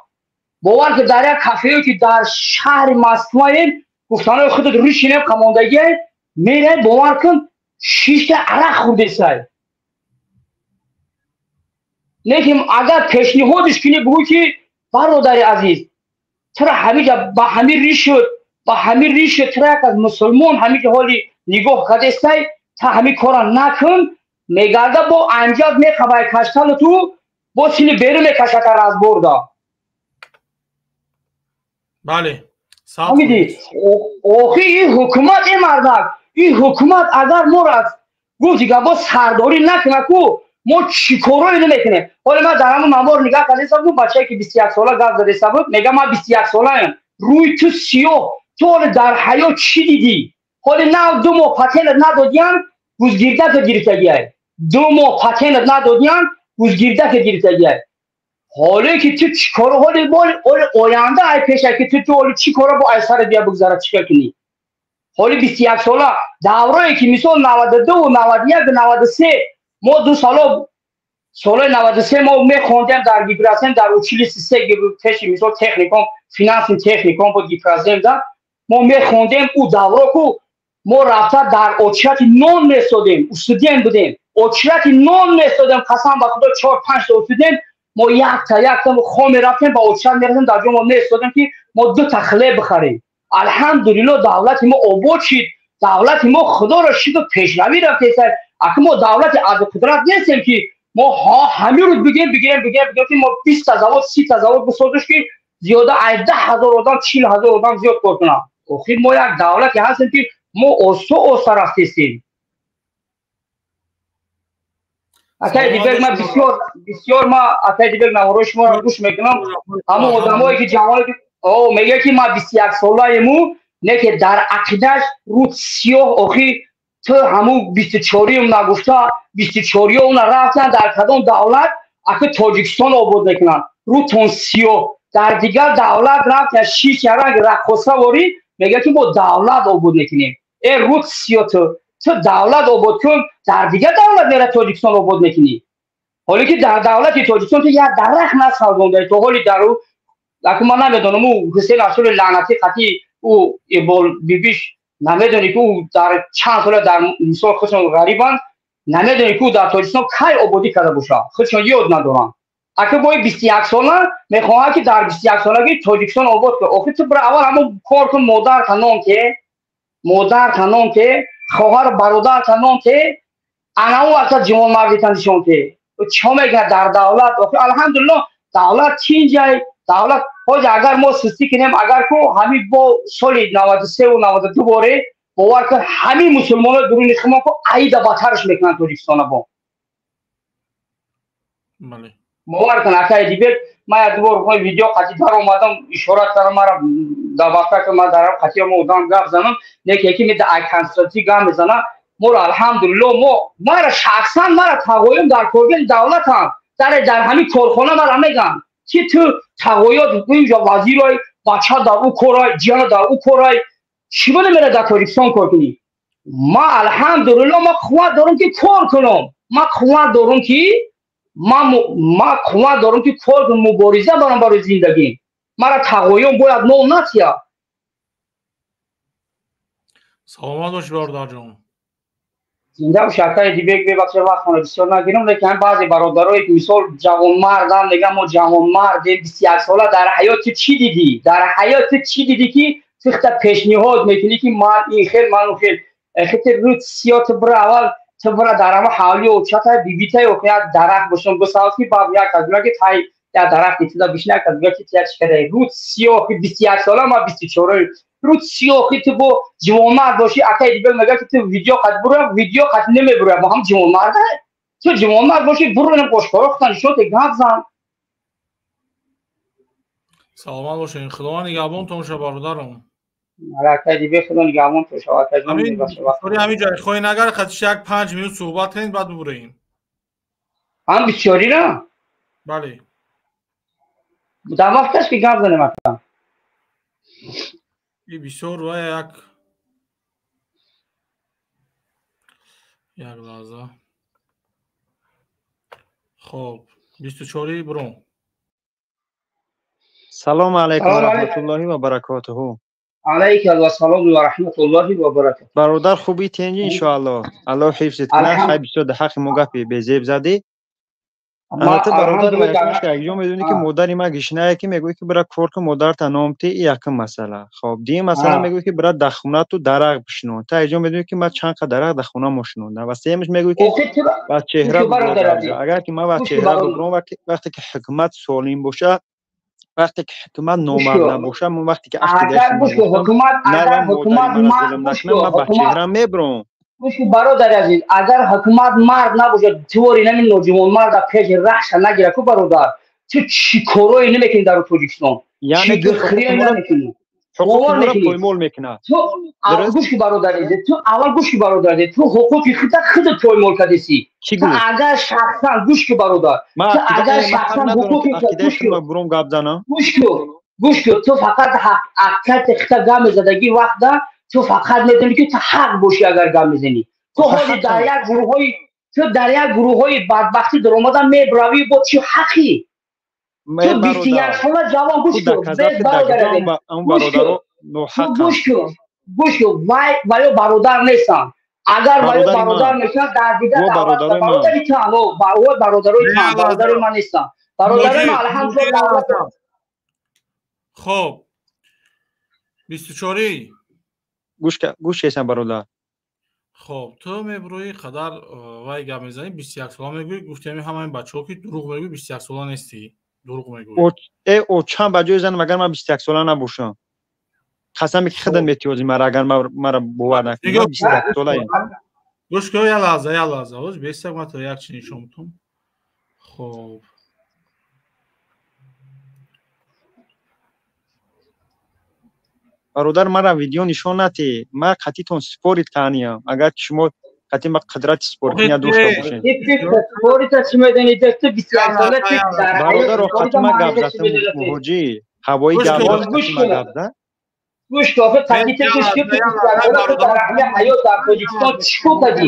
Бовар ки дар як кафее ки дар шаҳри Москваем, гуфтанои худот ришинем қамондагие мерай, бовар кун, шишта арақ хӯрдесай. Лекин агар пешниҳодиш кунӣ, бугӯ ки бародари азиз, тура ҳамиҷа ба ҳамин ришуд, ба ҳамин ришуд тура як аз мусулмон ҳамиҷа ҳоли нигоҳ кардестай, та ҳамин кора накун, мегарда бо анҷад мехабай каштану ту бо сини беру мекашата разборда. Бале. Фаҳмидӣ? Охи ин ҳукумат, ин мардак, ин ҳукумат агар моро гуфти гап бо сардорӣ накуна ку, мо чӣ корое намекунем. Ҳоле ман дар ҳамон навор нигаҳ кардаистам ку, бачае ки 21 сола гап задаиста буд, мега ман 21 солаем, рӯи ту сиёҳ, ту ҳоле дар ҳаёт чӣ дидӣ? Ҳоле нав 2 моҳ патентат надодиян, гузгирдака гирифтагиай. 2 моҳ патентат надодиян, гузгирдака гирифтагиай. Ҳоле ки ту чӣ коро, ҳоле ҳоле оянда ай пеша ки ту ҳоле чӣ коро бо ай сарат бия бигзарад, чӣ кор кунӣ? Ҳоле 21 сола, даврое ки мисол 92, 91, 93, мо ду сола, солаи 93 мо мехондем дар Гипрозем, дар училище се пеши мисол техникум, финансовый техникум буд Гипрозем да, мо мехондем. Ӯ давро ку мо рафта дар очрати нон месодем, студент будем, очрати нон месодем, қасам ба худо, 4-5 та студент мо якта якта хом мерафтем, ба очрат мерасем, дар ҷо мо месодем ки мо 2 та хлеб бихарем. Алҳамдулилло, давлати мо обод шид, давлати мо худоро шукр пешравӣ рафтеса. Аки мо давлати абқудрат нестем ки мо ҳамин рӯз бигем бигем бигем бигем ки мо 20 та завод, 30 та завод бисозиш ки зиёда аз 10 000 одам, 40 000 одам зиёд кор кунанд. Охир мо як давлате ҳастем ки мо оста оста рафтестем. Акай Дибек, ман бисёр бисёр ма акай Дибек наворои шуморо гӯш мекунам. Ҳамон одамое ки ҷавоне ки мегӯяд ки ман 21 солаему, не ки дар ақидааш рӯд сиёҳ. Охи ту ҳамун 24-юм нагуфта, 24-юм рафтан дар кадом давлат аки Тоҷикистон обод мекунанд, рӯтон сиёҳ. Дар дигар давлат рафтан шиш ранг раққоса ворӣ, мегӯяд ки мо давлат обод мекунем. Э рӯт сиёҳ, ту давлат обод кун, дар дигар давлат мера Тоҷикистон обод мекунӣ, ҳоле ки дар давлати Тоҷикистон ту як дарахт насавзондаи то ҳоли дар аку. Ман намедонам, ӯ Ҳусейн Ашури лаънатӣ қатъи ӯ Ибол бибиш, намедонӣ ки ӯ дар чанд сола дар мисол худшон ғарибанд, намедонӣ ки ӯ дар Тоҷикистон кай ободӣ карда бошад, худшон ёд надоранд. Аки бои 21 сола мехоҳад ки дар 21 солагӣ Тоҷикистон обод кун. Охи ту бира аввал ҳамон кор кун, модарта нон те, модарта нон те, хоҳару бародарта нон те, ана ӯ вақта ҷавонмардита нишон те. Чо мегӯяд дар давлат? Охи алҳамдулилло, давлат тинҷай, давлат ҳоҷа. Агар мо сустӣ кунем, агар ку ҳамин бо соли 93-у 92 боре, бовар кун, ҳамин мусулмонои дуруни химон ку аида батарш мекунанд Тоҷикистона бо. Бовар кун, акай Дибек, ман як дубор видео қатӣ дар омадам, ишора кардам, мара даъват кард, ман дар қатӣ одам гап занам, неки яки меда ай конститутсия гап мезана. Моро алҳамдулилло, мо мара шахсан мара тағоён дар коргоҳи давлатам, дар ҳамин корхона мара мегӯянд ки ту тағоёт инҷо вазирой, бача дар ӯ корай, ҷияна дар ӯ корай, чӣ буд мера дар Тоҷикистон кор кунӣ? Ма алҳамдулилло, ма қувват дорам ки кор кунам, ма қувват дорам ки ма қувват дорам ки кор кунам, мубориза барам барои зиндагим. Мара тағоён бояд нол натия. Саломат бошӣ, бародарҷон. Зинда бош, акаи Дибек. Бебахшед, вақтмонро бисёр нагирам, лекин ҳам баъзе бародарое ки мисол ҷавонмардам, мегӯям мо ҷавонмардем, 21 сола, дар ҳаёт ту чӣ дидӣ? Дар ҳаёт ту чӣ дидӣ ки ту хта пешниҳод мекунӣ ки ман ин хел, ман он хел? Хите рӯд сиё, ту бира аввал, ту бира дар ҳама ҳавли очатай бибитай, охи як дарахт бошам бисавз ки баъд як кас бигӯяд ки тай як дарахти туда бишина, як кас бигӯяд ки ту як чӣ кардаи. Рӯд сиё, 21 сола, ман 24. Рӯд сиёҳи, ту бо ҷавонмард бошӣ. Акаи Дибек мегӯяд ки ту видео қат бура, видео қат намебура, бо ҳам ҷавонмарда. Ту ҷавонмард бошӣ, буро инам ошкоро худтан нишон де, гап зан. Саломат бошед. Худованд нигаҳбонтон шавад, бародарам. Акай Дибек, Худо нигаҳбонтон шавад, акаҷон. Ҳамин ҷой хоҳед агар хатиш як 5 минут суҳбат кунед, баъд бибурем. Ҳам бисёрира? Бале. Дар вақташ ки гап занем, ака. И бисёр ва як лаҳза. Хоб, 24 буром. Салому алайкум ва раҳматуллоҳи ва баракотуҳу. Алайка вассалому ва раҳматуллоҳи ва баракотуҳу. Бародар, хубӣ, тинҷӣ, иншоаллоҳ. Аллоҳ ҳифзит кунад. Хай, бисёр дар ҳаққи мо гапи безеб задӣ. Албатта бародар, якҷо медонӣ ки модари ман гишнае ки мегӯяд ки бира кор кун, модарта ном ти, и якум масъала. Хоб, дуюм масъала мегӯяд ки бира дар хона ту дарахт бишинон. Та якҷо медонӣ ки ман чанд қа дарахт дар хона мо шинондам. Ва сеюмаш мегӯяд ки ба чеҳра бубурам. Агар ки ман ба чеҳра бубурам, вақте ки ҳукумат солим боша, вақте ки ҳукумат номард набоша, ман вақте ки ман ба чеҳра мебурам. Гӯш бародари азиз, агар ҳукумат мард набошад, твори нами ноҷавонмарда пеши раҳша нагира ку, бародар, ту чӣ корое намекунӣ дар Тоҷикистон? Яъне чӣ гухрие намекунӣ? Поймол мекунад. Гӯш бародари азиз, ту аввал гӯш бародари азиз, ту ҳуқуқи худта худат поймол кардеси. Ту агар шахсан гӯш ку бародар, ту агар шахсан ҳуқуқи буром гап занам. Гӯш ку, ту фақат ҳаққати худта гап мезадагӣ вақта ту фақат медонӣ ки ту ҳақ бошӣ агар гап мезанӣ. Ту ҳоли дар як гурӯҳҳои ту дар як гурӯҳҳои бадбахтӣ даромада мебравӣ бо чӣ ҳаққӣ? Ту 21 сола ҷавон, гӯш кун, гӯш кун, вай ваё бародар нестанд. Агар ваё бародар мешаванд, дар дигар давлат бародари тан, бародарои тан, бародарои ман нестанд. Бародарои ман алҳамдулиллоҳ. Хоб, 24 гӯш кесам, бародар. Хоб, ту мебурӯӣ қадар вай гап мезанӣ, 21 сола мегӯӣ, гуфтеми ҳамаи бачаҳо ки дурӯғ мегӯӣ, 21 сола нестӣ, дурӯғ мегӯӣ. Э, очам ба ҷои занам, агар ман 21 сола набошам, қасаме ки худам метиёзи мара, агар мара бовар накунӣ, ман 21 солаем. Гӯш кун, як лаҳза, як лаҳза, ҳоз бесак ман туро як чи нишон метам. Хоб, бародар, мара видео нишон натӣ, ман қатитон спорит каниям. Агар ки шумо қати ма қудрати споркиня дошта бошед. Бародар, қати ма гап задам, муҳоҷӣ ҳавои гап зад, қати ма гап зад. Гӯш кун, охир қати гӯш кун, ту дар ҳаёт дар Тоҷикистон чӣ кор кардӣ?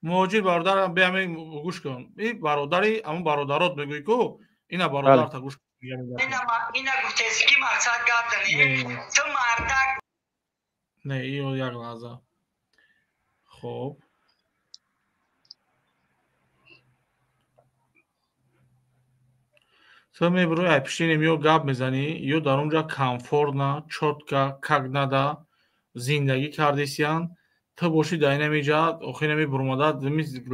Муҳоҷир бародар, биами гӯш кун. И бародари ҳамон бародарот мегӯӣ ку, ина бародарта гӯш кун. Ина гуфтеси ки мақсад гап занӣ, ту мардак. Не, иё як лаҳза. Хоб, ту мебурӯи ай пиштинем, ё гап мезанӣ, ё дар он ҷа комфортно, чётко, как надо зиндагӣ кардесиян. Ту бошӣ дар инами ҷа охир нами бурмода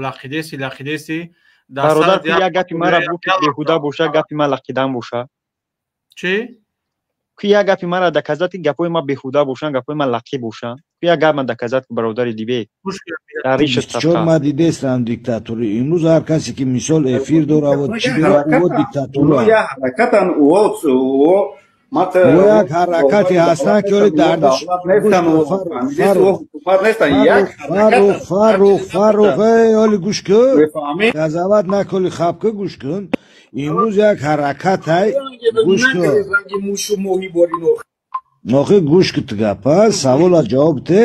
лақидеси, лақидеси. Бародар, як гапи мара бу ки беҳуда боша, гапи ман лақидан боша. Чӣ? Ки як гапи мара доказат ки гапҳои ман беҳуда бошанд, гапҳои ман лақӣ бошанд. Ки як гап ман доказат ки, бародари Дибек. Чор ман дидестам диктатури. Имрӯз ҳар касе ки мисол эфир доравад, чӣ дорад, ӯ диктатура. Ҳаракатан ӯ як ҳаракате ҳастанд ки оли дардаш Фаррух, Фаррух, оли гӯш кун, қазоват наколи, хаб кун, гӯш кун. Имрӯз як ҳаракатай, гӯш кун, охир гӯш кун, ту гапа савола ҷавоб те.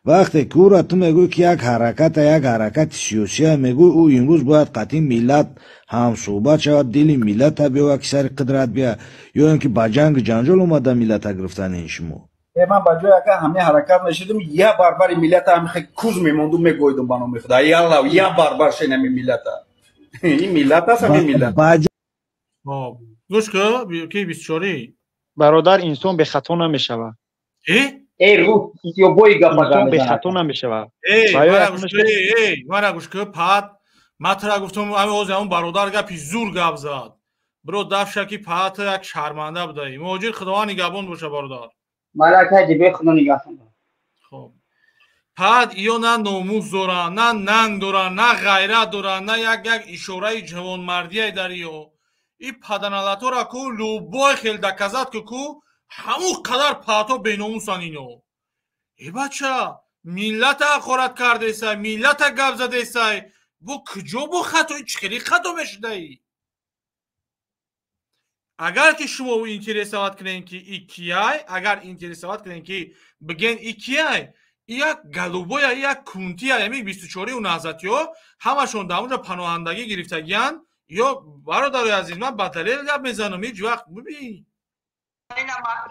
Вақте ки ӯра ту мегӯӣ ки як ҳараката, як ҳаракати сиёсия мегӯӣ, ӯ имрӯз бояд қатъи миллат ҳамсӯҳбат шавад, дили миллата биёвад ки сари қудрат бия, ё ин ки ба ҷангу ҷанҷол омада миллата гирифтани ин шумо. Ман ба ҷои агар ҳамин ҳаракат мешудам, я барбари миллата ҳамин хел куз мемонду, мегӯйдум ба номи худо, ялла я барбар шен ҳамин миллата. Ин миллат аст, ҳамин миллат. Гӯш кун, ки 24. Бародар, инсон бехато намешавад. Эй, рух ё бои гапа Инсон бехато намешавад. Эй, мара гӯш кун, пат ман тура гуфтам, ҳамин ҳозир ҳамон бародар гапи зур гап зад. Биро дафша ки паат як шарманда будаӣ. Муҳоҷир, Худованд нигаҳбон боша, бародар. Малакай Дибек, Худо нигаҳбон. Хоб, Пад иё на номус доранд, на нанг доранд, на ғайрат доранд, на як як ишораи ҷавонмардие дар иё. И паданалатора ку любой хел доказать ку ҳамун қадар паато беномусанд ино. Э бача, миллата ҳақорат кардесай, миллата гап задесай, бо куҷо бо хато, чӣ хели хато мешудаӣ? Агар ки шумо интересовать кунем ки и кияй, агар интересовать кунем ки бигӯен и кияй, як голубоя, як кунтия, ями 24-у наҳзатиҳо ҳамашон дар онҷо паноҳандагӣ гирифтагиянд. Ё бародарои азиз, ман ба далел гап мезанам, ҳеҷ вақт бибин.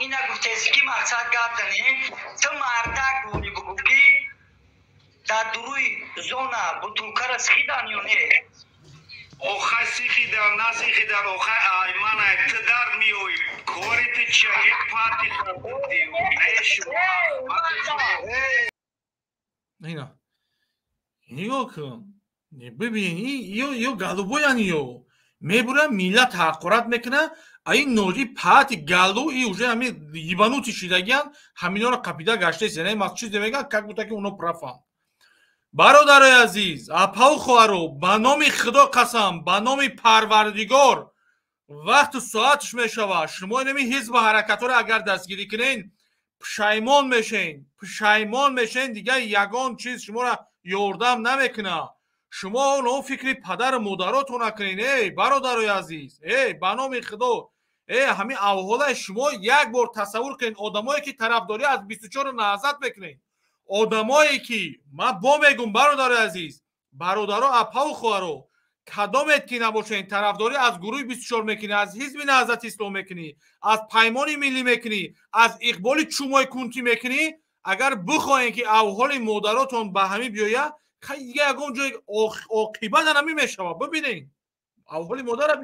Ина гуфтеси ки мақсад гап занем, ту мардак буди, бугӯ ки дар дуруи зона бутулкара сихидан ё не? Охай сихидан, насихидан, охай ай манай ту дард меоӣ, кори ту чия, як парти. Ина нигоҳ кун, бибин, ё голубоян, ё мебурам миллат ҳақорат мекуна, а ин ноҷи паати галу и уже ҳами ебанутый шидагиян, ҳаминора қапида гаштест. Яъне мас чизе мегӯянд, как будто ки оно прав анд. Бародарои азиз, апаву хоҳаро, ба номи Худо қасам, ба номи Парвардигор, вақту соатш мешавад, шумо инами ҳизбу ҳаракатҳоро агар дастгирӣ кунен, пушаймон мешен, пушаймон мешен. Дигар ягон чиз шуморо ёрдам намекунад. Шумо оно фикри падару модаротон накунен. Эй бародарои азиз, эй ба номи Худо, э ҳамин авҳолаи шумо як бор тасаввур кунед. Одамое ки тарафдорӣ аз 24 наҳзат мекунед, одамое ки ман бо мегум, бародарои азиз, бародаро, апаву хоҳаро, кадомет ки набошед, тарафдорӣ аз гурӯҳи 24 мекунӣ, аз ҳизби Наҳзати Ислом мекунӣ, аз Паймони Миллӣ мекунӣ, аз Иқболи чумои кунтӣ мекунӣ, агар бихоҳем ки авҳоли модаротон ба ҳамин биёяд, дига ягон ҷой оқибат ҳамин мешавад. Бибинед авҳоли модара.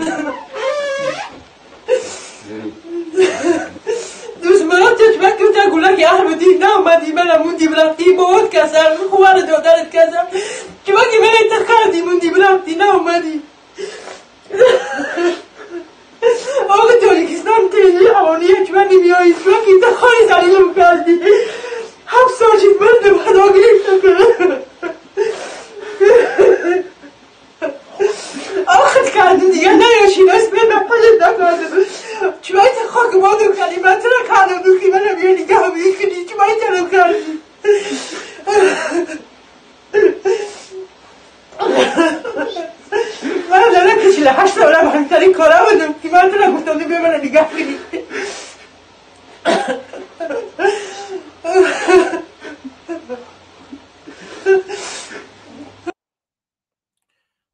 دشمنات چشمک تو گوله که احمدی نامدی من موندی رفتی بود کسر خوار دادرت کسر چما که من اتخاذی موندی رفتی نامدی. آقا تاجیکستان تیزی حوانیه چما نمیایی، چما که اتخاذی زلیلم کردی، 7 سال شد من به خدا گرفتم. آخت کردم دیگه نیاشین اسم من پشت نکردم. چما خاک بادم کردی، من تو را کردم دوکی من بیا نگه میکنی، چما طرف کردی؟ من دارم که 48 سالم مهمترین کارم بودم که من تو را گفتم بیا من نگه کنی.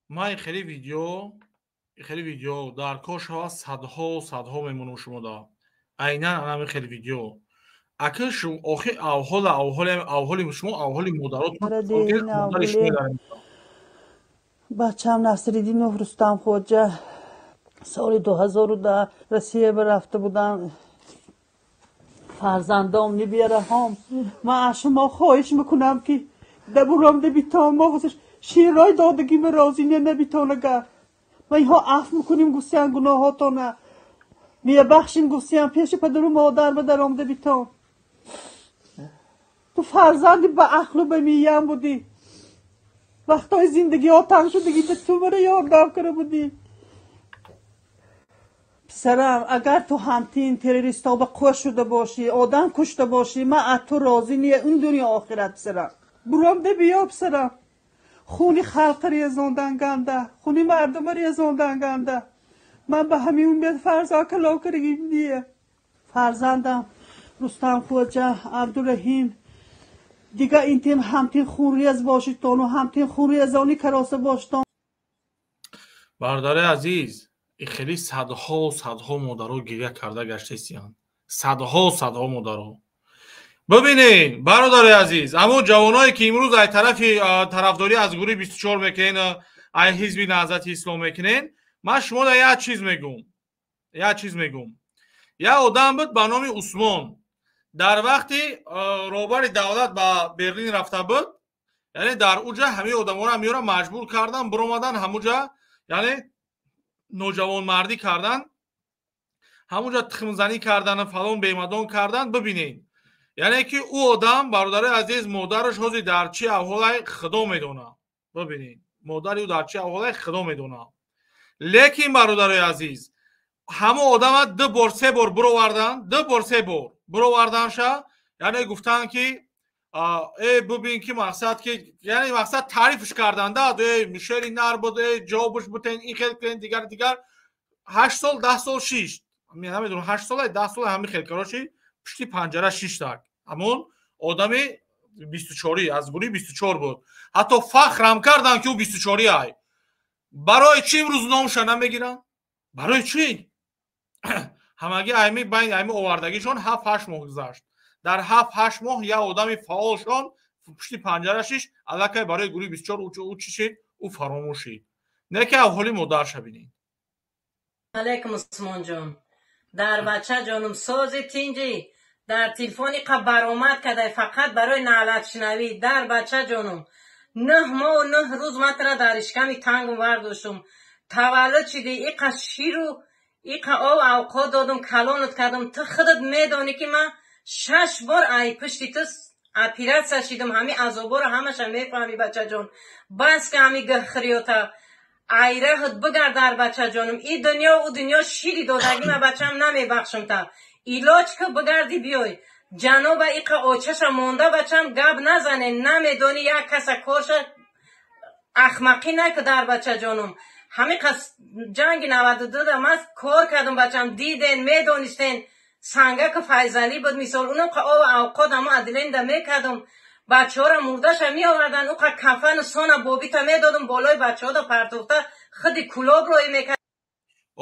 Ман хеле видео, хеле видео дар кор шава, садҳо садҳо мемонам шумо да айнан анами хеле видео. Ака охи авҳола авҳоли авҳоли шумо, авҳоли модаротон. Бачам Насриддинов Рустам Хоҷа соли 2010 Россия рафта буданд. Фарзандом нибираҳом, ман аз шумо хоҳиш мекунам ки дабурам дебитон мо широй додагима розӣ не набитонага. Ва инҳо афв мекунем гуфтиян, гуноҳотона мебахшим гуфтиян, пеши падару модар ба даромада битон. Ту фарзанди ба ақлу ба миям будӣ, вақтҳои зиндагиҳо танг шудагӣ ту мара ёрдам кара будӣ. Писарам, агар ту ҳамтин террористҳо ба қӯш шуда бошӣ, одам кушта бошӣ, ман аз ту розӣ не ин дунё охират. Писарам, буромда биё. Писарам, хуни халқа резондан ганда, хуни мардума резондан ганда. Ман ба ҳамин умед фарзанд калон кардагим дия. Фарзандам Рустам Хоҷа Абдураҳим, дига интин ҳамтин хунрез бошитону ҳамтин хунрезони кароса бошитон. Бародари азиз, хеле садҳо садҳо модаро гиря карда гаштаистиянд, садҳо садҳо модаро. Бибинед, бародари азиз, аммо ҷавоное ки имрӯз ай тарафи тарафдорӣ аз гурӯҳи 24 мекунен, ай ҳизби Наҳзати Ислом мекунен, ман шумода як чиз мегӯм, як чиз мегӯм. Як одам буд ба номи Усмон. Дар вақти роҳбари давлат ба Берлин рафта буд, яъне дар уҷа ҳамаи одаморо меёра маҷбур кардан, биромадан ҳамуҷа, яъне ноҷавонмардӣ кардан, ҳамуҷа тухмзанӣ кардан, фалон бемадон кардан. Бибинед, Яъне ки ӯ одам, бародари азиз, модараш ҳозир дар чӣ аҳволай худо медонад. Бибинед, модари ӯ дар чӣ аҳволай худо медонад. Лекин, бародарои азиз, ҳамон одама ду бор, се бор бировардан, ду бор, се бор бироварданша, яъне гуфтанд ки э, бибин ки мақсад ки, яъне мақсад таърифш карданда, э, шери нар буд, э, ҷавобш бутен, ин хел кунен, дигар дигар. 8 сол, 10 сол шишт, намедонам, 8 сола, 10 сола, ҳамин хел, короче, пушти панҷара шиштак. Ҳамон одами 24-ӣ, аз гурӯҳи 24 буд. Ҳатто фахрам карданд, ки ӯ 24-ӣ ай. Барои чӣ имрӯз номша намегиранд? Барои чӣ? Ҳамагӣ айми байн айми овардагишон 7-8 моҳ гузашт. Дар 7-8 моҳ як одами фаъолшон пушти панҷара шишт, аллакай барои гурӯҳи 24 ӯ чӣ шид? Ӯ фаромӯш шид. Не ки аҳволи модарша бинед. Алейкум, Усмонҷон, дар бача ҷонум, сози тинҷӣ? Дар телефони қа баромад кадай фақат барои наълатшунавӣ. Дар бача ҷонум, 9 моҳу 9 рӯз матра дар ишками тангум вардоштум. Таваллуд шидӣ, иқа ширу иқа об авқот додум, калонат кардум. Ту худат медонӣ, ки ман шаш бор ай пушти ту оператсия шидум. Ҳами азоборо ҳамаша мефаҳмӣ, бачаҷон. Бас ка ҳами гахриёта, айраҳат бигард, дар бачаҷонум. И дунё, ӯ дунё шири додагима, бачам, намебахшум. Та илоҷ ки бигарди биёй. Ҷаноба иқа очаша монда, бачам, гап назане. Намедонӣ як каса корша, ахмақӣ наку, дар бачаҷонум. Ҳамин қас ҷанги 92-да ман кор кардум, бачам, диден, медонистен. Сангаку Файзалӣ буд, мисол, уноқа об авқот ҳамо аделенда мекардум. Бачаҳоро мурдаша меовардан, уқа кафану сона бобита медодум, болои бачаҳода партофта, худи Кулоб роӣ мекард.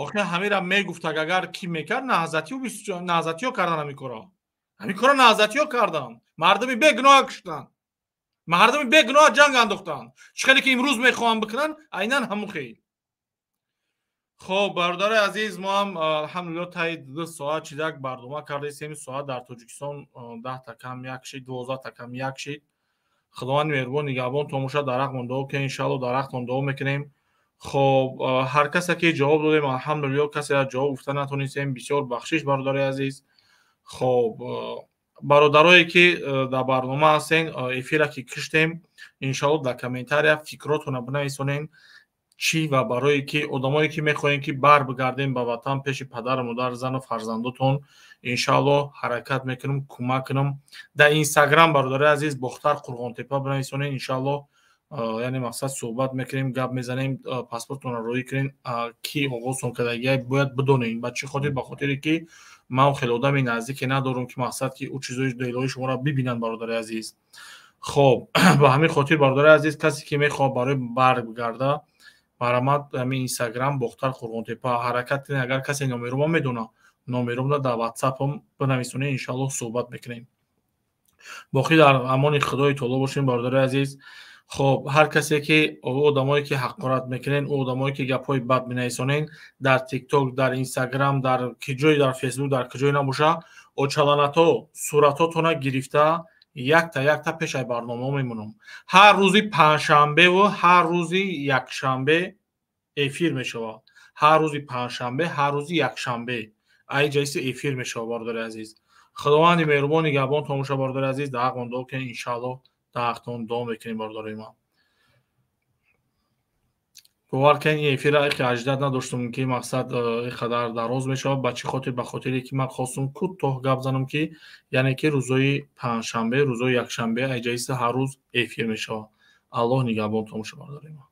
Охир ҳамира мегуфтаг, агар кӣ мекард, наҳзатиё кардан ҳамин корро. Ҳамин корро наҳзатиё карданд. Мардуми бегуноҳ куштанд, мардуми бегуноҳ ҷанг андохтанд. Чӣ хеле ки имрӯз мехоҳам бикунанд, айнан ҳамун хел. Хоб, бародари азиз, мо ҳам, алҳамдулилло, таи 2 соат чизак барнома кардем. Соат дар Тоҷикистон 9:50 шид, 11:45 шид. Худованди меҳрубон нигаҳбон томоша, дарахтмон дуо кунем, иншаалло дарахтон дуо мекунем. Хоб, ҳар касе ки ҷавоб додем, алҳамдулилло, касеро ҷавоб гуфта натонистем, бисёр бахшиш, бародари азиз. Хоб, бародарое ки дар барнома ҳастен, эфира ки киштем, иншаалло дар комментария фикротонро бинависонен, чӣ ва барое ки одамое ки мехоҳем ки бар бигардем ба ватан, пеши падару модар, зану фарзандотон, иншаалло ҳаракат мекунам, кӯмак кунам. Дар Инстаграм, бародари азиз, Бохтар Қурғонтепа бинависонед, иншаалло, яъне мақсад суҳбат мекунем, гап мезанем, паспортонро роӣ кунем. Ки оғозтон кардагия, бояд бидонем. Ба чӣ хотир? Ба хотире ки ман хеле одами наздике надорам, ки мақсад ки ӯ чизои делои шуморо бибинанд, бародари азиз. Хоб, ба ҳамин хотир, бародари азиз, касе ки мехоҳад барои бар бигарда, марҳамат, ҳамин Инстаграм Бохтар Қурғонтепа ҳаракат кунед. Агар касе номерома медона, номеромда дар Ватсапам бинависонед, иншаалло суҳбат мекунем. Боқӣ дар амони Худои таоло бошем, бародари азиз. Хоб, ҳар касе ки одамое ки ҳақорат мекунен, ӯ одамое ки гапҳои бад менависонен дар Тикток, дар Инстаграм, дар киҷое, дар Фейсбук, дар киҷое набоша, очаланато суратотона гирифта, якта якта пешай барномаҳо мемонам. Ҳар рӯзи панҷшанбеву ҳар рӯзи якшанбе эфир мешавад. Ҳар рӯзи панҷшанбе, ҳар рӯзи якшанбе ай ҷайси эфир мешавад, бародари азиз. Худованди меҳрубон нигаҳбон томоша, бародари азиз. Дар ҳаққон дуо кунед, иншаалло дар ҳақтон дуо мекунем, бародари ман. Бовар кунед, ин эфира ихе аждат надоштум, ки мақсад ин қадар дароз мешавад. Ба чӣ хотир? Ба хотире ки ман хостум кӯтоҳ гап занам, ки яъне ки рӯзои панҷшанбе, рӯзои якшанбе айҷаиса ҳар рӯз эфир мешавад. Аллоҳ нигаҳбон томоша, бародари ман.